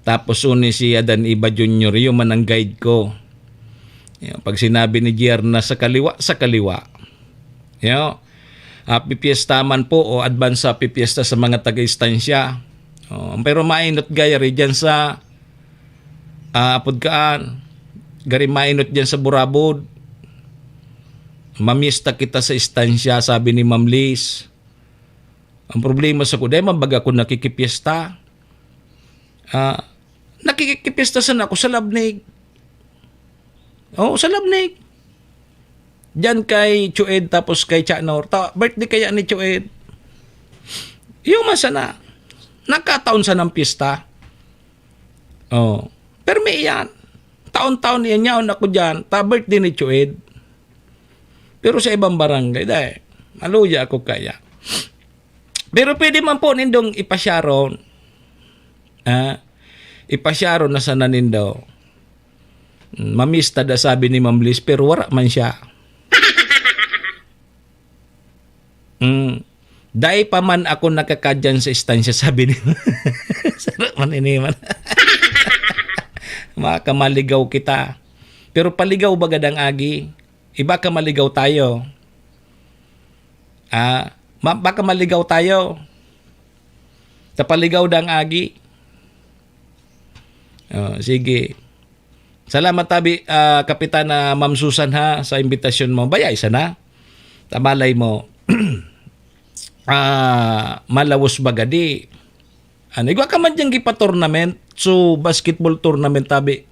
Tapos uni si Adan Eva Junior, iyo man ang guide ko. Iyo, pag sinabi ni G R na sa kaliwa, sa kaliwa. Iyo, happy fiesta man po o advance happy fiesta sa mga taga-istansya. Oh, pero mainot gaya rin dyan sa, ah, apod kaan, gari mainot dyan sa Burabod. Mamiesta kita sa istansya, sabi ni Ma'am Liz. Ang problema sa ko, dahil mabaga ko nakikipyesta. Ah, nakikipyesta sana ako sa Labnig. Oo, sa Labnig. Diyan kay Chued tapos kay Chanor. Ta-, birthday kaya ni Chued. Yung man sana, nagkataon sa ng piyesta. Oh, permi iyan. Taon-taon iyan, yaon ako diyan. Ta birthday ni Chued. Pero sa ibang barangay, dai. Maluya ako kaya. Pero pwede man po nindong ipasyaron. Ah, ipasyaron na sana nindo. Mamista da sabi ni Ma'am Liz, pero wara man siya. Mm. "Dai pa man ako nakakadyan sa istansya," sabi ni Saro man ini man. Makamaligaw kita. Pero paligaw baga dang agi. Iba ka maligaw tayo. Ah, ma-, baka maligaw tayo. Tapaligaw dang agi. Oh, sige. Salamat tabi, ah, Kapitan na Ma'am Susan ha, sa imbitasyon mo. Baya, isa na. Tabalay mo. Ah, malawos baga di. Ano, igwa ka man diyang gipa-tournament. So, basketball tournament tabi.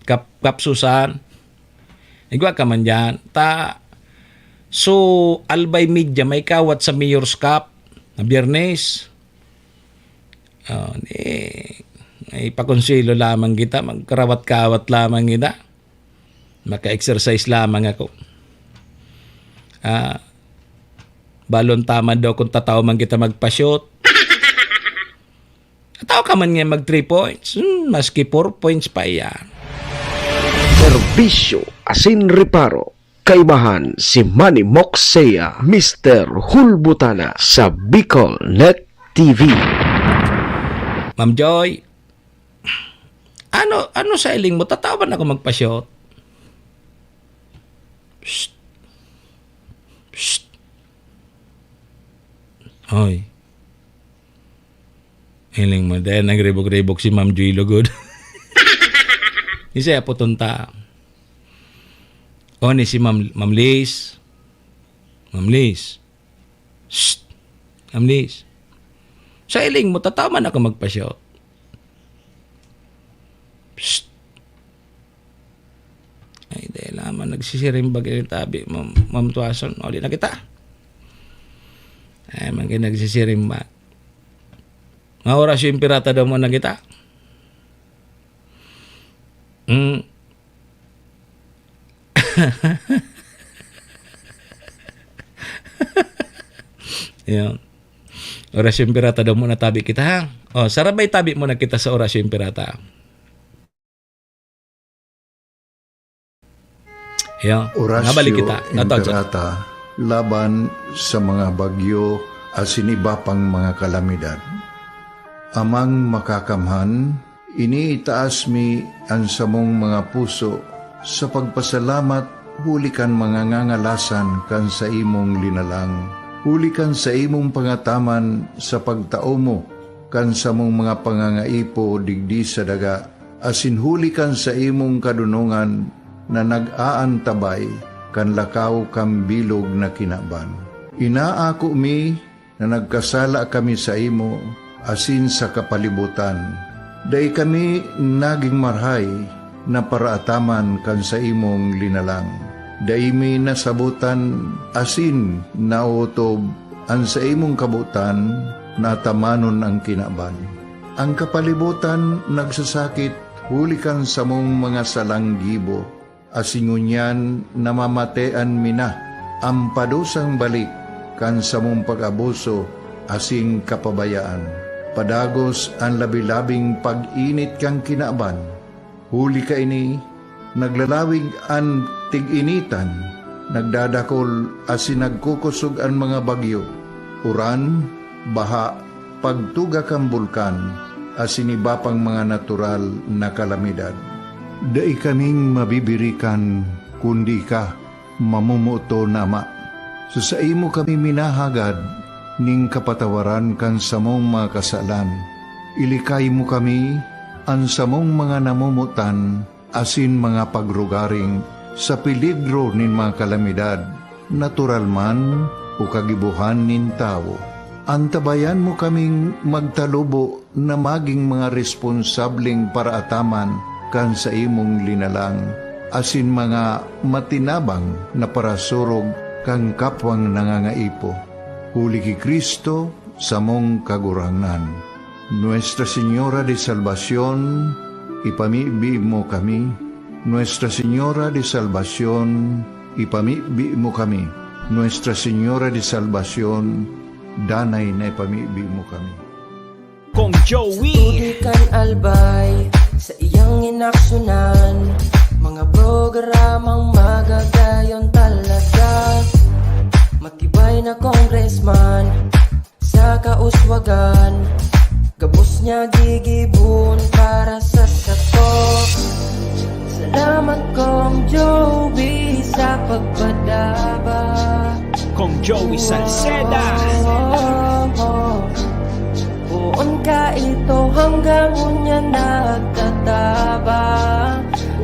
Kap-, Kap Susan. Igwa ka man diyan. Ta, so, Albay Media, may kawat sa Mayor's Cup na Biyernes. Oh, di, may pakonselo lamang kita, magkarawat-kawat lamang kita. Maka-exercise lamang ako. Ah, balon tamad daw kung tataw man kita magpa-shoot. Tao ka man nga mag three points, hmm, maski four points pa iyan. Serbisyo asin reparo. Kaibahan si Manny Moxea, Mister Hulbutana sa Bicol Net T V. Ma'am Joy, ano, ano sa hiling mo? Tatawan ako magpa-shot. Psst. Psst. Hoy. Hiling mo, dahil nagribok-ribok si Ma'am Joy Lugod. Isa po tonta. O, ni si Ma'am, Ma'am Liz. Ma'am Liz. Shh! Ma'am Liz. Sa hiling mo, tataman ako magpa-shot. Shh! Ay, dahil naman nagsisiring bagay yung tabi, Ma'am, Ma'am Tuason. Uli na kita. Ay, man kayo nagsisiring ba? Mga oras yung pirata daw mo na kita. Mm. Yan. Oras yung pirata daw mo na tabi kita, ha? O, sarabay tabi mo na kita sa oras yung pirata. Yan. Orasyo Nabalik kita. Natawag sa Imperata, laban sa mga bagyo asin iba pang mga kalamidad. Amang Makakamhan, iniitaas mi an samong mga puso sa pagpasalamat huli kan mga ngangalasan kan saimong linalang, huli kan saimong pangataman sa pagtao mo kan samong mga pangangaipo digdi sa daga, asin huli kan saimong kadonongan na nag-aantabay kan lakaw kan bilog na kinaban. Inaako mi na nagkasala kami saimo asin sa kapalibotan. Dai kami nagin marahay na paraataman kan saimong linalang. Dai mi nasabotan asin naotob an saimong kabotan na atamanon an kinaban. An kapalibotan nagsasakit huli kan samong mga salang gibo, asin ngunyan namamatean mi na an padusang balik kan samong pag-abuso asin kapabayaan. Padagos an labi-labing pag-init kan kinaban. Huli kaini, naglalawig an tig-initan, nagdadakol asin nagkukosog an mga bagyo, uran, baha, pagtuga kan bulkan, asin iba pang mga natural na kalamidad. Dai kaming mabibirikan, kundi ika, mamomoton na Ama. Sa saimo kami minahagad ning kapatawaran kan samong mga kasalan. Ilikay mo kami, an samong mga namomotan, asin mga pagrugaring sa peligro nin mga kalamidad, natural man o kagibohan nin tawo. Antabayan mo kaming magtalubo na magin mga responsableng paraataman kan saimong linalang, asin mga matinabang na parasurog kan kapwang nangangaipo. Huli ki Cristo, samong Kagurangnan. Nuestra Señora de Salvacion, ipamibi mo kami. Nuestra Señora de Salvacion, ipamibi mo kami. Nuestra Señora de Salvacion, danay na ipamibi mo kami. Kong Joey. Tubig kan Albay, sa iyang inaksyonan, mga programang magagayon talaga. Mat- Tibay na congressman sa kauswagan, gabos niya gigibon para sa sato. Salamat, Kong Joey, sa pagpadaba. Kong Joey Salceda. Oh, oh, oh. Poon ka ito hanggang unya nagtatabang,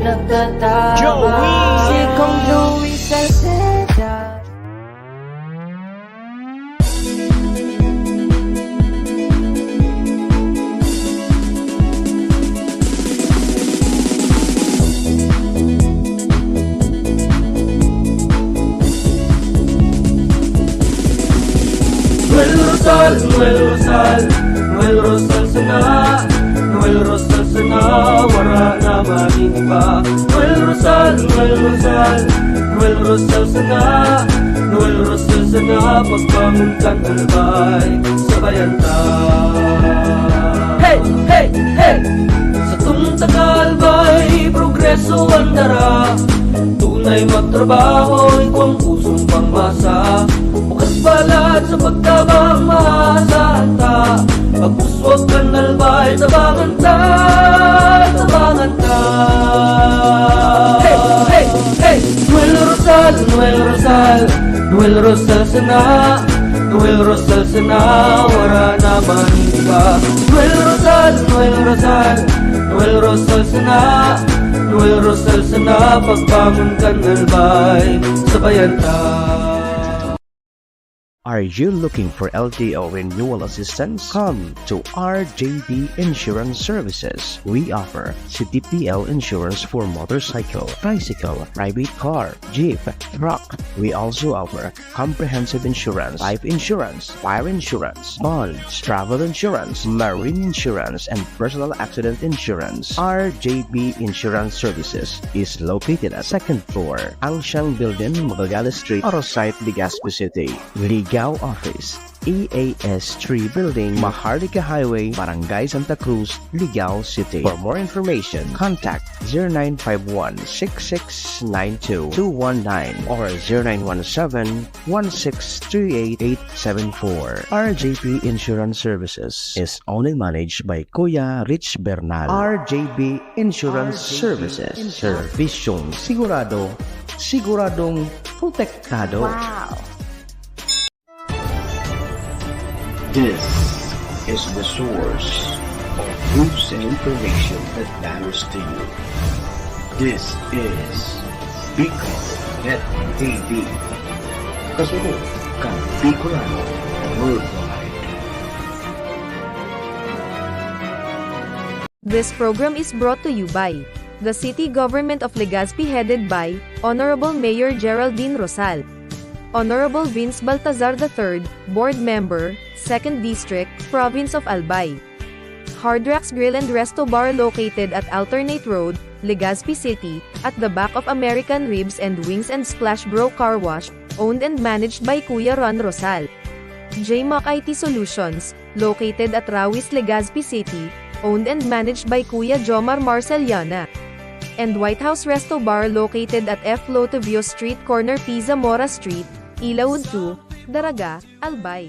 nagtatabang. Joey! Si Kong Joey Salceda. Noel Rosal, Noel Rosal, Noel Rosal sana, Noel Rosal sana, wara na maning iba. Noel Rosal, Noel Rosal, Noel Rosal sana, Noel Rosal sana, pagbangon kan Albay, sabayan ta. Hey, hey, hey! Satong taga Albay, progreso an dara. Tunay magtrabaho, igwang pusong pangmasa. Bukas palad sa pagtabang, maasahan ta. Pag-uswag kan Albay, tabangan ta, tabangan ta. Hey, hey, hey! Noel Rosal, Noel Rosal, Noel Rosal sana, Noel Rosal sana, wara na man iba. Noel Rosal, Noel Rosal, Noel Rosal sana, Noel Rosal sana, pagbangon kan Albay, sabayan ta. Are you looking for L T O renewal assistance? Come to R J B Insurance Services. We offer C D P L insurance for motorcycle, tricycle, private car, jeep, truck. We also offer comprehensive insurance, life insurance, fire insurance, bonds, travel insurance, marine insurance, and personal accident insurance. R J B Insurance Services is located at second floor, Angshan Building, Magallanes Street, Arosite, Legazpi City. Ligao Office, E A S three Building, Maharlika Highway, Barangay Santa Cruz, Ligao City. For more information, contact zero nine five one six six nine two two one nine or zero nine one seven one six three eight eight seven four. R J P Insurance Services is owned and managed by Kuya Rich Bernal. R J B Insurance Services. Serbisyong sigurado, siguradong protektado. Wow! This is the source of news and information that matters to you. This is Bicol Net T V. Kasunod kan Bicolano Worldwide. This program is brought to you by the City Government of Legazpi, headed by Honorable Mayor Geraldine Rosal. Honorable Vince Baltazar the third, Board Member, Second District, Province of Albay. Hard Rocks Grill and Resto Bar, located at Alternate Road, Legazpi City, at the back of American Ribs and Wings and Splash Bro Car Wash, owned and managed by Kuya Ron Rosal. J Mac I T Solutions, located at Rawis, Legazpi City, owned and managed by Kuya Jomar Marceliana. And White House Resto Bar, located at F Lotivio Street, corner P Zamora Street, Ilaud two, Daraga, Albay.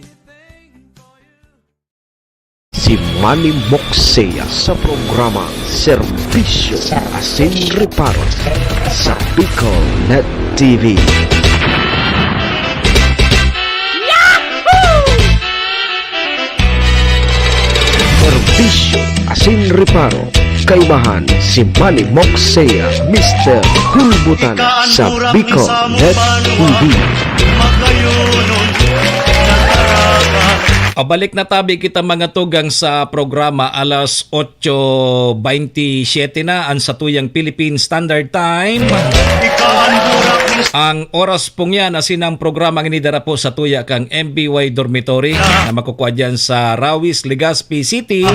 Si Manny Moxea sa programang Serbisyo Asin Reparo sa Bicol Net T V. Serbisyo Asin Reparo, kaibahan si Manny Moxea, Mister Hulbutan sa Bicol Net T V. Pabalik na tabi kita, mga tugang, sa programa. Alas otso bentisiete na an satuyang Philippine Standard Time. Ang oras pong yan, asin ang programa ini dara po sa tuya kang M B Y Dormitory na makukua dyan sa Rawis, Legazpi City.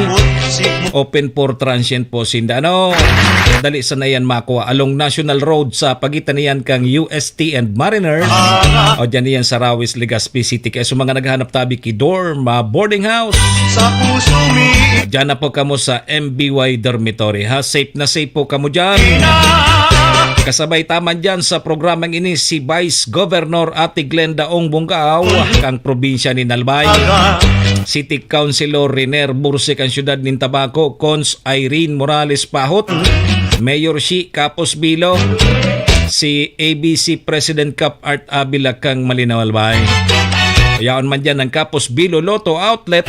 Open for transient po sinda. Ano? Dali sana yan makua. Along National Road sa pagitan niyan kang U S T and Mariner. O dyan yan sa Rawis, Legazpi City. Kaya sa mga naghahanap tabi ki dorm, ah, boarding house, sa puso mi. Diyan na po kamo sa M B Y Dormitory, ha? Safe na safe po kamo diyan. Kasabay ta man dyan sa programang ini si Vice Governor Ate Glenda Ong Bungkaw, kang probinsya nin Albay. City Councilor Riner Bursi, kang syudad nin Tabaco, Cons Irene Morales Pahot, Mayor Shi Kapos Bilo, si A B C President Cap Art Avila, kang Malinaw Albay. Yaon man dyan ang Kapos Bilo Lotto Outlet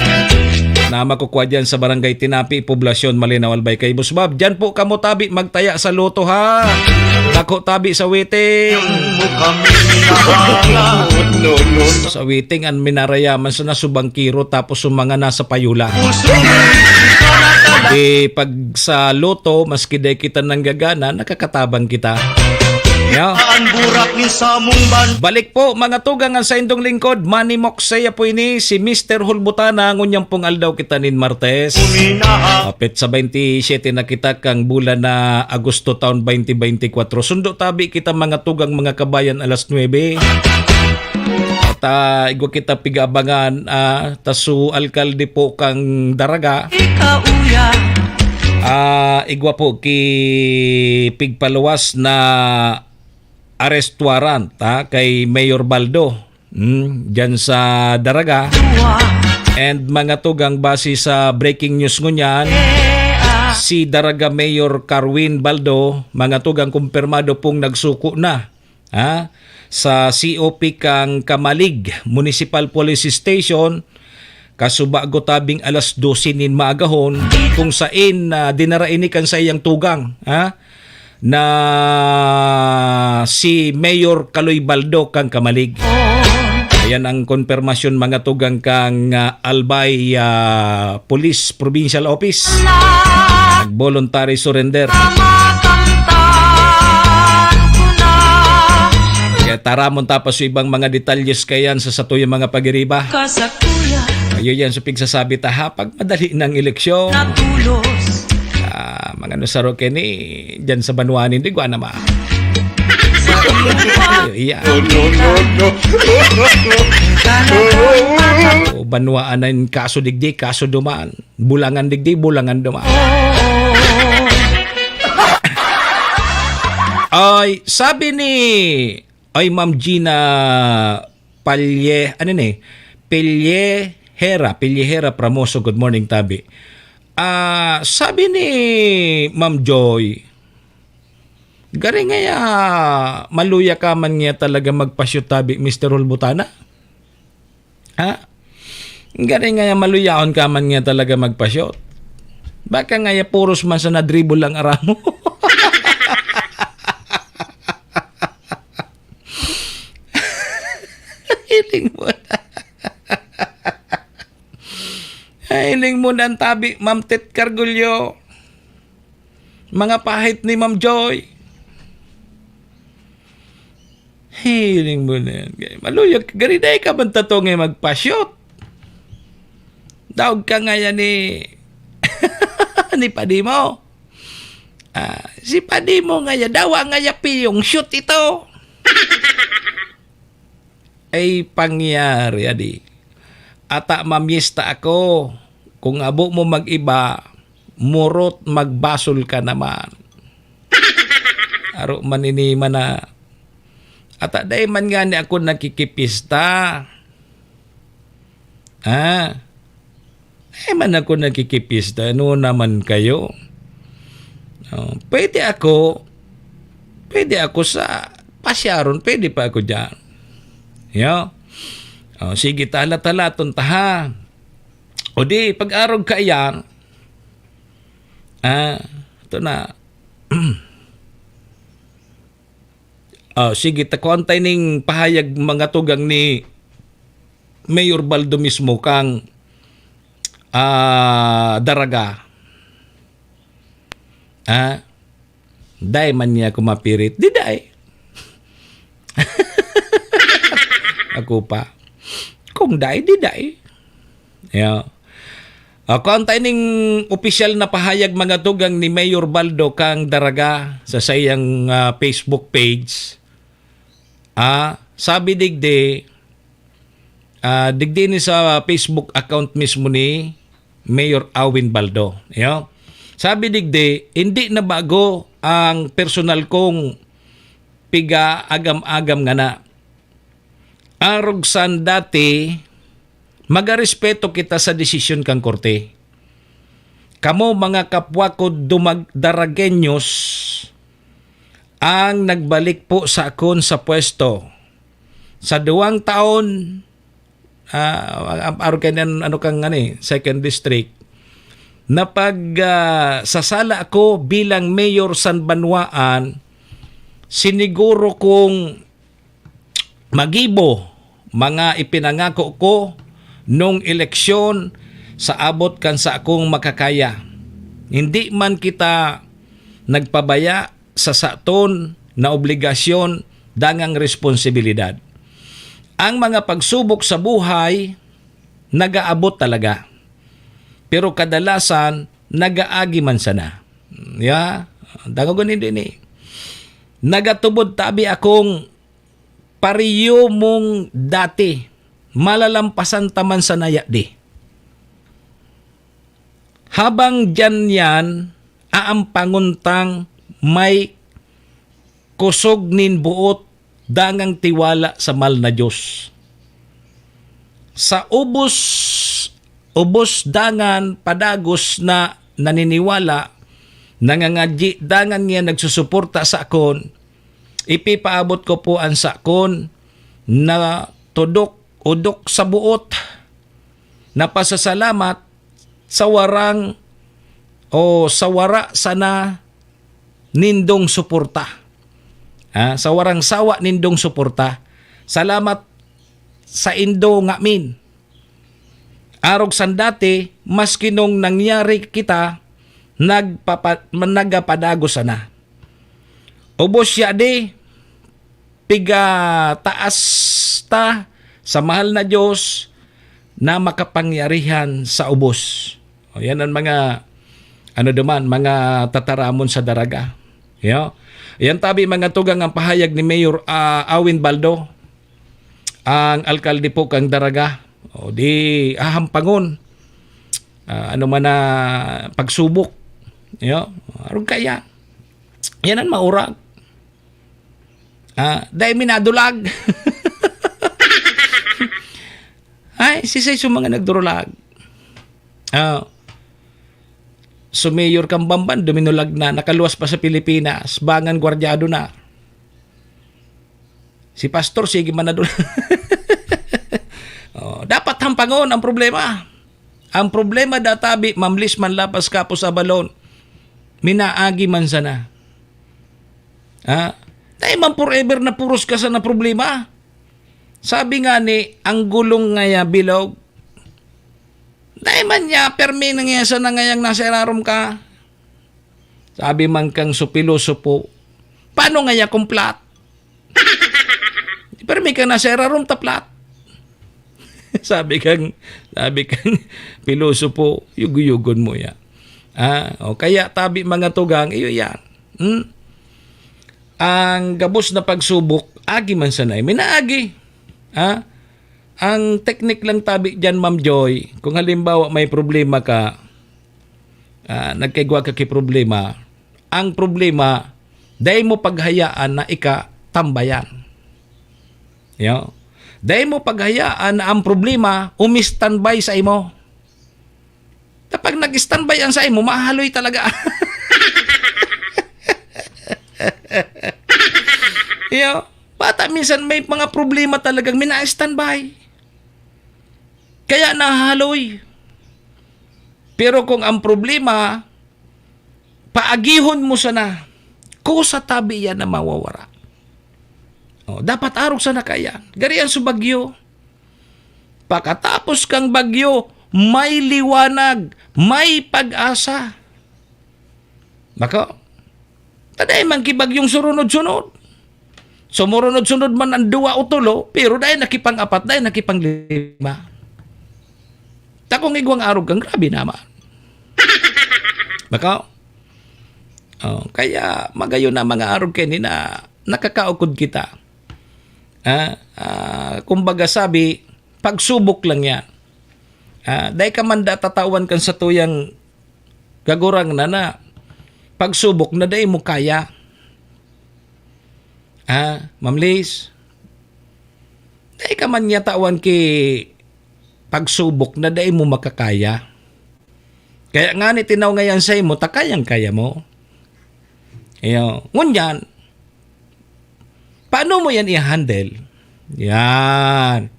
na makukuha dyan sa Barangay Tinapi, Poblasyon, Malinaw Albay, kay Boss Bob. Dyan po kamo tabi magtaya sa lotto, ha. Dako tabi sa waiting. Sa waiting, ang minarayaman sa nasubang kiro, tapos yung mga nasa payula. Di pag sa lotto, maski di kita nanggagana, nakakatabang kita. Yeah. Ang burak ni samong ban- Balik po, mga tugang, ang saindong lingkod, Manny Moksaya po ini, si Mister Hulbutana, ngunyan pong aldaw kita nin Martes. Apit sa twenty-seven na kita kang bulan na Agosto taon twenty twenty-four. Sundo tabi kita, mga tugang, mga kabayan, alas nuebe. At, ah, igwa kita pig-abangan, ah, ta su alkalde po kang Daraga. Ikaw, uya. Ah, igwa po ki pigpaluwas na arrest warrant, ha, kay Mayor Baldo. Hmm, dyan sa Daraga. And mga tugang, base sa breaking news ngunyan, si Daraga Mayor Carwin Baldo, mga tugang, kumpirmado pong nagsuko na, ha, sa C O P kang Camalig Municipal Police Station, kasubago tabing alas dose nin maagahon, kung sain, ah, dinara ini kan saiyang tugang, ha, na si Mayor Kaloy Baldo kang Camalig. Ayan ang konpermasyon, mga tugang, kang, ah, Albay, ah, Police Provincial Office. Nag-voluntary surrender. Kaya taramon tapos yung ibang mga detalyes kayan sa satuyang mga pagiriba. Kayo yan sa pigsasabi ta, ha, pag madali ng eleksyon. Ah, mga nusaro kini, dyan sa banwa nin Digwa naman. Iya. No, no, no, no. O, banwaan na yung kaso digdi, kaso duman. Bulangan digdi, bulangan duman. Ay, sabi ni, ay, Ma'am Gina Palye, ano ni? Pelyehera, Pelyehera Pramoso, good morning, tabi. Ah, sabi ni Ma'am Joy, gari ngaya maluya ka man ngaya talaga magpa-shoot tabi, Mister Hulbutana? Ha? Gari ngaya maluyaon ka man ngaya talaga magpa-shoot? Baka ngaya puros man sa na-dribble lang aramo. Hiling mo na. Hiling mo na ang tabi, Ma'am Tet Cargullo. Mga pahit ni Ma'am Joy. Hiling mo na yan. Maluyag, gari dai ka man tatong eh magpa-shoot. Daog ka ngaya ni, ni Padimo. Ah, si Padimo ngaya, dawa ngaya piyong shoot ito. Ay pangyari, adi. Ata mamyesta ako. Kung abo mo mag-iba, murot magbasol ka naman. Aro man ini man na. Ata dai man ngani ako nakikipista. Ah. Dai man ako nakikipista. Ano naman kayo? Oh, pwede ako, pwede ako sa pasyaron, pwede pa ako dyan. Yo. Oh, sige, tala-talaton ta, ha. O di, pag-arog ka iyan, ah, ito na. Oh, sige, takuan tayo ning pahayag, mga tugang, ni Mayor Baldo mismo kang, ah, Daraga. Ah, dai man niya ako mapirit. Di dai. Ako pa. Kung dai, di dai. Yeah. Ah, kung tayo ning opisyal na pahayag, mga tugang, ni Mayor Baldo kang Daraga sa sayang, ah, Facebook page, ah, sabi digdi, ah, digdi ni sa Facebook account mismo ni Mayor Awin Baldo. Yo. Sabi digdi, hindi na bago ang personal kong piga agam-agam ngana. Arog san dati, magarespeto kita sa desisyon kan korte. Kamo, mga kapwa ko dumag-, Daragueños, ang nagbalik po sa akon sa pwesto. Sa duwang taon, ah, ang, ang, ano kan, ano kan, ano eh, second district, na pag, ah, sasala ako bilang mayor san banwaan, siniguro kong magibo mga ipinangako ko nung eleksyon sa abot kan sa akong makakaya. Hindi man kita nagpabaya sa saton na obligasyon dangang responsibilidad. Ang mga pagsubok sa buhay, nagaabot talaga. Pero kadalasan, nagaagi man sana. Ya, dangogon nindo ini. Nagatubod tabi akong pariyomong dati. Malalampasan ta man sana yadi. Habang diyan yan, aampangon tang may kusog nin boot dangang tiwala sa mahal na Diyos. Sa ubos, ubos dangan padagos na naniniwala, nangangadyi dangan niya nagsusuporta sa akon, ipipaabot ko po an sakon na tudok-udok sa boot na pasasalamat sa warang o sa wara sana nindong suporta. Ah, sa warang sawa nindong suporta. Salamat sa indo ngamin. Arog san dati, maski nung nangyari kita, nagpapa-, nagapadago sana. Ubos siya di, piga taas ta sa mahal na Diyos na makapangyarihan sa ubos. O, yan ang mga, ano duman, mga tataramon sa Daraga. Yo? Yan tabi, mga tugang, ang pahayag ni Mayor, ah, Awin Baldo, ang alkalde po kang Daraga. O, di ahampangon. Ah, ano man na pagsubok. Yo? Arog kaya. Yan ang maurag. Ah, dai mi nadulag. Ay, sisay sa mga nagdurulag? Ah, so mayor kang Bamban, duminulag na, nakaluwas pa sa Pilipinas, bangan gwardyado na. Si pastor, sige man nadulag. Oh, dapat hampangon ang problema. Ang problema databi, mamlis man lapas kapos sa balon. Minaagi man sana. Ha? Dai man forever na puros ka sana problema. Sabi nga ni, ang gulong ngaya bilog. Dai man niya, permi na ngaya sana ngayang nasa irarom ka. Sabi man kang su pilosopo, paano ngaya kung flat? Permi ka nasa irarom ta flat. Sabi kang, sabi kang pilosopo, yugo-yugon mo yan. Ah, o kaya tabi mga tugang, iyo yan. Hmm? Ang gabos na pagsubok, agi man sanay. Minaagi. Ha? Ang teknik lang tabi dyan, Ma'am Joy, kung halimbawa may problema ka, ah, nagkaigwa ka ki problema, ang problema, dai mo paghayaan na ika tambayan. Yo. Dai mo paghayaan na ang problema, umi-standby sa imo. Kapag nag-standby ang sa imo, mahaloy talaga. Yo. Bata, minsan may mga problema talagang mina-standby. Kaya nahaloy. Pero kung ang problema, paagihon mo sana, kusa tabi yan na mawawara. O, dapat arog sana kaiyan. Gari an su bagyo. Pakatapos kang bagyo, may liwanag, may pag-asa. Bako, ta dai man ki bagyong surunod-sunod. Sumurunod-sunod man ang duwa o tulo, pero dai na ki pang-apat, dai na ki pang-lima. Ta kung igwang arog kang, grabe naman. Bako? Oh, kaya magayon na mga arog kini na nakakaukod kita. Ah, ah, kumbaga sabi, pagsubok lang yan. Ah, dai ka man da tatawan kan satuyang gagurang na na pagsubok na dai mo kaya. Ah, Ma'am Liz, dai ka man niya tawan ki pagsubok na dai mo makakaya. Kaya ngani tinaw ngayan saimo, ta kayang-kaya mo. Iyo. Ngunyan, paano mo yan i-handle? Yan.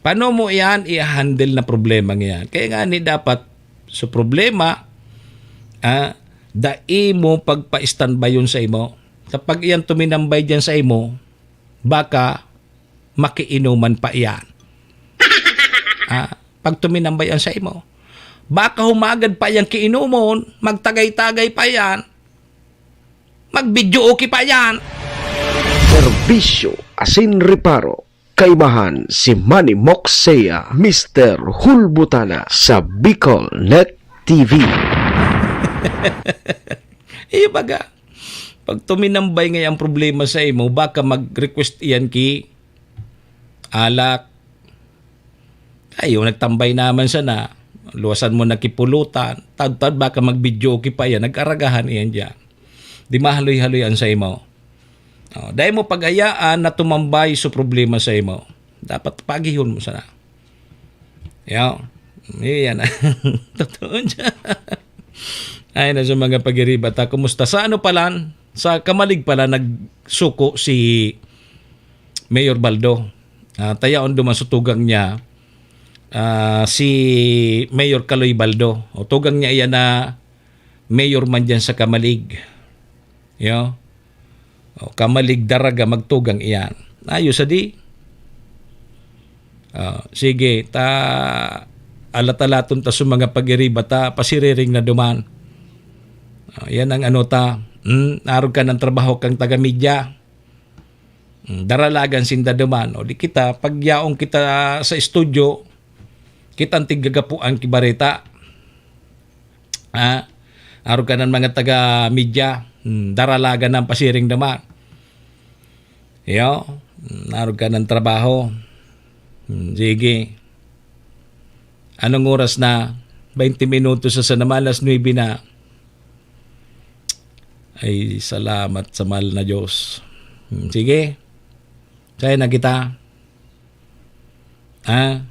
Paano mo yan i-handle na problema yan? Kaya ngani dapat sa problema, ah, dai mo pagpa-standby yun saimo. Kapag iyan tuminambay diyan saimo, baka makiinuman pa iyan. Ah, pag tuminambay an saimo, baka humagad pa iyang kiinomon, magtagay-tagay pa iyan, mag-videoke pa iyan. Serbisyo asin reparo. Kaibahan si Manny Moksea, Mister Hulbutana sa Bicol Net T V. Iyo baga, pag tuminambay ngay ang problema saimo, baka mag-request iyan ki alak. Ayo, nagtambay naman sana. Luwasan mo na ki pulutan. Tadtad baka mag-videoke pa iyan, nag-aragahan iyan diyan. Di mahaloy-haloy an saimo. Oh, dai mo pag-ayaan na tumambay sa problema saimo. Dapat paagihon mo sana. Yo. Iyan. Totoo dyan. Ay, na sa mga pag-iriba ta. Kumusta? Sa ano palan? Sa Kamalig pala nagsuko si Mayor Baldo. Ah, tayaon duman sa tugang niya, ah, si Mayor Kaloy Baldo. O tugang niya iyan na mayor man dyan sa Kamalig. Yo. O, Kamalig, Daraga, magtugang iyan. Ayo sa di. Ah, sige, ta alat-alaton ta sa mga pag-iriba ta pasiriring na duman. Ah, yan ang ano ta. Hmm, arog ka ng trabaho kang taga-media. Hmm, daralagan sinda duman. O di kita, pag yaong kita sa estudyo, kita ang tiggagapuan ki bareta. Ha? Arog ka ng mga taga-media. Hmm, daralagan ng pasiring duman. Yo, hmm, arog ka ng trabaho. Hmm, sige. Anong oras na? Baynte minutos sa sana, alas nuebe na. Ay, salamat sa mahal na Diyos. Hmm, sige. Kaya na kita. Ha?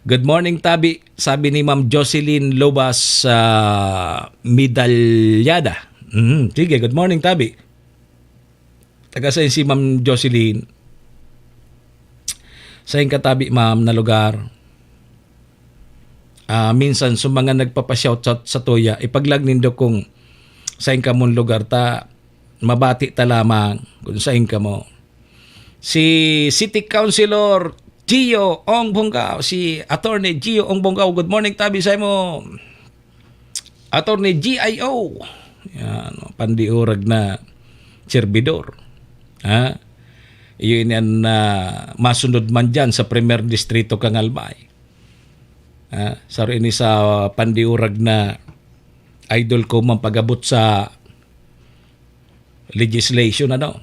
Good morning, Tabi. Sabi ni Ma'am Jocelyn Lobas sa Midalyada. Mhm. Sige, good morning, Tabi. Taga saan si Ma'am Jocelyn? Saan ka, Tabi, ma'am, na lugar? Ah, minsan, sa mga nagpapa-shoutout sa tuya, ipaglag nindo kung saan ka mong lugar, ta mabati ta lamang kung saan ka mo. Si City Councilor Gio Ong Bongao, si Attorney Gio Ong Bongao, good morning, Tabi, sa imo. Attorney G I O. Yan, pandiurag na servidor. Ha? Iyo ini an, ah, masunod man dyan sa Primer Distrito kang Albay. Ha? Saro ini sa pandiurag na idol ko man pag-abot sa legislation, ano?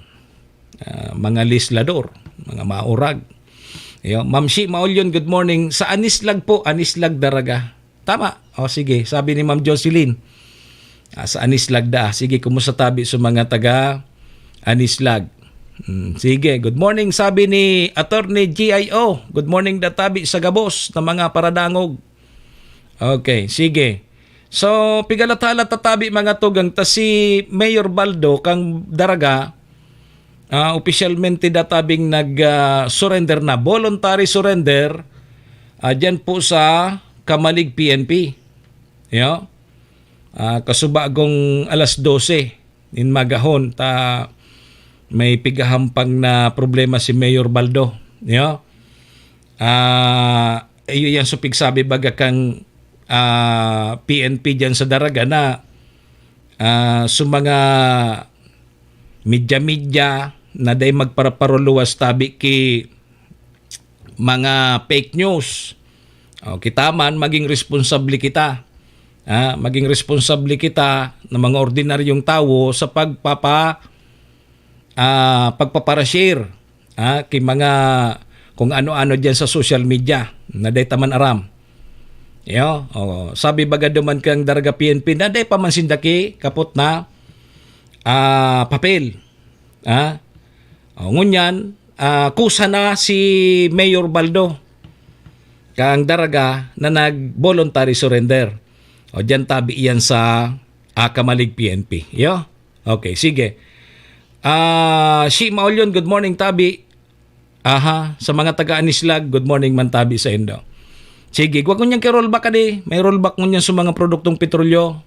Ah, mga legislador, mga maurag. Yo, Ma'am Shi Maulyon, good morning. Sa Anislag po, Anislag Daraga. Tama. O sige, sabi ni Ma'am Jocelyn. Ah, sa Anislag da. Sige, kumusta, Tabi, sa mga taga Anislag? Hmm, sige, good morning, sabi ni Attorney G I O. Good morning da, Tabi, sa gabos na mga paradangog. Okay, sige. So, pigalat-halat ta, Tabi, mga tugang, ta si Mayor Baldo kang Daraga, ah, opisyalmente da, Tabing, nag, ah, surrender na, voluntary surrender, ah, dyan po sa Kamalig P N P. Yo? Ah, kasubagong alas dose nin magahon, ta may pigahampang na problema si Mayor Baldo. Yo? Ah, iyo yan supig sabi baga kang, ah, P N P dyan sa Daraga na, ah, sa mga media-media na dai magparaparuluwas, Tabi, ki mga fake news. O, kita man, maging responsable kita. Ah, maging responsable kita ng mga ordinaryong tawo sa pagpapa-, ah, pagpapara-share, ah, ki mga kung ano-ano diyan sa social media na dai ta man aram. Yo, o, sabi baga duman kang Daraga P N P na dai pa man sinda ki kapot na, ah, papel. Ah? O, ngunyan, ah, kusa na si Mayor Baldo kang Daraga na nag-voluntary surrender. O, diyan tabi iyan sa, ah, Kamalig P N P. Yo? Okay, sige. Ah, si Maulyon, good morning, tabi. Aha, sa mga taga Anislag, good morning man tabi sa indo. Sige, wag ngunyan kay rollback kadi. May rollback ngunyan sa mga produktong petrolyo.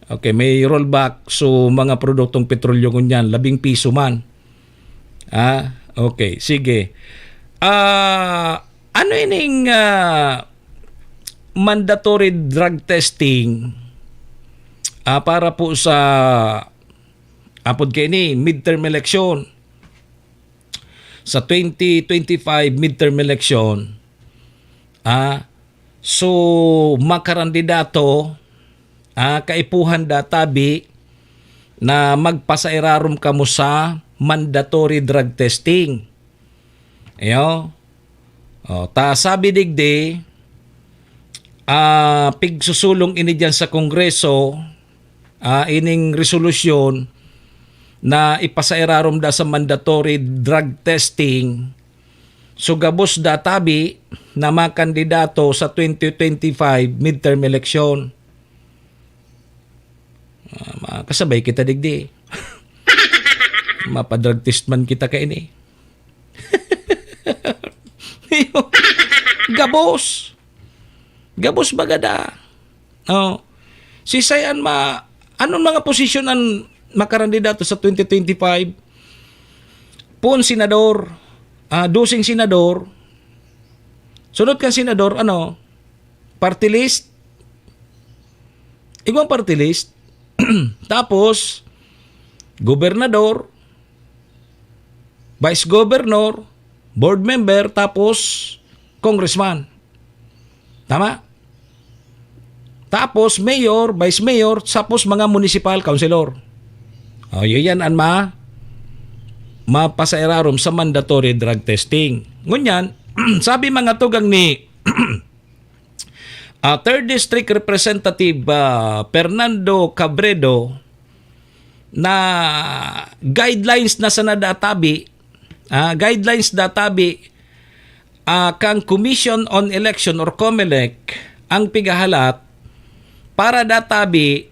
Okay, may rollback so mga produktong petrolyo ngunyan, labing piso man. Ah, okay, sige. Ah, ano ining, ah, mandatory drug testing, ah, para po sa, apod kaini, midterm election? Sa twenty twenty-five midterm election, ah, so, makarandidato, ah, kaipuhan da tabi na magpasairarom kamo sa mandatory drug testing. Iyo. O, ta sabi digdi, ah, pigsusulong ini diyan sa Kongreso, ah, ining resolusyon na ipasairarom da sa mandatory drug testing. So, gabos da tabi na makandidato sa twenty twenty-five midterm election. Ah, makasabay kita digdi. Mapa-drug test man kita kaini. Gabos. Gabos baga da. Oh. Si Sayan ma, anong mga posisyon ang makarandidato sa twenty twenty-five? Pun senador, ah, doseng senador. Sunod kan senador, ano? Party list? Igwang party list. Tapos, gobernador, vice governor, board member, tapos congressman. Tama? Tapos mayor, vice mayor, tapos mga municipal councilor. O, yun yan ang ma-, mapasairarom sa mandatory drug testing. Ngunyan, sabi mga tugang ni, ah, Third District Representative, ah, Fernando Cabredo, na guidelines na sana databi, ah, guidelines databi, ah, kang Commission on Election or COMELEC ang pigahalat para databi,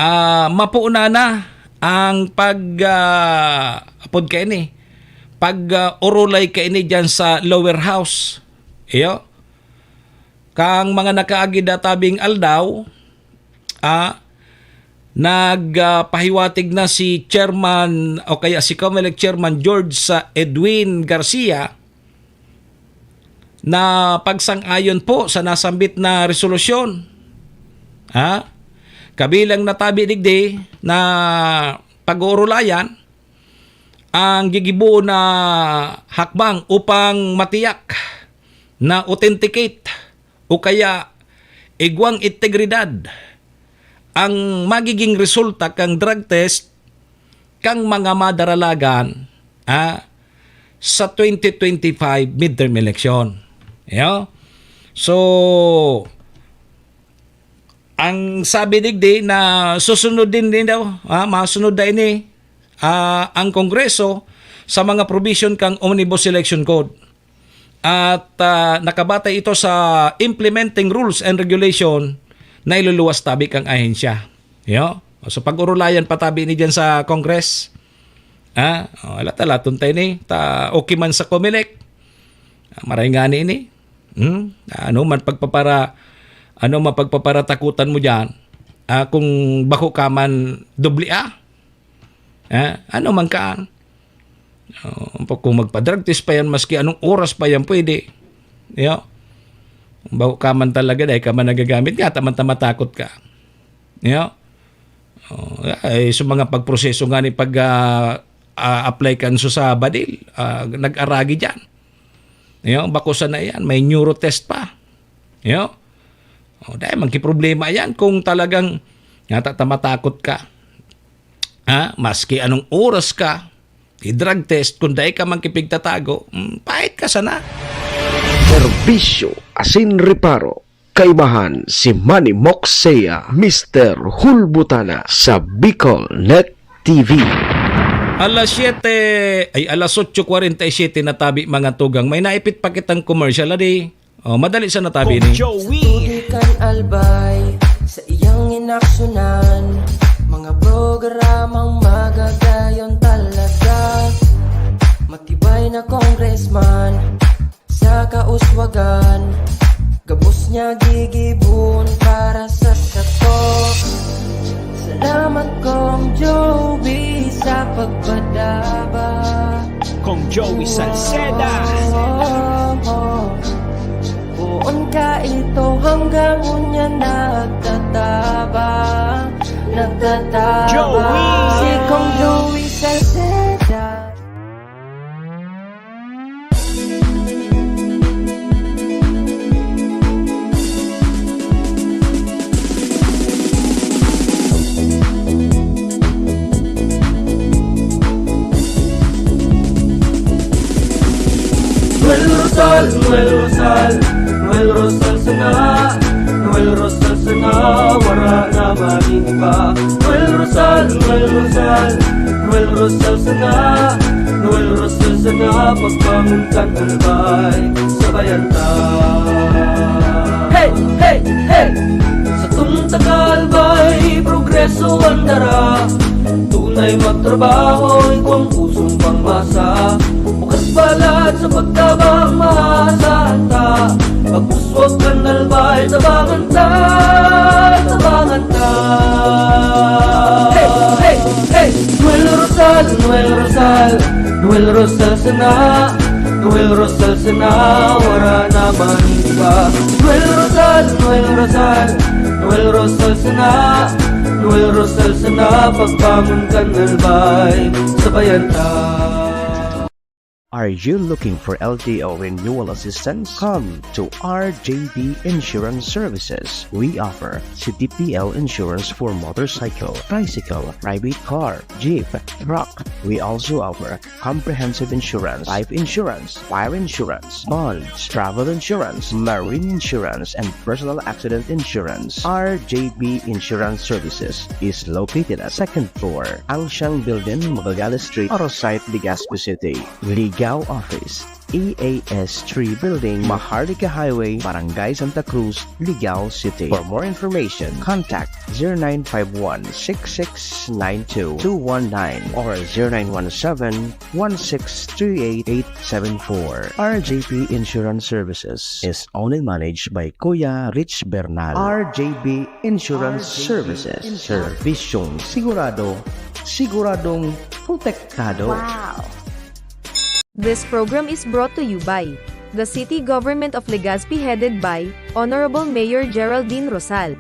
ah, mapuna na ang pag, ah, apod kaini, pag, ah, orolay kaini diyan sa lower house. Iyo. Kang mga nakaagi databing aldaw, ah, nagpahiwatig na si Chairman o kaya si COMELEC Chairman George sa Edwin Garcia na pagsang-ayon po sa nasambit na resolusyon. Ha? Kabilang natabi digdi na pag-uurulayan ang gigibo na hakbang upang matiyak na authenticate o kaya igwang integridad ang magiging resulta kan drug test kan mga madaralagan, ah, sa twenty twenty-five midterm election. Iyo? So, ang sabi digdi na susunod din, din daw, ah, masunod na ini, ah, ang Kongreso sa mga provision kang Omnibus Election Code. At, ah, nakabatay ito sa implementing rules and regulation na iluluwas tabi kang ahensya. Yo? So, pag-urulayan pa tabi ni dyan sa Congress. Ha? O, alat-alaton tayo ni. Ta, okay man sa COMELEC. Ah, maray nga ni ini. Hmm? Ano man pagpapara, ano man pagpaparatakutan mo dyan? Ah, kung bako ka man doble A? Ha? Ano man ka? Oh, kung magpa-drug test pa yan, maski anong oras pa yan, pwede. Yo? Kung bako ka man talaga, dahil ka man nagagamit, nga, taman-tama takot ka. Yo? Oh, ay, so mga pagproseso nga ni pag, ah, ah, apply kan so sa badil, ah, nag-aragi dyan. Yo, bako sana yan, may neuro test pa. Yo? Oh, dahil magkiproblema yan kung talagang nga, taman-tama takot ka. Ha? Maski anong oras ka, i-drug test, kung dai ka man kipigtatago, mm, pahit ka sana. Serbisyo asin reparo. kaibahan si Manny Moksea, Mister Hulbutana sa Bicol Net T V. Alas siyete, ay, alas otso kwarenta y siyete na tabi, mga tugang. May naipit pa kitang commercial, adi. Oh, madali sa natabi ni. Tubig kan Albay sa iyang inaksyonan. Mga programang magagayon talaga. Matibay na congressman sa kauswagan. Gabos niya gigibon para sa sato. Salamat, Kong Joey, sa pagpadaba. Kong Joey Salceda. Poon ka ito hanggang unya nagtatabang, nagtatabang. Joey! Si Kong Joey Salceda. Noel Rosal, Noel Rosal, Noel Rosal sana, Noel Rosal sana, wara na magin iba. Noel Rosal, Noel Rosal, Noel Rosal sana, Noel Rosal sana, pagbangon kan Albay, sabayan ta. Hey, hey, hey! Sa tunta ka Albay, progreso ang dara. Tunay magtrabaho, igwang pusong pangmasa. Bukas balat sa pagtabang, maasahan ta. Pag-uswag kan Albay, tabangan ta, tabangan ta. Hey, hey, hey! Noel Rosal, Noel Rosal, Noel Rosal sana, Noel Rosal sana, wara na man iba. Noel Rosal, Noel Rosal, Noel Rosal sana, Noel Rosal sana, pagbangon kan Albay, sabayan ta. Are you looking for L T O renewal assistance? Come to R J B Insurance Services. We offer C T P L insurance for motorcycle, tricycle, private car, jeep, truck. We also offer comprehensive insurance, life insurance, fire insurance, bonds, travel insurance, marine insurance, and personal accident insurance. R J B Insurance Services is located at second floor, Angsiang Building, Magallanes Street, Arosite, Legazpi City. Ligao Office, E A S three Building, Maharlika Highway, Barangay Santa Cruz, Ligao City. For more information, contact zero nine five one six six nine two two one nine or zero nine one seven one six three eight eight seven four. R J P Insurance Services is owned and managed by Kuya Rich Bernal. R J P Insurance Services. Servisyong sigurado, siguradong protektado. Wow! This program is brought to you by the City Government of Legazpi, headed by Honorable Mayor Geraldine Rosal,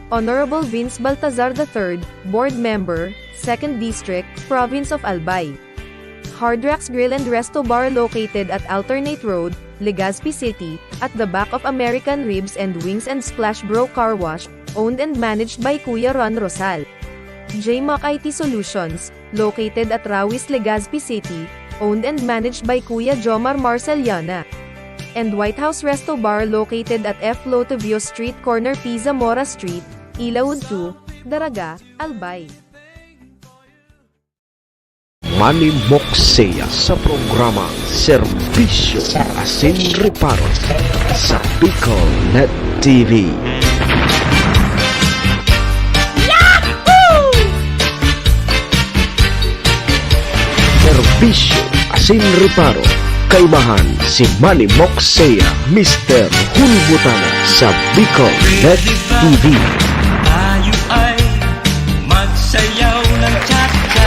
Honorable Vince Baltazar the third, Board Member, Second District, Province of Albay. Hard Rocks Grill and Resto Bar, located at Alternate Road, Legazpi City, at the back of American Ribs and Wings and Splash Bro Car Wash, owned and managed by Kuya Ron Rosal. J Mac I T Solutions, located at Rawis, Legazpi City, owned and managed by Kuya Jomar Marceliana. And White House Resto Bar, located at F Lotovio Street, corner P Zamora Street, Ilaud two, Daraga, Albay. Manny Moksea sa programang Serbisyo Asin Reparo sa Bicol Net T V. Serbisyo Asin Reparo, kaibahan si Manny Moksea, Mister Hulbutana sa Bicol Net T V. Tayo ay magsayaw ng cha-cha.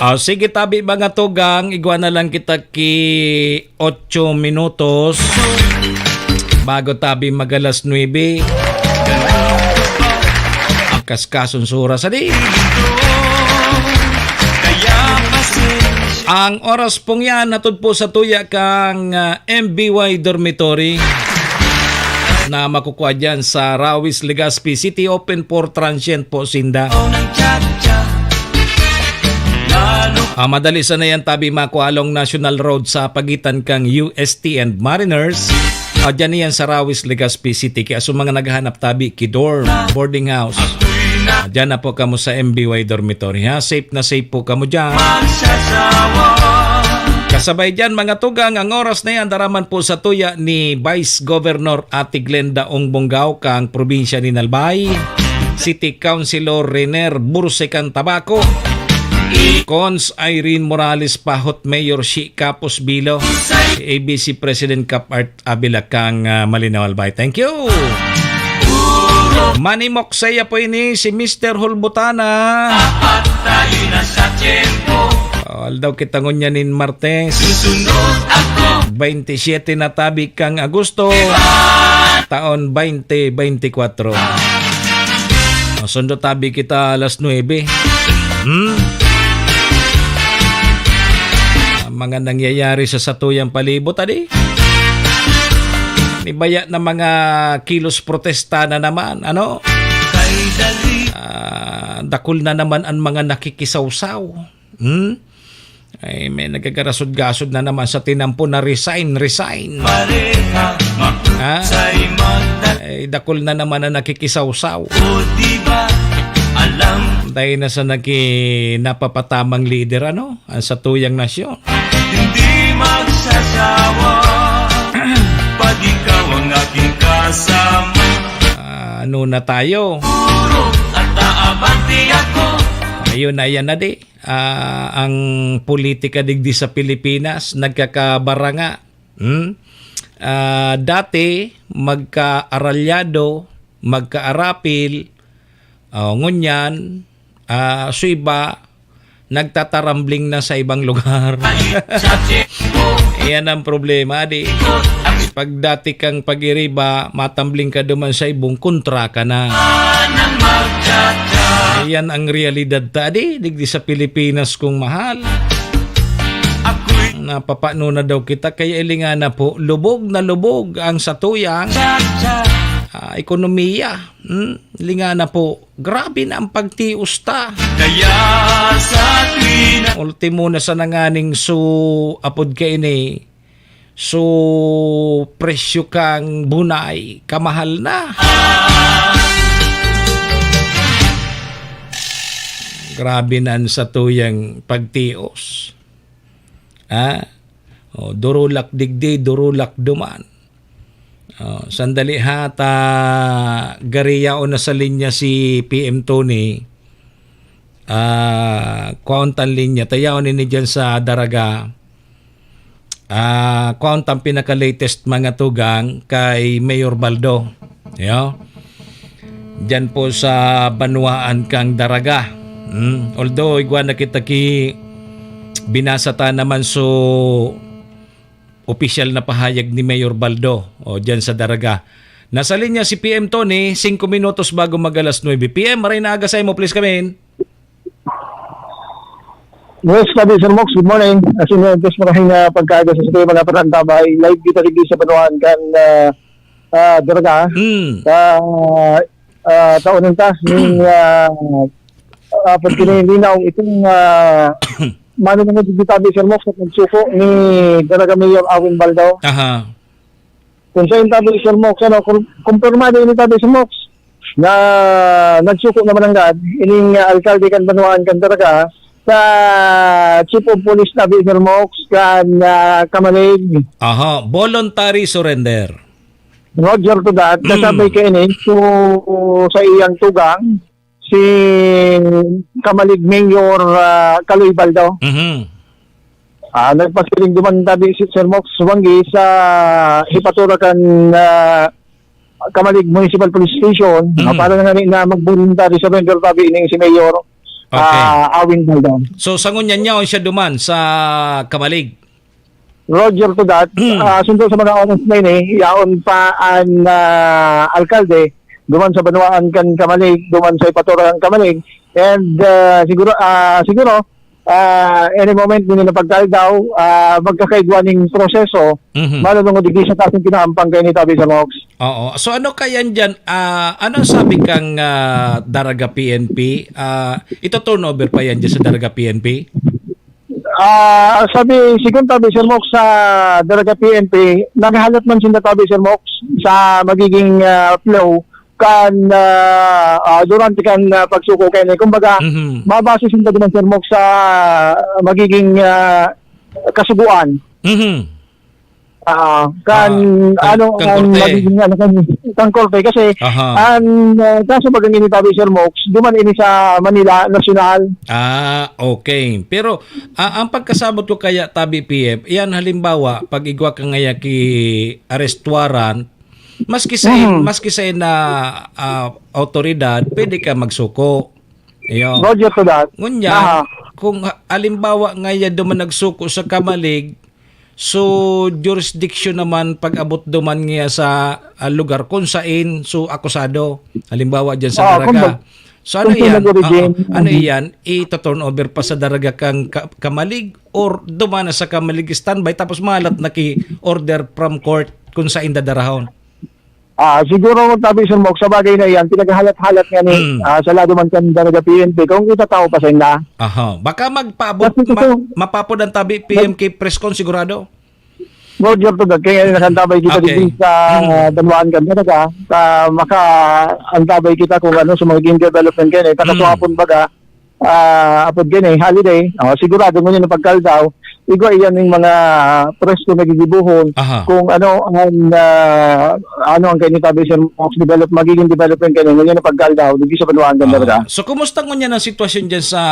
Ah, sige, tabi, mga tugang, igwa na lang kita ki otso minutos bago tabi mag-alas nuebe. Ang kaskason sa oras, adi. Ang oras pong yan, hatod po sa tuya kang, ah, M B Y Dormitory na makukuha dyan sa Rawis, Legazpi City, open for transient po sinda. Ah, madali sana yan, tabi, makuha along National Road sa pagitan kang U S T and Mariners. Ah, dyan yan sa Rawis, Legazpi City. Kaya sa mga naghahanap tabi, ki dorm, boarding house. Ah, dyan na po kamo sa M B Y dormitory, ha? Safe na safe po kamo dyan. Kasabay dyan, mga tugang, ang oras na yan, daraman po sa tuya ni Vice Governor Ate Glenda Ong Bongao, kang probinsya ni Albay. City Councilor Rener Bursecan Tabaco. Cons Irene Morales Pahot, Mayor Shi Capos Bilo. A B C President Cap Art Abila kang, ah, Malinaw Albay. Thank you. Manimok saya po ini si Mister Hulbutana. Aldaw kita ngunyan nin Martes. Baintisiete na tabi kang Agosto, taon bainte bainte kwatro. Masundo tabi kita alas nuebe. Hmm? Ang mga nangyayari sa satuyang palibot, adi? Nibaya na mga kilos protesta na naman, ano? Ah, dakul na naman ang mga nakikisawsaw. Hmm? Ay, may nagagarasod-gasod na naman sa tinampo na resign, resign. Ha? Ay, dakul na naman na nakikisawsaw. Dahil na sa naki-, napapatamang lider, ano? Ang satuyang nasyon. Hindi magsasawa, pag ikaw ang aking kasama. Ah, ano na tayo? Puro at aabante ako. Ayun, ayan na di. Ah, ang politika digdi sa Pilipinas, nagkakabaranga. Hmm? Ah, dati, magkaaralyado, magkaarapil, oh, ngunyan, ah, su iba, nagtatarambling na sa ibang lugar. Iyan ang problema, di. Pag dati kang pag-iriba, matambling ka duman sa ibong, kontra ka na. Iyan ang realidad ta, di, digdi sa Pilipinas, kong mahal. Napapano na daw kita, kaya ilinga na po, lubog na lubog ang satuyang, ah, ekonomiya. Hmm? Ilinga na po, grabe na ang pagtios ta. Kaya sa tuwina Ultimo na sa nanganing su-, apod kaini, su presyo kang bunay, kamahal na. Grabe na ang satuyang pagtios. Ha? O, durulak digdi, durulak duman. Oh, sandali ha, ta gari yaon na sa linya si P M Tony. Ah, kwaon tan linya, ta yaon ini diyan sa Daraga. Ah, kwaon tan pinaka-latest, mga tugang, kay Mayor Baldo. Yo. Diyan po sa banwaan kang Daraga. Hmm. Although, igwa na kita ki binasa ta naman so opisyal na pahayag ni Mayor Baldo, o, diyan sa Daraga. Nasa linya si P M Tony, singko minutos bago mag-alas nuebe P M. Maray na aga saimo, please come in. Yes, Padi Sir Mox, good morning. As in, uh, just maraming, uh, pagkaaga sa sitio, mga parantabay. Live kita digdi sa banwaan kan, uh, uh, Daraga. Mm. Uh, uh, taon ng tas, ning, uh, uh, pagkinininaw, itong, uh, mano na nga digdi tabi, Sir Mox, at nagsuko ni Daraga Mayor Awin Baldo. Aha. Kung sa inyo tabi, Sir Mox, ano, kung, kumpirmado ini tabi, Sir Mox, na nagsuko naman ang gad, ining, ah, alkalde kan banwaan kan Daraga, sa Chief of Police tabi, Sir Mox, kan, ah, Kamalig. Aha, voluntary surrender. Roger to that. Mm. Kasabay kaini, so, sa iyang tugang, si Kamalig Mayor, ah, Kaloy Baldo. Mhm. Ah, nagpasiring duman tabi si Sir Mox Wanggi sa hipatura kan, ah, Kamalig Municipal Police Station, Mhm. ah, para na nga ni na mag-voluntary surrender tabi ning si Mayor, Okay. ah, Awin Baldo. So, sa ngunyan niya, siya duman sa Kamalig? Roger to that. Hmm. Ah, sundo sa mga oras na ini, yaon pa an, ah, alkalde, duman sa banwaan kan Kamalig, duman sa ipatura kan Kamalig. And, ah, siguro, ah, siguro, ah, any moment, hindi na pagkaldaw, ah, magkakaigwa ning proseso, Mhm. malulungod digdi sa kasong kinaampang kayo ni Tabi sa Mox. Oo. So, ano kayan dyan? Ah, ano ang sabi kang, ah, Daraga P N P? Ah, ito turnover pa yan dyan sa Daraga P N P? Ah, sabi, sigon tabi, Sir Mox, sa Daraga P N P, naghahalat man sinda tabi, Sir Mox, sa magiging, ah, flow kan, ah, ah, durante kan, ah, pagsuko kaini. Kumbaga, Mhm. mabase sinda duman, Sir Mox, sa magiging, ah, kasugoan. Mhm. Ah, kan, Ah, kan ano, kan ang korte. Magiging ano, kan, kan korte. Kasi Aha. ang, ah, kaso bagang ini tabi, Sir Mox, duman ini sa Manila, nasyonal. Ah, okay. Pero, ah, ang pagkasabot ko kaya, tabi P M, yan halimbawa, pag igwa ka ngaya ki arrest warrant, maski sa, Mhm. maski sa na, ah, awtoridad, pwede ka magsuko. Iyo. Roger to that. Ngunyan, Aha. kung ha-, halimbawa ngaya duman nagsuko sa kamalig, so, jurisdiction naman pag-abot duman niya sa, ah, lugar kung sain, so, akusado. Halimbawa, dyan sa Oo, Daraga. Kung mag-, So, ano kung iyan? Nag-origin. Oo. Ano iyan? Ito-turn over pa sa Daraga kang ka-, kamalig or duman na sa kamalig standby tapos malat na ki order from court kung sain dadarahon? Ah, siguro, tabi, Sir Mok, sa bagay na iyan, pinaghahalat-halat nga ni, Mm. ah, sa lado man kan Daraga P N P, kung itatao pa sa inda. Aha. Baka magpaabot, Kasi ma-, ito, mapapod ang tabi, P M K Presscon, sigurado? Roger to, Dad. Kaya nakantabay kita Okay. digdi sa Mm. banwaan kan Daraga. Sa makaantabay kita kung ano sa magiging development kayo, eh. Takaswapon Mm. baga, ah, apod kayo, eh, holiday. Oh, sigurado mo yun ang pagkaldaw. Igwa iyan yung mga presko na gigibuhon. Aha. Kung ano ang, ah, ano ang kainitabi sa Mox develop, magiging development kayo, ngunyan ang pagkaldaw, digdi sa banwaan kan Ah, Daraga. So, kumusta ngunyan ang sitwasyon dyan sa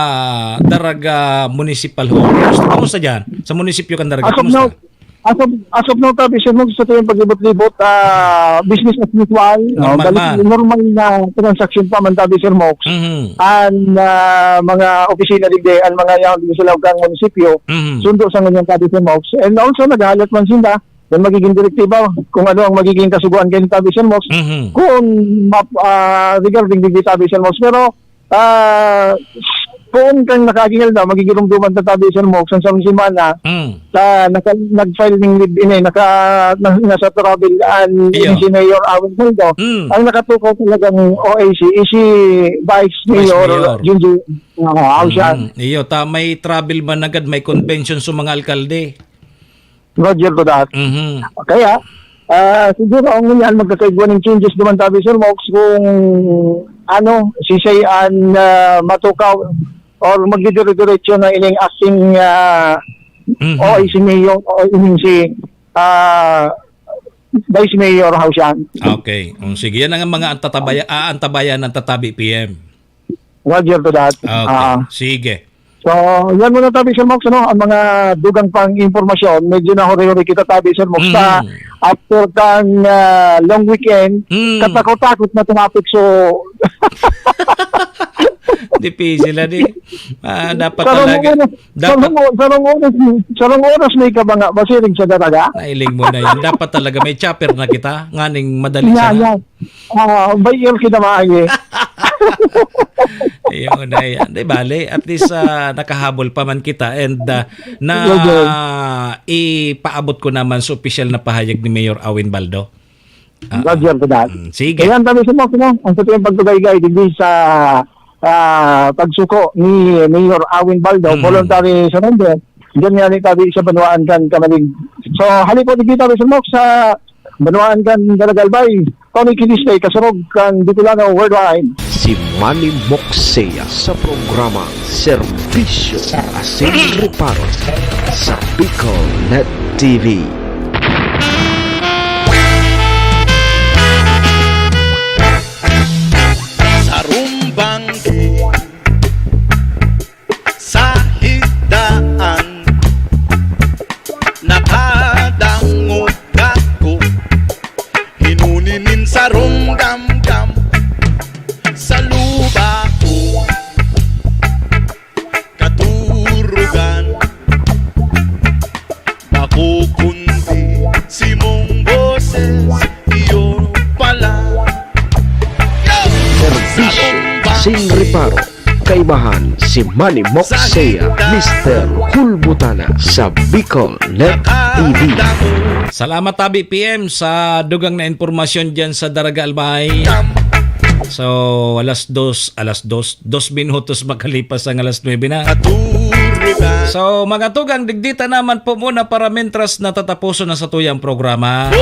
Daraga Municipal Hall? Kumusta, kumusta dyan? Sa munisipyo kan Daraga, As of kumusta? now, as of, as of now, tabi siya, Mog, sa tuyong paglibot-libot, ah, business as usual. Normal No, balik, man. normal na transaksyon pa man, tabi, Sir Mox. Mhm. An, ah, mga opisina digdi, an mga yaon digdi sa laog kan munisipyo, Mhm. sundo sa ngunyan, tabi, Sir Mox. And also, naghahalat man sinda, yan magiging direktiba, kung ano ang magiging kasugoan kayo, tabi, Sir Mox. Mhm. Kung map-, ah, regarding digdi, tabi, Sir Mox. Pero, Ah, poon kang nakagingal na, magigirumduman ta tabi, Sir Mok, sa isang semana, Mm. sa naka-, nag-file ning leave-in eh, naka-, na-, nasa travel an Iyo. si Mayor Alan Saldo. Mm. Ang nakatukaw talagang O A C is si Vice Vice Mayor Mayor. Junjun, ah, Ausian. Mm. Iyo, ta may travel man agad, may convention sa mga alkalde. Roger to that. Mhm. Kaya, ah, siguro ang ngunyan, magkakaigwa ng changes naman tabi, Sir Mox, kung ano, si Shay an, ah, matukaw or magdidire-diretso na ining acting, ah, Mhm. O A C Mayor o ining si, ah, Vice Mayor Hausian. Okay. Um, sige, yan ang mga antatabaya-, aantabayan ng Tatabi P M. Roger to that. Okay. Ah. Sige. So, yan muna tabi, Sir Mox, ano, ang mga dugang pang impormasyon, medyo nahuri-huri kita tabi, Sir Mox, sa Mm. after kang, ah, long weekend, Mm. katakot-takot na traffic, so Difícil, ano eh. Ah, dapat Sa talaga, long oras, sa dapat long o-, sa long oras, sa long oras may kabanga, basirig sa daraga. Nailing mo na yan. Dapat talaga may chopper na kita. Nganing madali Yeah, sana. yeah. Ah, by air kita maagi. Ayun na yan. Di bale, at least, ah, nakahabol pa man kita and, ah, na Yes, sir. ipaabot ko naman sa opisyal na pahayag ni Mayor Awin Baldo. Ah, Roger, good night. mm, sige. Ayan, tabi sa mga, ano, ang sa tuyong pagtugaygay, digdi sa, ah, pagsuko ni Mayor Awin Baldo, Mm. voluntary surrender. Diyan nga ni tabi sa banwaan kan Kamalig. So, hali po, digdi tabi sa Mok, sa banwaan kan Daragalbay. Tony Kinistay, kasurog kan Bicolano Worldwide. Si Manny Moxea sa programa Serbisyo asin Reparo sa Bicol Net T V. Sarumbang sa higdaan, nakadangog ako, hinuni nin sarong gamgam sa luba ko. Katurugan, makukundi simong boses, iyo pala. Serbisyo Sarumbang sin Reparo. Kaibahan si Manny Moxea, Mister Hulbutana sa Bicol Net T V. Salamat, Tabi P M, sa dugang na impormasyon dyan sa Daraga Albay. So, alas dos, alas dos, dos minutos makalipas ang alas nuebe na. So, mga tugang, digdi ta naman po muna para mintras natataposon na satuyang programa.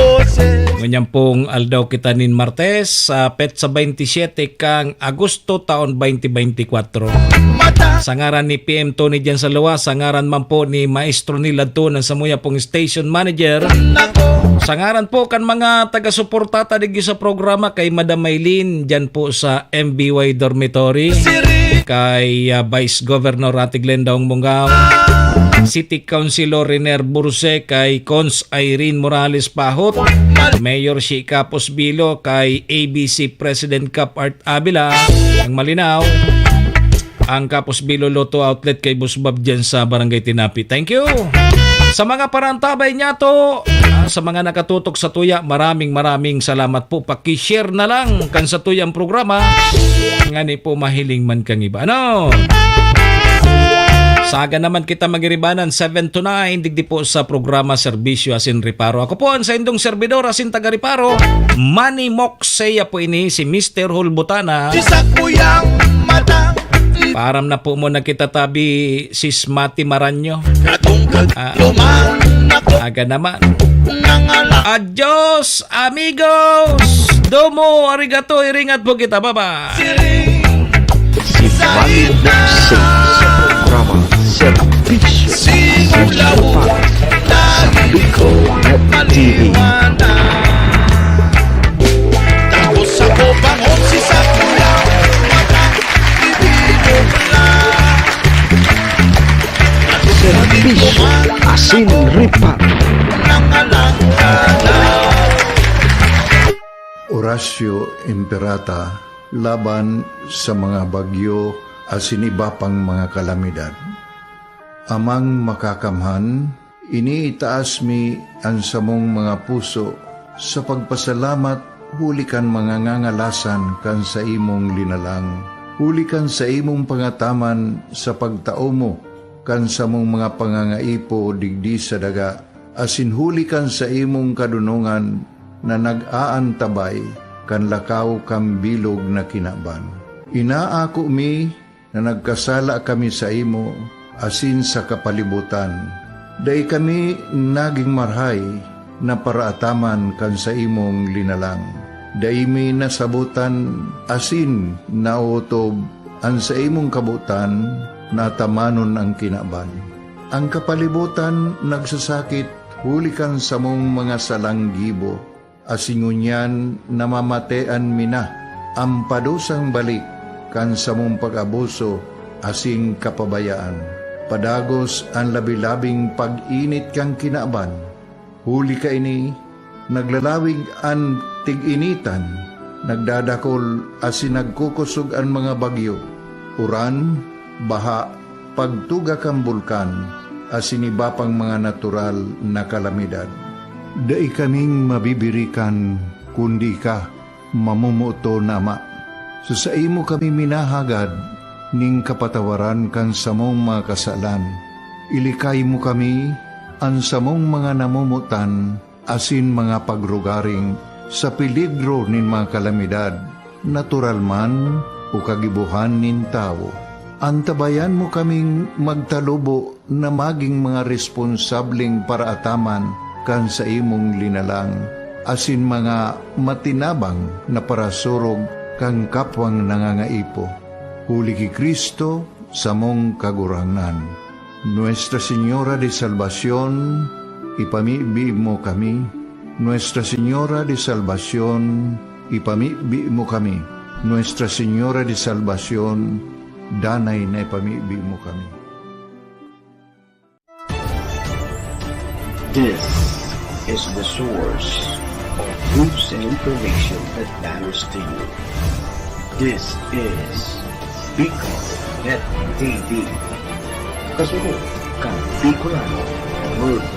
Ngunyan pong aldaw kita nin Martes, sa petsa twenty-seven kan Agosto, taon twenty twenty-four. Sa ngaran ni P M Tony diyan sa luwas, sa ngaran man po ni Maestro Neil Adtuan, samuya pong station manager, sa ngaran po kan mga taga-suporta ta digdi sa programa, kay Madam Maylene, dyan po sa M B Y Dormitory, kay, ah, Vice Governor Ate Glenda Ong Mungao, City Councilor Riner Burse, kay Cons Irene Morales Pahot, Mayor Shi Capos Bilo, kay A B C President Cap Art Avila, ang Malinao, ang Capos Bilo Lotto Outlet kay Boss Bob dyan sa Barangay Tinapi. Thank you. Sa mga parantabay niya to, ah, sa mga nakatutok sa tuya, maraming, maraming salamat po. Paki-share na lang kan sa tuyang programa. Ngani po mahiling man kang iba. Ano? Saga naman kita magiribanan, seven to nine, digdi po sa programa Serbisyo asin Reparo. Ako po ang saindong servidor asin taga-reparo, Manny Moxeya po ini, si Mister Hulbutana. Isa kuyang mata. Paaram na po muna kita tabi, Sis Mati Maranyo. Katungkad Ah, luman ako aga naman. Nangala Adios, amigos! Domo, arigato, iringat po kita. Bye-bye! Siring Si Manny Moxeya sa programa Serbisyo Simulaw Simulaw sa Bicol Net T V. Tapos ako bangon si Sakura, mata, ibigong na. Serbisyo asin reparo. Orasio Imperata laban sa mga bagyo asin iba pang mga kalamidad. Amang Makakamhan, iniitaas mi an samong mga puso sa pagpasalamat huli kan mga ngangalasan kan saimong linalang, huli kan saimong pangataman sa pagtao mo kan samong mga pangangaipo digdi sa daga, asin huli kan saimong kadonongan na nag-aantabay kan lakaw kan bilog na kinaban. Inaako mi na nagkasala kami saimo asin sa kapalibotan. Dai kami nagin marahay na paraataman kan saimong linalang. Dai mi nasabotan asin naotob an saimong kabotan na atamanon an kinaban. An kapalibotan nagsasakit huli kan samong mga salang gibo, asin ngunyan namamatean mi na an padusang balik kan samong pag-abuso asin kapabayaan. Padagos an labi-labing pag-init kan kinaban. Huli kaini, naglalawig an tig-initan, nagdadakol asin nagkukosog an mga bagyo, uran, baha, pagtuga kan bulkan, asin iba pang mga natural na kalamidad. Dai kaming mabibirikan, kundi ika, mamomoton na Ama. Sa saimo kami minahagad nin kapatawaran kan samong mga kasalan. Ilikay mo kami, an samong mga namomotan, asin mga pagrugaring sa peligro nin mga kalamidad, natural man o kagibohan nin tawo. Antabayan mo kaming magtalubo na magin mga responsableng paraataman kan saimong linalang, asin mga matinabang na parasurog kan kapwang nangangaipo. Huli ki Cristo, samong Kagurangnan. Nuestra Señora de Salvacion, ipamibi mo kami. Nuestra Señora de Salvacion, ipamibi mo kami. Nuestra Señora de Salvacion, danay na ipamibi mo kami. This is the source of news and information that matters to you. This is Bicol Net T V. Kasunod kan Bicolano World